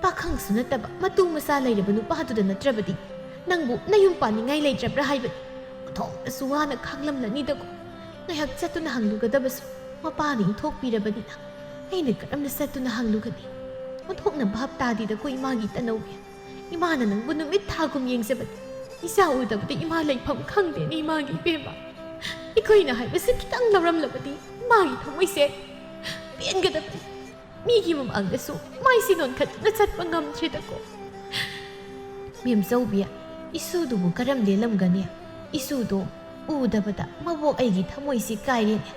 ꯄꯥꯈꯪꯁꯨ ꯅꯠꯇꯕ ꯃꯇꯨ ꯃꯆꯥ ꯂꯩꯔꯕ ꯅꯨꯄꯥꯗꯨꯗ ꯅꯠꯇ꯭ꯔꯕꯗꯤ ꯅꯪꯕꯨ ꯅꯌꯨꯝ ꯄꯥꯟꯅꯤꯡꯉꯥꯏ ꯂꯩꯇ꯭ꯔꯕ꯭ꯔꯥ ꯍꯥꯏꯕꯅꯤ꯫ ꯑꯣꯟꯊꯣꯛꯅꯁꯨ ꯋꯥꯅ ꯈꯥꯡꯂꯝꯂꯅꯤꯗꯀꯣ꯫ ꯉꯥꯏꯍꯥꯛ ꯆꯠꯇꯨꯅ ꯍꯪꯂꯨꯒꯗꯕꯁꯨ ꯃꯄꯥꯅ ꯏꯟꯊꯣꯛꯄꯤꯔꯕꯅꯤꯅ꯫ ꯑꯩꯅ ꯀꯔꯝꯅ ꯆꯠꯇꯨꯅ ꯍꯪꯂꯨꯒꯅꯤ? ꯑꯣꯟꯊꯣꯛꯅ ꯚꯥꯞ ꯇꯥꯗꯦꯗꯀꯣ ꯏꯃꯥꯒꯤ ꯇꯅꯧꯕꯤ꯫ ꯏꯃꯥꯅ ꯅꯪꯕꯨ ꯅꯨꯃꯤꯠ ꯊꯥꯒꯨꯝ ꯌꯦꯡꯖꯕꯅꯤ꯫ ꯏꯆꯥ ꯎꯗꯕꯗ ꯏꯃꯥ ꯂꯩꯐꯝ ꯈꯪꯗꯦꯅꯦ ꯏꯃꯥꯒꯤ ꯏꯕꯦꯝꯃ꯫ ꯑꯩꯈꯣꯏꯅ ꯍꯥꯏꯕꯁꯤ ꯈꯤꯇꯪ ꯂꯧꯔꯝꯂꯕꯗꯤ ꯏꯃꯥꯒꯤ ꯊꯃꯣꯏꯁꯦ ꯄꯦꯟꯒꯗꯕꯅꯤ꯫ ꯃꯤꯒꯤ ꯃꯃꯥꯡꯗꯁꯨ ꯃꯥꯏꯁꯤ ꯅꯣꯟꯈꯠꯇꯨꯅ ꯆꯠꯄ ꯉꯝꯗ꯭ꯔꯦꯗꯀꯣ꯫ ꯃꯦꯝꯆꯧꯕꯤ, ꯏꯁꯨꯗꯨꯕꯨ ꯀꯔꯝ ꯂꯦꯜꯂꯝꯒꯅꯤ? ꯏꯁꯨꯗꯣ ꯎꯗꯕꯗ ꯃꯕꯣꯛ ꯑꯩꯒꯤ ꯊꯃꯣꯏꯁꯤ ꯀꯥꯏꯔꯦꯅꯦ꯫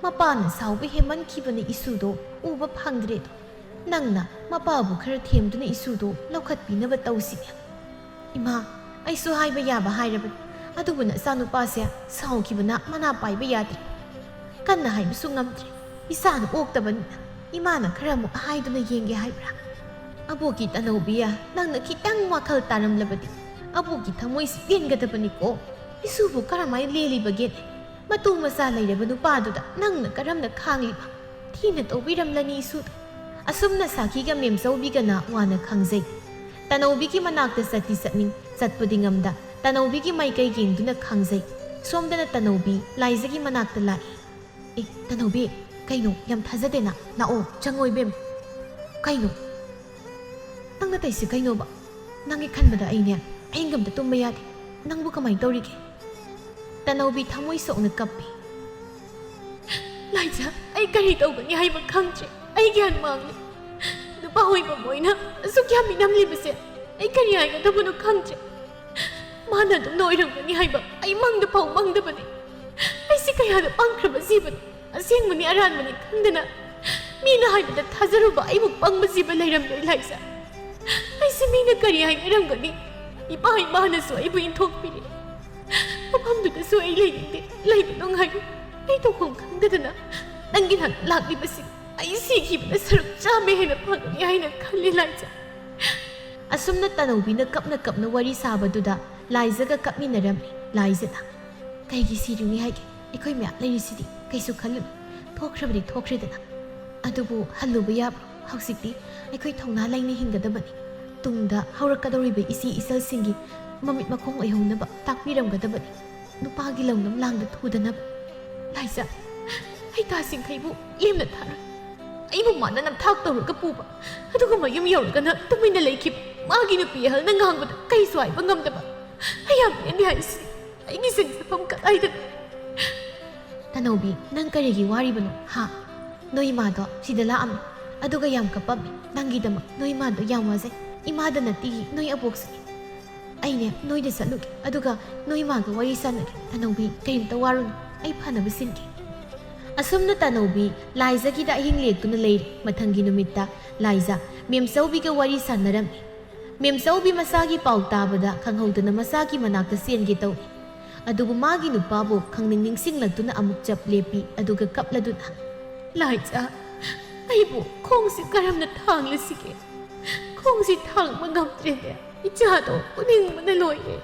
ꯃꯄꯥꯅ ꯁꯥꯎꯕ ꯍꯦꯟꯃꯟꯈꯤꯕꯅ ꯏꯁꯨꯗꯣ ꯎꯕ ꯐꯪꯗ꯭ꯔꯦꯗꯣ꯫ ꯅꯪꯅ ꯃꯄꯥꯕꯨ ꯈꯔ ꯊꯦꯝꯗꯨꯅ ꯏꯁꯨꯗꯣ ꯂꯧꯈꯠꯄꯤꯅꯕ ꯇꯧꯁꯤꯅꯦ꯫ ꯏꯃꯥ, ꯑꯩꯁꯨ ꯍꯥꯏꯕ ꯌꯥꯕ ꯍꯥꯏꯔꯕꯅꯤ, ꯑꯗꯨꯕꯨ ꯅꯆꯥꯅꯨꯄꯥꯁꯦ ꯁꯥꯎꯈꯤꯕꯅ ꯃꯅꯥ ꯄꯥꯏꯕ ꯌꯥꯗ꯭ꯔꯦ꯫ ꯀꯟꯅ ꯍꯥꯏꯕꯁꯨ ꯉꯝꯗ꯭ꯔꯦ꯫ ꯏꯆꯥꯅ ꯑꯣꯛꯇꯕꯅꯤꯅ ꯏꯃꯥꯅ ꯈꯔ ꯑꯃꯨꯛ ꯍꯥꯏꯗꯨꯅ ꯌꯦꯡꯒꯦ ꯍꯥꯏꯕ꯭ꯔꯥ? ꯑꯕꯣꯛꯀꯤ ꯇꯅꯧꯕꯤꯌꯥ, ꯅꯪꯅ ꯈꯤꯇꯪ ꯋꯥꯈꯜ ꯇꯥꯔꯝꯂꯕꯗꯤ ꯑꯕꯣꯛꯀꯤ ꯊꯃꯣꯏꯁꯤ ꯄꯦꯟꯒꯗꯕꯅꯤꯀꯣ꯫ ꯏꯁꯨꯕꯨ ꯀꯔꯝꯍꯥꯏꯅ ꯂꯦꯜꯂꯤꯕꯒꯦꯅꯦ? ꯃꯇꯨ ꯃꯆꯥ ꯂꯩꯔꯕ ꯅꯨꯄꯥꯗꯨꯗ ꯅꯪꯅ ꯀꯔꯝꯅ ꯈꯥꯡꯂꯤꯕ? ꯊꯤꯅ ꯇꯧꯕꯤꯔꯝꯂꯅꯤ ꯏꯁꯨꯗꯣ꯫ ꯑꯁꯨꯝꯅ ꯁꯥꯈꯤꯒ ꯃꯦꯝꯆꯧꯕꯤꯒꯅ ꯋꯥꯅ ꯈꯥꯡꯖꯩ꯫ ꯇꯅꯧꯕꯤꯒꯤ ꯃꯅꯥꯛꯇ ꯆꯠꯇꯤ ꯆꯠꯅꯤꯡ, ꯆꯠꯄꯗꯤ ꯉꯝꯗ, ꯇꯅꯧꯕꯤꯒꯤ ꯃꯥꯏꯀꯩ ꯌꯦꯡꯗꯨꯅ ꯈꯥꯡꯖꯩ꯫ ꯁꯣꯝꯗꯅ ꯇꯅꯧꯕꯤ ꯂꯥꯏꯖꯒꯤ ꯃꯅꯥꯛꯇ ꯂꯥꯛꯏ꯫ ꯑꯦ, ꯇꯅꯧꯕꯤ, ꯀꯩꯅꯣ, ꯌꯥꯝ ꯊꯥꯖꯗꯦꯅ꯫ ꯂꯥꯛꯑꯣ, ꯆꯪꯉꯣ ꯏꯕꯦꯝ꯫ ꯀꯩꯅꯣ? ꯅꯪꯅ ꯇꯩꯁꯤ ꯀꯩꯅꯣꯕ? ꯅꯪꯒꯤ ꯈꯟꯕꯗ ꯑꯩꯅꯦ, ꯑꯍꯤꯡ ꯑꯝꯇ ꯇꯨꯝꯕ ꯌꯥꯗꯦ꯫ ꯅꯪꯕꯨ ꯀꯃꯥꯏꯅ ꯇꯧꯔꯤꯒꯦ? ꯇꯅꯧꯕꯤ ꯊꯃꯣꯏ ꯁꯣꯛꯅ ꯀꯞꯄꯤ꯫ ꯂꯥꯏꯖ, ꯑꯩ ꯀꯔꯤ ꯇꯧꯒꯅꯤ ꯍꯥꯏꯕ ꯈꯪꯗ꯭ꯔꯦ꯫ ꯑꯩ ꯒ꯭ꯌꯥꯟ ꯃꯥꯡꯂꯦ꯫ ꯅꯨꯄꯥ ꯑꯣꯏꯕ ꯃꯣꯏꯅ ꯑꯁꯨꯛ ꯌꯥꯝ ꯃꯤꯅꯝꯂꯤꯕꯁꯦ ꯑꯩ ꯀꯔꯤ ꯍꯥꯏꯒꯗꯕꯅꯣ ꯈꯪꯗ꯭ꯔꯦ꯫ ꯃꯥꯅ ꯑꯗꯨꯝꯅ ꯑꯣꯏꯔꯝꯒꯅꯤ ꯍꯥꯏꯕ ꯑꯩ ꯃꯪꯗ ꯐꯥꯎ ꯃꯪꯗꯕꯅꯤ꯫ ꯑꯩꯁꯤ ꯀꯌꯥꯗ ꯄꯪꯈ꯭ꯔꯕ ꯖꯤꯕꯅꯤ꯫ ꯑꯁꯦꯡꯕꯅꯤ ꯑꯔꯥꯟꯕꯅꯤ ꯈꯪꯗꯅ ꯃꯤꯅ ꯍꯥꯏꯕꯗ ꯊꯥꯖꯔꯨꯕ ꯑꯩꯕꯨ ꯄꯪꯕ ꯖꯤꯕ ꯂꯩꯔꯝꯂꯣꯏ ꯂꯥꯏꯖ꯫ ꯑꯩꯁꯤ ꯃꯤꯅ ꯀꯔꯤ ꯍꯥꯏꯅꯔꯝꯒꯅꯤ? ꯏꯄꯥ ꯏꯃꯥꯅꯁꯨ ꯑꯩꯕꯨ ꯏꯟꯊꯣꯛꯄꯤꯔꯦ꯫ ꯃꯐꯝꯗꯨꯗꯁꯨ ꯑꯩ ꯂꯩꯅꯤꯡꯗꯦ꯫ ꯂꯩꯕ ꯅꯨꯡꯉꯥꯏꯔꯣꯏ꯫ ꯑꯩ ꯇꯧꯐꯝ ꯈꯪꯗꯗꯅ ꯅꯪꯒꯤ ꯅꯥꯛꯇ ꯂꯥꯛꯂꯤꯕꯁꯤ ꯑꯩ ꯁꯤꯈꯤꯕꯅ ꯁꯔꯨꯛ ꯆꯥꯝꯃ ꯍꯦꯟꯅ ꯐꯒꯅꯤ ꯍꯥꯏꯅ ꯈꯜꯂꯤ ꯂꯥꯏꯖ꯫ ꯑꯁꯨꯝꯅ ꯇꯅꯧꯕꯤꯅ ꯀꯞꯅ ꯀꯞꯅ ꯋꯥꯔꯤ ꯁꯥꯕꯗꯨꯗ ꯂꯥꯏꯖꯒ ꯀꯞꯃꯤꯟꯅꯔꯝꯃꯤ꯫ ꯂꯥꯏꯖꯅ, "ꯀꯩꯒꯤ ꯁꯤꯔꯤꯅꯤ ꯍꯥꯏꯒꯦ? ꯑꯩꯈꯣꯏ ꯃꯌꯥꯝ ꯂꯩꯔꯤꯁꯤꯗꯤ, ꯀꯩꯁꯨ ꯈꯜꯂꯨꯅꯨ꯫ ꯊꯣꯛꯈ꯭ꯔꯕꯗꯤ ꯊꯣꯛꯈ꯭ꯔꯦꯗꯅ꯫ ꯑꯗꯨꯕꯨ ꯍꯜꯂꯨꯕ ꯌꯥꯕ꯭ꯔꯣ? ꯍꯧꯖꯤꯛꯇꯤ ꯑꯩꯈꯣꯏ ꯊꯧꯅꯥ ꯂꯩꯅ ꯍꯤꯡꯒꯗꯕꯅꯤ꯫ ꯇꯨꯡꯗ ꯍꯧꯔꯛꯀꯗꯧꯔꯤꯕ ꯏꯆꯦ ꯏꯆꯜꯁꯤꯡꯒꯤ ꯃꯃꯤꯠ ꯃꯈꯣꯡ ꯑꯣꯏꯍꯧꯅꯕ ꯇꯥꯛꯄꯤꯔꯝꯒꯗꯕꯅꯤ꯫ ꯅꯨꯄꯥꯒꯤ ꯂꯧꯅꯝ ꯂꯥꯡꯗ ꯊꯨꯗꯅꯕ꯫ ꯂꯥꯏꯖ, ꯑꯩ ꯇꯥꯁꯤꯡꯈꯩꯕꯨ ꯂꯦꯝꯅ ꯊꯥꯔꯣꯏ꯫ ꯑꯩꯕꯨ ꯃꯥꯅ ꯅꯝꯊꯥꯛ ꯇꯧꯔꯒ ꯄꯨꯕ, ꯑꯗꯨꯒ ꯃꯌꯨꯝ ꯌꯧꯔꯒꯅ ꯇꯨꯃꯤꯟꯅ ꯂꯩꯈꯤꯕ꯫ ꯃꯥꯒꯤ ꯅꯨꯄꯤ ꯑꯍꯜꯅ ꯉꯥꯡꯕꯗ ꯀꯩꯁꯨ ꯍꯥꯏꯕ ꯉꯝꯗꯕ꯫ ꯑꯩ ꯌꯥꯝ ꯄꯦꯟꯗꯦ ꯍꯥꯏꯁꯤ꯫ ꯑꯩꯒꯤ ꯁꯤꯟꯐꯝ ꯀꯗꯥꯏꯗꯅꯣ? ꯇꯅꯧꯕꯤ, ꯅꯪ ꯀꯔꯤꯒꯤ ꯋꯥꯔꯤꯕꯅꯣ, ꯍꯥ? ꯅꯣꯏ ꯏꯃꯥꯗꯣ ꯁꯤꯗ ꯂꯥꯛꯑꯝꯃꯤ, ꯑꯗꯨꯒ ꯌꯥꯝ ꯀꯞꯄꯝꯃꯤ꯫ ꯅꯪꯒꯤꯗꯃꯛ ꯅꯣꯏ ꯏꯃꯥꯗꯣ ꯌꯥꯝ ꯋꯥꯖꯩ꯫ ꯏꯃꯥꯗ ꯅꯠꯇꯤꯌꯦ, ꯅꯣꯏ ꯑꯕꯣꯛꯁꯨꯅꯤ꯫ ꯑꯩꯅꯦ ꯅꯣꯏꯗ ꯆꯠꯂꯨꯒꯦ, ꯑꯗꯨꯒ ꯅꯣꯏ ꯏꯃꯥꯒ ꯋꯥꯔꯤ ꯁꯥꯟꯅꯒꯦ꯫ ꯇꯅꯧꯕꯤ, ꯀꯔꯤꯝꯇ ꯋꯥꯔꯨꯅꯨ, ꯑꯩ ꯐꯅꯕ ꯁꯤꯟꯒꯦ꯫ ꯑꯁꯨꯝꯅ ꯇꯅꯧꯕꯤ ꯂꯥꯏꯖꯒꯤꯗ ꯑꯍꯤꯡ ꯂꯦꯛꯇꯨꯅ ꯂꯩꯔꯦ꯫ ꯃꯊꯪꯒꯤ ꯅꯨꯃꯤꯠꯇ ꯂꯥꯏꯖ ꯃꯦꯝꯆꯧꯕꯤꯒ ꯋꯥꯔꯤ ꯁꯥꯟꯅꯔꯝꯃꯤ꯫ ꯃꯦꯝꯆꯧꯕꯤ ꯃꯆꯥꯒꯤ ꯄꯥꯎ ꯇꯥꯕꯗ ꯈꯪꯍꯧꯗꯅ ꯃꯆꯥꯒꯤ ꯃꯅꯥꯛꯇ ꯆꯦꯟꯒꯦ ꯇꯧꯏ꯫ ꯑꯗꯨꯕꯨ ꯃꯥꯒꯤ ꯅꯨꯄꯥꯕꯨ ꯈꯪꯅꯤꯡ ꯅꯤꯡꯁꯤꯡꯂꯛꯇꯨꯅ ꯑꯃꯨꯛ ꯆꯞ ꯂꯦꯞꯄꯤ, ꯑꯗꯨꯒ ꯀꯞꯂꯗꯨꯅ, "ꯂꯥꯏꯖ, ꯑꯩꯕꯨ ꯈꯣꯡꯁꯤ ꯀꯔꯝꯅ ꯊꯥꯡꯂꯁꯤꯒꯦ? ꯈꯣꯡꯁꯤ ꯊꯥꯡꯕ ꯉꯝꯗ꯭ꯔꯦꯅꯦ꯫ ꯏꯆꯥꯗꯣ ꯎꯅꯤꯡꯕꯅ ꯂꯣꯏꯔꯦ꯫"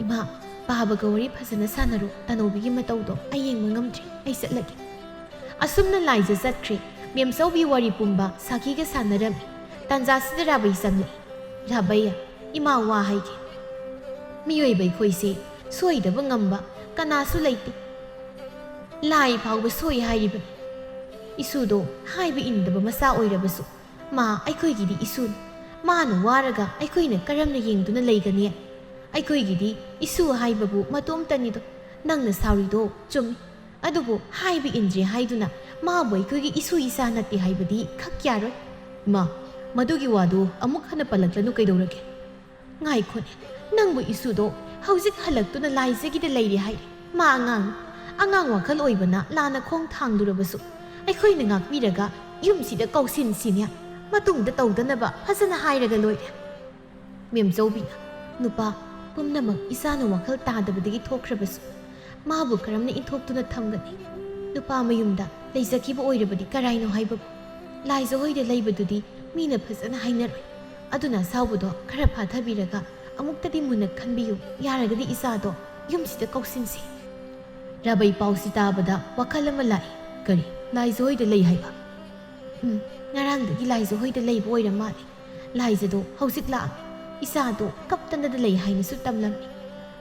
"ꯏꯃꯥ, ꯄꯥꯕꯒ ꯋꯥꯔꯤ ꯐꯖꯅ ꯁꯥꯟꯅꯔꯣ꯫ ꯇꯅꯧꯕꯤꯒꯤ ꯃꯇꯧꯗꯣ ꯑꯩ ꯌꯦꯡꯕ ꯉꯝꯗ꯭ꯔꯦ꯫ ꯑꯩ ꯆꯠꯂꯒꯦ꯫" ꯑꯁꯨꯝꯅ ꯂꯥꯏꯖ ꯆꯠꯈ꯭ꯔꯦ꯫ ꯃꯦꯝꯆꯧꯕꯤ ꯋꯥꯔꯤ ꯄꯨꯝꯕ ꯁꯥꯈꯤꯒ ꯁꯥꯟꯅꯔꯝꯃꯤ꯫ ꯇꯥꯟꯖꯥꯁꯤꯗ ꯔꯥꯕꯩ ꯆꯪꯂꯛꯏ꯫ "ꯔꯥꯕꯩ, ꯏꯃꯥ ꯋꯥ ꯍꯥꯏꯒꯦ꯫ ꯃꯤꯑꯣꯏꯕ ꯑꯩꯈꯣꯏꯁꯦ ꯁꯣꯏꯗꯕ ꯉꯝꯕ ꯀꯅꯥꯁꯨ ꯂꯩꯇꯦ꯫ ꯂꯥꯏ ꯐꯥꯎꯕ ꯁꯣꯏ ꯍꯥꯏꯔꯤꯕꯅꯤ꯫ ꯏꯁꯨꯗꯣ ꯍꯥꯏꯕ ꯏꯟꯗꯕ ꯃꯆꯥ ꯑꯣꯏꯔꯕꯁꯨ ꯃꯥ ꯑꯩꯈꯣꯏꯒꯤꯗꯤ ꯏꯁꯨꯅꯤ꯫ ꯃꯥꯅ ꯋꯥꯔꯒ ꯑꯩꯈꯣꯏꯅ ꯀꯔꯝꯅ ꯌꯦꯡꯗꯨꯅ ꯂꯩꯒꯅꯤ? ꯑꯩꯈꯣꯏꯒꯤꯗꯤ ꯏꯁꯨ ꯍꯥꯏꯕꯕꯨ ꯃꯇꯣꯝꯇꯅꯤꯗꯣ꯫ ꯅꯪꯅ ꯁꯥꯎꯔꯤꯗꯣ ꯆꯨꯝꯃꯤ꯫ ꯑꯗꯨꯕꯨ ꯍꯥꯏꯕ ꯏꯟꯗ꯭ꯔꯦ ꯍꯥꯏꯗꯨꯅ ꯃꯥꯕꯨ ꯑꯩꯈꯣꯏꯒꯤ ꯏꯁꯨ ꯏꯆꯥ ꯅꯠꯇꯦ ꯍꯥꯏꯕꯗꯤ ꯈꯛ ꯌꯥꯔꯣꯏ꯫" "ꯏꯃꯥ, ꯃꯗꯨꯒꯤ ꯋꯥꯗꯨ ꯑꯃꯨꯛ ꯍꯟꯅ ꯄꯜꯂꯛꯂꯅꯨ ꯀꯩꯗꯧꯔꯒꯦ?" "ꯉꯥꯏꯈꯣꯅꯦ, ꯅꯪꯕꯨ ꯏꯁꯨꯗꯣ ꯍꯧꯖꯤꯛ ꯍꯜꯂꯛꯇꯨꯅ ꯂꯥꯏꯖꯒꯤꯗ ꯂꯩꯔꯦ ꯍꯥꯏꯔꯦ꯫ ꯃꯥ ꯑꯉꯥꯡꯅꯤ꯫ ꯑꯉꯥꯡ ꯋꯥꯈꯜ ꯑꯣꯏꯕꯅ ꯂꯥꯟꯅ ꯈꯣꯡ ꯊꯥꯡꯂꯨꯔꯕꯁꯨ ꯑꯩꯈꯣꯏꯅ ꯉꯥꯛꯄꯤꯔꯒ ꯌꯨꯝꯁꯤꯗ ꯀꯧꯁꯤꯟꯁꯤꯅꯦ꯫ ꯃꯇꯨꯡꯗ ꯇꯧꯗꯅꯕ ꯐꯖꯅ ꯍꯥꯏꯔꯒ ꯂꯣꯏꯔꯦ꯫" ꯃꯦꯝꯆꯧꯕꯤꯅ, "ꯅꯨꯄꯥ ꯄꯨꯝꯅꯃꯛ ꯏꯆꯥꯅ ꯋꯥꯈꯜ ꯇꯥꯗꯕꯗꯒꯤ ꯊꯣꯛꯈ꯭ꯔꯕꯁꯨ ꯃꯥꯕꯨ ꯀꯔꯝꯅ ꯏꯟꯊꯣꯛꯇꯨꯅ ꯊꯝꯒꯅꯤ? ꯅꯨꯄꯥ ꯃꯌꯨꯝꯗ ꯂꯩꯖꯈꯤꯕ ꯑꯣꯏꯔꯕꯗꯤ ꯀꯔꯥꯏꯅꯣ ꯍꯥꯏꯕꯕꯨ? ꯂꯥꯏꯖ ꯍꯣꯏꯗ ꯂꯩꯕꯗꯨꯗꯤ ꯃꯤꯅ ꯐꯖꯅ ꯍꯥꯏꯅꯔꯣꯏ꯫ ꯑꯗꯨꯅ ꯑꯁꯥꯎꯕꯗꯣ ꯈꯔ ꯐꯥꯊꯕꯤꯔꯒ ꯑꯃꯨꯛꯇꯗꯤ ꯃꯨꯟꯅ ꯈꯟꯕꯤꯌꯨ꯫ ꯌꯥꯔꯒꯗꯤ ꯏꯆꯥꯗꯣ ꯌꯨꯝꯁꯤꯗ ꯀꯧꯁꯤꯟꯁꯤ꯫" ꯔꯥꯕꯩ ꯄꯥꯎꯁꯤ ꯇꯥꯕꯗ ꯋꯥꯈꯜ ꯑꯃ ꯂꯥꯛꯏ꯫ "ꯀꯔꯤ? ꯂꯥꯏꯖ ꯍꯣꯏꯗ ꯂꯩ ꯍꯥꯏꯕ?" "ꯎꯝ, ꯉꯔꯥꯡꯗꯒꯤ ꯂꯥꯏꯖ ꯍꯣꯏꯗ ꯂꯩꯕ ꯑꯣꯏꯔ ꯃꯥꯜꯂꯦ꯫ ꯂꯥꯏꯖꯗꯣ ꯍꯧꯖꯤꯛ ꯂꯥꯛꯑꯝꯃꯤ꯫ ꯏꯆꯥꯗꯣ ꯀꯞꯇꯅꯗ ꯂꯩ ꯍꯥꯏꯅꯁꯨ ꯇꯝꯂꯝꯃꯤ꯫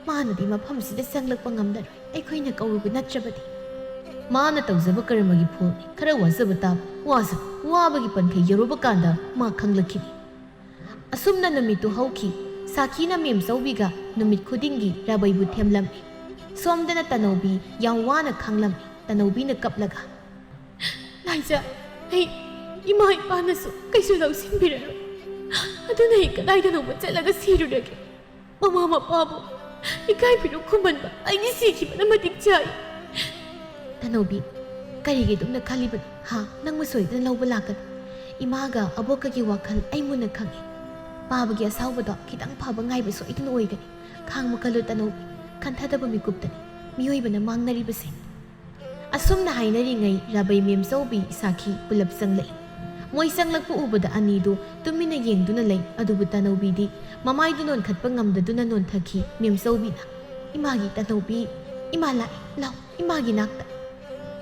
ꯃꯥꯅꯗꯤ ꯃꯐꯝꯁꯤꯗ ꯆꯪꯂꯛꯄ ꯉꯝꯂꯔꯣꯏ, ꯑꯩꯈꯣꯏꯅ ꯀꯧꯔꯨꯕ ꯅꯠꯇ꯭ꯔꯕꯗꯤ꯫" ꯃꯥꯅ ꯇꯧꯖꯕ ꯀꯔꯃꯒꯤ ꯐꯣꯜꯅꯤ꯫ ꯈꯔ ꯋꯥꯖꯕ ꯇꯥꯕ꯫ ꯋꯥꯁꯨ ꯋꯥꯕꯒꯤ ꯄꯟꯈꯩ ꯌꯧꯔꯨꯕ ꯀꯥꯟꯗ ꯃꯥ ꯈꯪꯂꯛꯈꯤꯅꯤ꯫ ꯑꯁꯨꯝꯅ ꯅꯨꯃꯤꯠꯇꯨ ꯍꯧꯈꯤ꯫ ꯁꯥꯈꯤꯅ ꯃꯦꯝꯆꯧꯕꯤꯒ ꯅꯨꯃꯤꯠ ꯈꯨꯗꯤꯡꯒꯤ ꯔꯥꯕꯩꯕꯨ ꯊꯦꯝꯂꯝꯃꯤ꯫ ꯁꯣꯝꯗꯅ ꯇꯅꯧꯕꯤ ꯌꯥꯝ ꯋꯥꯅ ꯈꯥꯡꯂꯝꯃꯤ꯫ ꯇꯅꯧꯕꯤꯅ ꯀꯞꯂꯒ, "ꯂꯥꯏꯖꯥ, ꯑꯩ ꯏꯃꯥ ꯏꯄꯥꯅꯁꯨ ꯀꯩꯁꯨ ꯂꯧꯁꯤꯟꯕꯤꯔꯔꯣꯏ꯫ ꯑꯗꯨꯅ ꯑꯩ ꯀꯗꯥꯏꯗꯅꯣꯃ ꯆꯠꯂꯒ ꯁꯤꯔꯨꯔꯒꯦ꯫ ꯃꯃꯥ ꯃꯄꯥꯕꯨ ꯏꯀꯥꯏ ꯐꯤꯔꯨꯛ ꯈꯨꯝꯍꯟꯕ ꯑꯩꯒꯤ ꯁꯤꯈꯤꯕꯅ ꯃꯇꯤꯛ ꯆꯥꯏ꯫" "ꯇꯅꯧꯕꯤ, ꯀꯔꯤꯒꯤ ꯑꯗꯨꯝꯅ ꯈꯜꯂꯤꯕꯅꯣ? ꯍꯥ, ꯅꯪꯕꯨ ꯁꯣꯏꯗꯅ ꯂꯧꯕ ꯂꯥꯛꯀꯅꯤ꯫ ꯏꯃꯥꯒ ꯑꯕꯣꯛꯀꯒꯤ ꯋꯥꯈꯜ ꯑꯩ ꯃꯨꯟꯅ ꯈꯪꯏ꯫ ꯄꯥꯕꯒꯤ ꯑꯁꯥꯎꯕꯗꯣ ꯈꯤꯇꯪ ꯐꯕ ꯉꯥꯏꯕ ꯁꯣꯏꯗꯅ ꯑꯣꯏꯒꯅꯤ꯫ ꯈꯥꯡꯕ ꯀꯜꯂꯨ ꯇꯅꯧꯕꯤ, ꯈꯟꯊꯗꯕ ꯃꯤꯀꯨꯞꯇꯅꯤ ꯃꯤꯑꯣꯏꯕꯅ ꯃꯥꯡꯅꯔꯤꯕꯁꯦ꯫" ꯑꯁꯨꯝꯅ ꯍꯥꯏꯅꯔꯤꯉꯩ ꯔꯥꯕꯩ ꯃꯦꯝꯆꯧꯕꯤ ꯁꯥꯈꯤ ꯄꯨꯂꯞ ꯆꯪꯂꯛꯏ꯫ ꯃꯣꯏ ꯆꯪꯂꯛꯄ ꯎꯕꯗ ꯑꯅꯤꯗꯨ ꯇꯨꯃꯤꯟꯅ ꯌꯦꯡꯗꯨꯅ ꯂꯩ꯫ ꯑꯗꯨꯕꯨ ꯇꯅꯧꯕꯤꯗꯤ ꯃꯃꯥꯏꯗꯨ ꯅꯣꯟꯈꯠꯄ ꯉꯝꯗꯗꯨꯅ ꯅꯣꯟꯊꯈꯤ꯫ ꯃꯦꯝꯆꯧꯕꯤꯅ, "ꯏꯃꯥꯒꯤ ꯇꯅꯧꯕꯤ, ꯏꯃꯥ ꯂꯥꯛꯑꯦ, ꯂꯥꯎ, ꯏꯃꯥꯒꯤ ꯅꯥꯛꯇ꯫"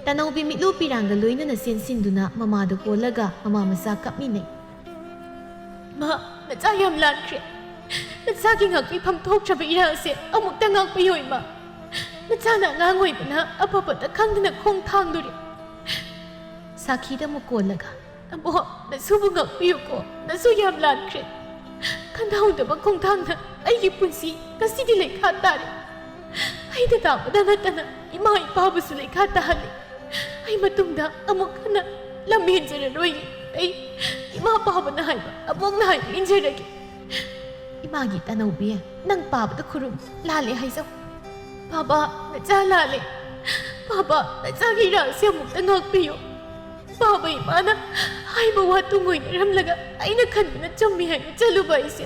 ꯇꯅꯧꯕꯤ ꯃꯤꯠꯂꯨ ꯄꯤꯔꯥꯡꯒ ꯂꯣꯏꯅꯅ ꯆꯦꯟꯁꯤꯟꯗꯨꯅ ꯃꯃꯥꯗ ꯀꯣꯜꯂꯒ ꯃꯃꯥ ꯃꯆꯥ ꯀꯞꯃꯤꯟꯅꯩ꯫ "ꯃꯥ, ꯅꯆꯥ ꯌꯥꯝ ꯂꯥꯟꯈ꯭ꯔꯦ꯫ ꯅꯆꯥꯒꯤ ꯉꯥꯛꯄꯤꯐꯝ ꯊꯣꯛꯇ꯭ꯔꯕ ꯏꯔꯥꯜꯁꯦ ꯑꯃꯨꯛꯇ ꯉꯥꯛꯄꯤꯌꯣ ꯏꯃꯥ꯫ ꯅꯆꯥꯅ ꯑꯉꯥꯡ ꯑꯣꯏꯕꯅ ꯑꯐꯕꯇ ꯈꯪꯗꯅ ꯈꯣꯡ ꯊꯥꯡꯗꯣꯔꯦ꯫" ꯁꯥꯈꯤꯗ ꯑꯃꯨꯛ ꯀꯣꯜꯂꯒ, "ꯑꯕꯣ, ꯅꯁꯨꯕꯨ ꯉꯥꯛꯄꯤꯌꯨꯀꯣ, ꯅꯁꯨ ꯌꯥꯝ ꯂꯥꯟꯈ꯭ꯔꯦ꯫ ꯈꯟꯊꯍꯧꯗꯕ ꯈꯣꯡꯊꯥꯡꯅ ꯑꯩꯒꯤ ꯄꯨꯟꯁꯤ ꯉꯁꯤꯗꯤ ꯂꯩꯈꯥ ꯇꯥꯔꯦ꯫ ꯑꯩꯅ ꯇꯥꯕꯗ ꯅꯠꯇꯅ ꯏꯃꯥ ꯏꯄꯥꯕꯨꯁꯨ ꯂꯩꯈꯥ ꯇꯥꯍꯜꯂꯦ꯫ ꯑꯩ ꯃꯇꯨꯡꯗ ꯑꯃꯨꯛ ꯍꯟꯅ ꯂꯝ ꯍꯦꯟꯖꯔꯔꯣꯏ꯫ ꯑꯩ ꯏꯃꯥ ꯄꯥꯕꯅ ꯍꯥꯏꯕ, ꯑꯕꯣꯛꯅ ꯍꯥꯏꯕ ꯏꯟꯖꯔꯒꯦ꯫" "ꯏꯃꯥꯒꯤ ꯇꯅꯧꯕꯤ, ꯅꯪ ꯄꯥꯕꯗ ꯈꯨꯔꯨꯝ, ꯂꯥꯜꯂꯦ ꯍꯥꯏꯖꯧ꯫" "ꯄꯥꯕ, ꯅꯆꯥ ꯂꯥꯜꯂꯦ꯫ ꯄꯥꯕ, ꯅꯆꯥꯒꯤ ꯏꯔꯥꯜꯁꯦ ꯑꯃꯨꯛꯇ ꯉꯥꯛꯄꯤꯌꯨ꯫ ꯄꯥꯕ ꯏꯃꯥꯅ ꯍꯥꯏꯕ ꯋꯥ ꯇꯨꯡ ꯑꯣꯏꯅꯔꯝꯂꯒ ꯑꯩꯅ ꯈꯟꯕꯅ ꯆꯨꯝꯃꯤ ꯍꯥꯏꯅ ꯆꯠꯂꯨꯕ ꯑꯩꯁꯦ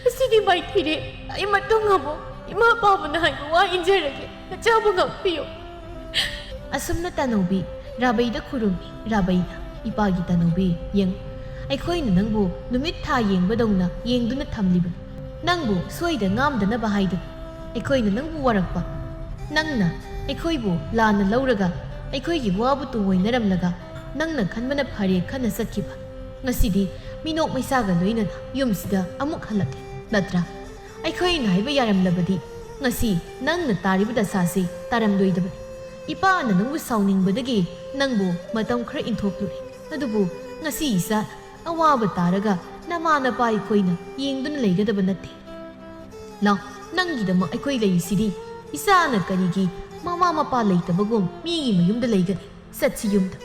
ꯉꯁꯤꯗꯤ ꯃꯥꯏꯊꯤꯔꯦ꯫ ꯑꯩ ꯃꯇꯨꯡ ꯑꯃꯨꯛ ꯏꯃꯥ ꯄꯥꯕꯅ ꯍꯥꯏꯕ ꯋꯥ ꯏꯟꯖꯔꯒꯦ꯫ ꯅꯆꯥꯕꯨ ꯉꯥꯛꯄꯤꯌꯨ꯫" ꯑꯁꯨꯝꯅ ꯇꯅꯧꯕꯤ ꯔꯥꯕꯩꯗ ꯈꯨꯔꯨꯝꯃꯤ꯫ ꯔꯥꯕꯩꯅ, "ꯏꯄꯥꯒꯤ ꯇꯅꯧꯕꯤ, ꯌꯦꯡꯉꯨ, ꯑꯩꯈꯣꯏꯅ ꯅꯪꯕꯨ ꯅꯨꯃꯤꯠ ꯊꯥ ꯌꯦꯡꯕꯗꯧꯅ ꯌꯦꯡꯗꯨꯅ ꯊꯝꯂꯤꯕꯅꯤ꯫ ꯅꯪꯕꯨ ꯁꯣꯏꯗ ꯉꯥꯝꯗꯅꯕ ꯍꯥꯏꯗꯨꯅ ꯑꯩꯈꯣꯏꯅ ꯅꯪꯕꯨ ꯋꯥꯔꯛꯄ꯫ ꯅꯪꯅ ꯑꯩꯈꯣꯏꯕꯨ ꯂꯥꯟꯅ ꯂꯧꯔꯒ ꯑꯩꯈꯣꯏꯒꯤ ꯋꯥꯕꯨ ꯇꯨꯡꯑꯣꯏꯅꯔꯝꯂꯒ ꯅꯪꯅ ꯈꯟꯕꯅ ꯐꯔꯦ ꯈꯟꯅ ꯆꯠꯈꯤꯕ꯫ ꯉꯁꯤꯗꯤ ꯃꯤꯅꯣꯛ ꯃꯩꯁꯥꯒ ꯂꯣꯏꯅꯅ ꯌꯨꯝꯁꯤꯗ ꯑꯃꯨꯛ ꯍꯜꯂꯛꯂꯦ꯫ ꯅꯠꯇ꯭ꯔꯥ? ꯑꯩꯈꯣꯏꯅ ꯍꯥꯏꯕ ꯌꯥꯔꯝꯂꯕꯗꯤ ꯉꯁꯤ ꯅꯪꯅ ꯇꯥꯔꯤꯕ ꯗꯁꯥꯁꯤ ꯇꯥꯔꯝꯂꯣꯏꯗꯕꯅꯤ꯫ ꯏꯄꯥꯅ ꯅꯪꯕꯨ ꯁꯥꯎꯅꯤꯡꯕꯗꯒꯤ ꯅꯪꯕꯨ ꯃꯇꯝ ꯈꯔ ꯏꯟꯊꯣꯛꯂꯨꯔꯦ꯫ ꯑꯗꯨꯕꯨ ꯉꯁꯤ ꯏꯆꯥ ꯑꯋꯥꯕ ꯇꯥꯔꯒ ꯅꯃꯥ ꯅꯄꯥ ꯑꯩꯈꯣꯏꯅ ꯌꯦꯡꯗꯨꯅ ꯂꯩꯒꯗꯕ ꯅꯠꯇꯦ꯫ ꯂꯥꯎ, ꯅꯪꯒꯤꯗꯃꯛ ꯑꯩꯈꯣꯏ ꯂꯩꯔꯤꯁꯤꯗꯤ꯫ ꯏꯆꯥꯅ ꯀꯔꯤꯒꯤ ꯃꯃꯥ ꯃꯄꯥ ꯂꯩꯇꯕꯒꯨꯝ ꯃꯤꯒꯤ ꯃꯌꯨꯝꯗ ꯂꯩꯒꯅꯤ? ꯆꯠꯁꯤ ꯌꯨꯝꯗ꯫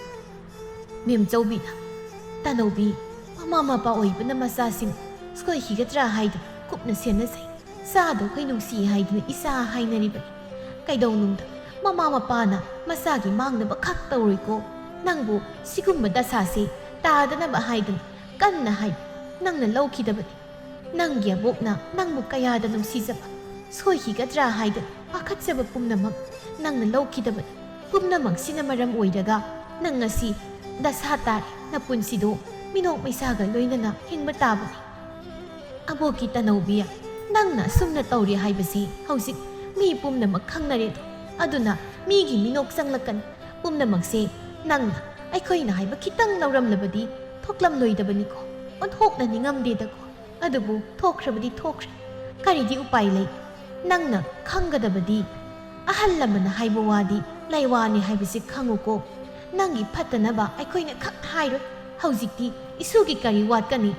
ꯃꯦꯝꯆꯧꯕꯤꯅ ꯇꯥꯅꯧꯕꯤ, ꯃꯃꯥ ꯃꯄꯥ ꯑꯣꯏꯕꯅ ꯃꯆꯥꯁꯤꯡ ꯁꯣꯏꯈꯤꯒꯗ꯭ꯔꯥ ꯍꯥꯏꯗꯨꯅ ꯀꯨꯞꯅ ꯁꯦꯟꯅꯖꯩ꯫ ꯆꯥꯗꯧꯈꯩ ꯅꯨꯡꯁꯤ ꯍꯥꯏꯗꯨꯅ ꯏꯆꯥ ꯍꯥꯏꯅꯔꯤꯕꯅꯤ꯫ ꯀꯩꯗꯧꯅꯨꯡꯗ ꯃꯃꯥ ꯃꯄꯥꯅ ꯃꯆꯥꯒꯤ ꯃꯥꯡꯅꯕ ꯈꯛ ꯇꯧꯔꯣꯏꯀꯣ꯫ ꯅꯪꯕꯨ ꯁꯤꯒꯨꯝꯕ ꯗꯁꯥꯁꯦ ꯇꯥꯗꯅꯕ ꯍꯥꯏꯗꯨꯅ ꯀꯟꯅ ꯍꯥꯏ ꯅꯪꯅ ꯂꯧꯈꯤꯗꯕꯅꯤ꯫ ꯅꯪꯒꯤ ꯑꯕꯣꯛꯅ ꯅꯪꯕꯨ ꯀꯌꯥꯗ ꯅꯨꯡꯁꯤꯖꯕ, ꯁꯣꯏꯈꯤꯒꯗ꯭ꯔꯥ ꯍꯥꯏꯗꯅ ꯄꯥꯈꯠꯆꯕ ꯄꯨꯝꯅꯃꯛ ꯅꯪꯅ ꯂꯧꯈꯤꯗꯕꯅꯤ꯫ ꯄꯨꯝꯅꯃꯛꯁꯤꯅ ꯃꯔꯝ ꯑꯣꯏꯔꯒ ꯅꯪ ꯉꯁꯤ ꯗꯁꯥ ꯇꯥꯔꯦ, ꯅꯄꯨꯟꯁꯤꯗꯣ ꯃꯤꯅꯣꯛ ꯃꯩꯁꯥꯒ ꯂꯣꯏꯅꯅ ꯍꯤꯡꯕ ꯇꯥꯕꯅꯤ꯫ ꯑꯕꯣꯛꯀꯤ ꯇꯅꯧꯕꯤ, ꯅꯪꯅ ꯑꯁꯨꯝꯅ ꯇꯧꯔꯤ ꯍꯥꯏꯕꯁꯤ ꯍꯧꯖꯤꯛ ꯃꯤ ꯄꯨꯝꯅꯃꯛ ꯈꯪꯅꯔꯦꯗꯣ꯫ ꯑꯗꯨꯅ ꯃꯤꯒꯤ ꯃꯤꯅꯣꯛ ꯆꯪꯂꯛꯀꯅꯤ꯫ ꯄꯨꯝꯅꯃꯛꯁꯦ ꯅꯪꯅ ꯑꯩꯈꯣꯏꯅ ꯍꯥꯏꯕ ꯈꯤꯇꯪ ꯂꯧꯔꯝꯂꯕꯗꯤ ꯊꯣꯛꯂꯝꯂꯣꯏꯗꯕꯅꯤꯀꯣ꯫ ꯑꯣꯟꯊꯣꯛꯅ ꯅꯤꯡꯉꯝꯗꯦꯗꯀꯣ꯫ ꯑꯗꯨꯕꯨ ꯊꯣꯛꯈ꯭ꯔꯕꯗꯤ ꯊꯣꯛꯈ꯭ꯔꯦ꯫ ꯀꯔꯤꯗꯤ ꯎꯄꯥꯏ ꯂꯩ? ꯅꯪꯅ ꯈꯪꯒꯗꯕꯗꯤ ꯑꯍꯜ ꯂꯃꯟꯅ ꯍꯥꯏꯕ ꯋꯥꯗꯤ ꯂꯥꯏꯋꯥꯅꯤ ꯍꯥꯏꯕꯁꯤ ꯈꯪꯉꯨꯀꯣ꯫ ꯅꯪꯒꯤ ꯐꯠꯇꯅꯕ ꯑꯩꯈꯣꯏꯅ ꯈꯛ ꯍꯥꯏꯔꯣꯏ꯫ ꯍꯧꯖꯤꯛꯇꯤ ꯏꯁꯨꯒꯤ ꯀꯔꯤ ꯋꯥꯠꯀꯅꯤ?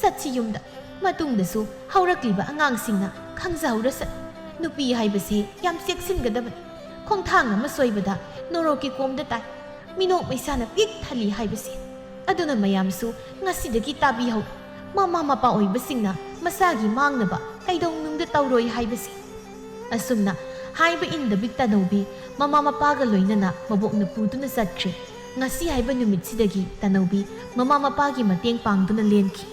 ꯆꯠꯁꯤ ꯌꯨꯝꯗ꯫ ꯃꯇꯨꯡꯗꯁꯨ ꯍꯧꯔꯛꯂꯤꯕ ꯑꯉꯥꯡꯁꯤꯡꯅ ꯈꯪꯖꯍꯧꯔꯁꯅꯨ꯫ ꯅꯨꯄꯤ ꯍꯥꯏꯕꯁꯦ ꯌꯥꯝ ꯆꯦꯛꯁꯤꯟꯒꯗꯕꯅꯤ꯫ ꯈꯣꯡꯊꯥꯡ ꯑꯃ ꯁꯣꯏꯕꯗ ꯅꯣꯔꯣꯛꯀꯤ ꯀꯣꯝꯗ ꯇꯥꯏ꯫ ꯃꯤꯅꯣꯛ ꯃꯩꯁꯥꯅ ꯄꯤꯛ ꯊꯜꯂꯤ ꯍꯥꯏꯕꯁꯦ꯫ ꯑꯗꯨꯅ ꯃꯌꯥꯝꯁꯨ ꯉꯁꯤꯗꯒꯤ ꯇꯥꯕꯤꯍꯧ꯫ ꯃꯃꯥ ꯃꯄꯥ ꯑꯣꯏꯕꯁꯤꯡꯅ ꯃꯆꯥꯒꯤ ꯃꯥꯡꯅꯕ ꯀꯩꯗꯧꯅꯨꯡꯗ ꯇꯧꯔꯣꯏ ꯍꯥꯏꯕꯁꯦ꯫ ꯑꯁꯨꯝꯅ ꯍꯥꯏꯕ ꯏꯟꯗꯕꯤ ꯇꯅꯧꯕꯤ ꯃꯃꯥ ꯃꯄꯥꯒ ꯂꯣꯏꯅꯅ ꯃꯕꯣꯛꯅ ꯄꯨꯗꯨꯅ ꯆꯠꯈ꯭ꯔꯦ꯫ ꯉꯁꯤ ꯍꯥꯏꯕ ꯅꯨꯃꯤꯠꯁꯤꯗꯒꯤ ꯇꯅꯧꯕꯤ ꯃꯃꯥ ꯃꯄꯥꯒꯤ ꯃꯇꯦꯡ ꯄꯥꯡꯗꯨꯅ ꯂꯦꯟꯈꯤ꯫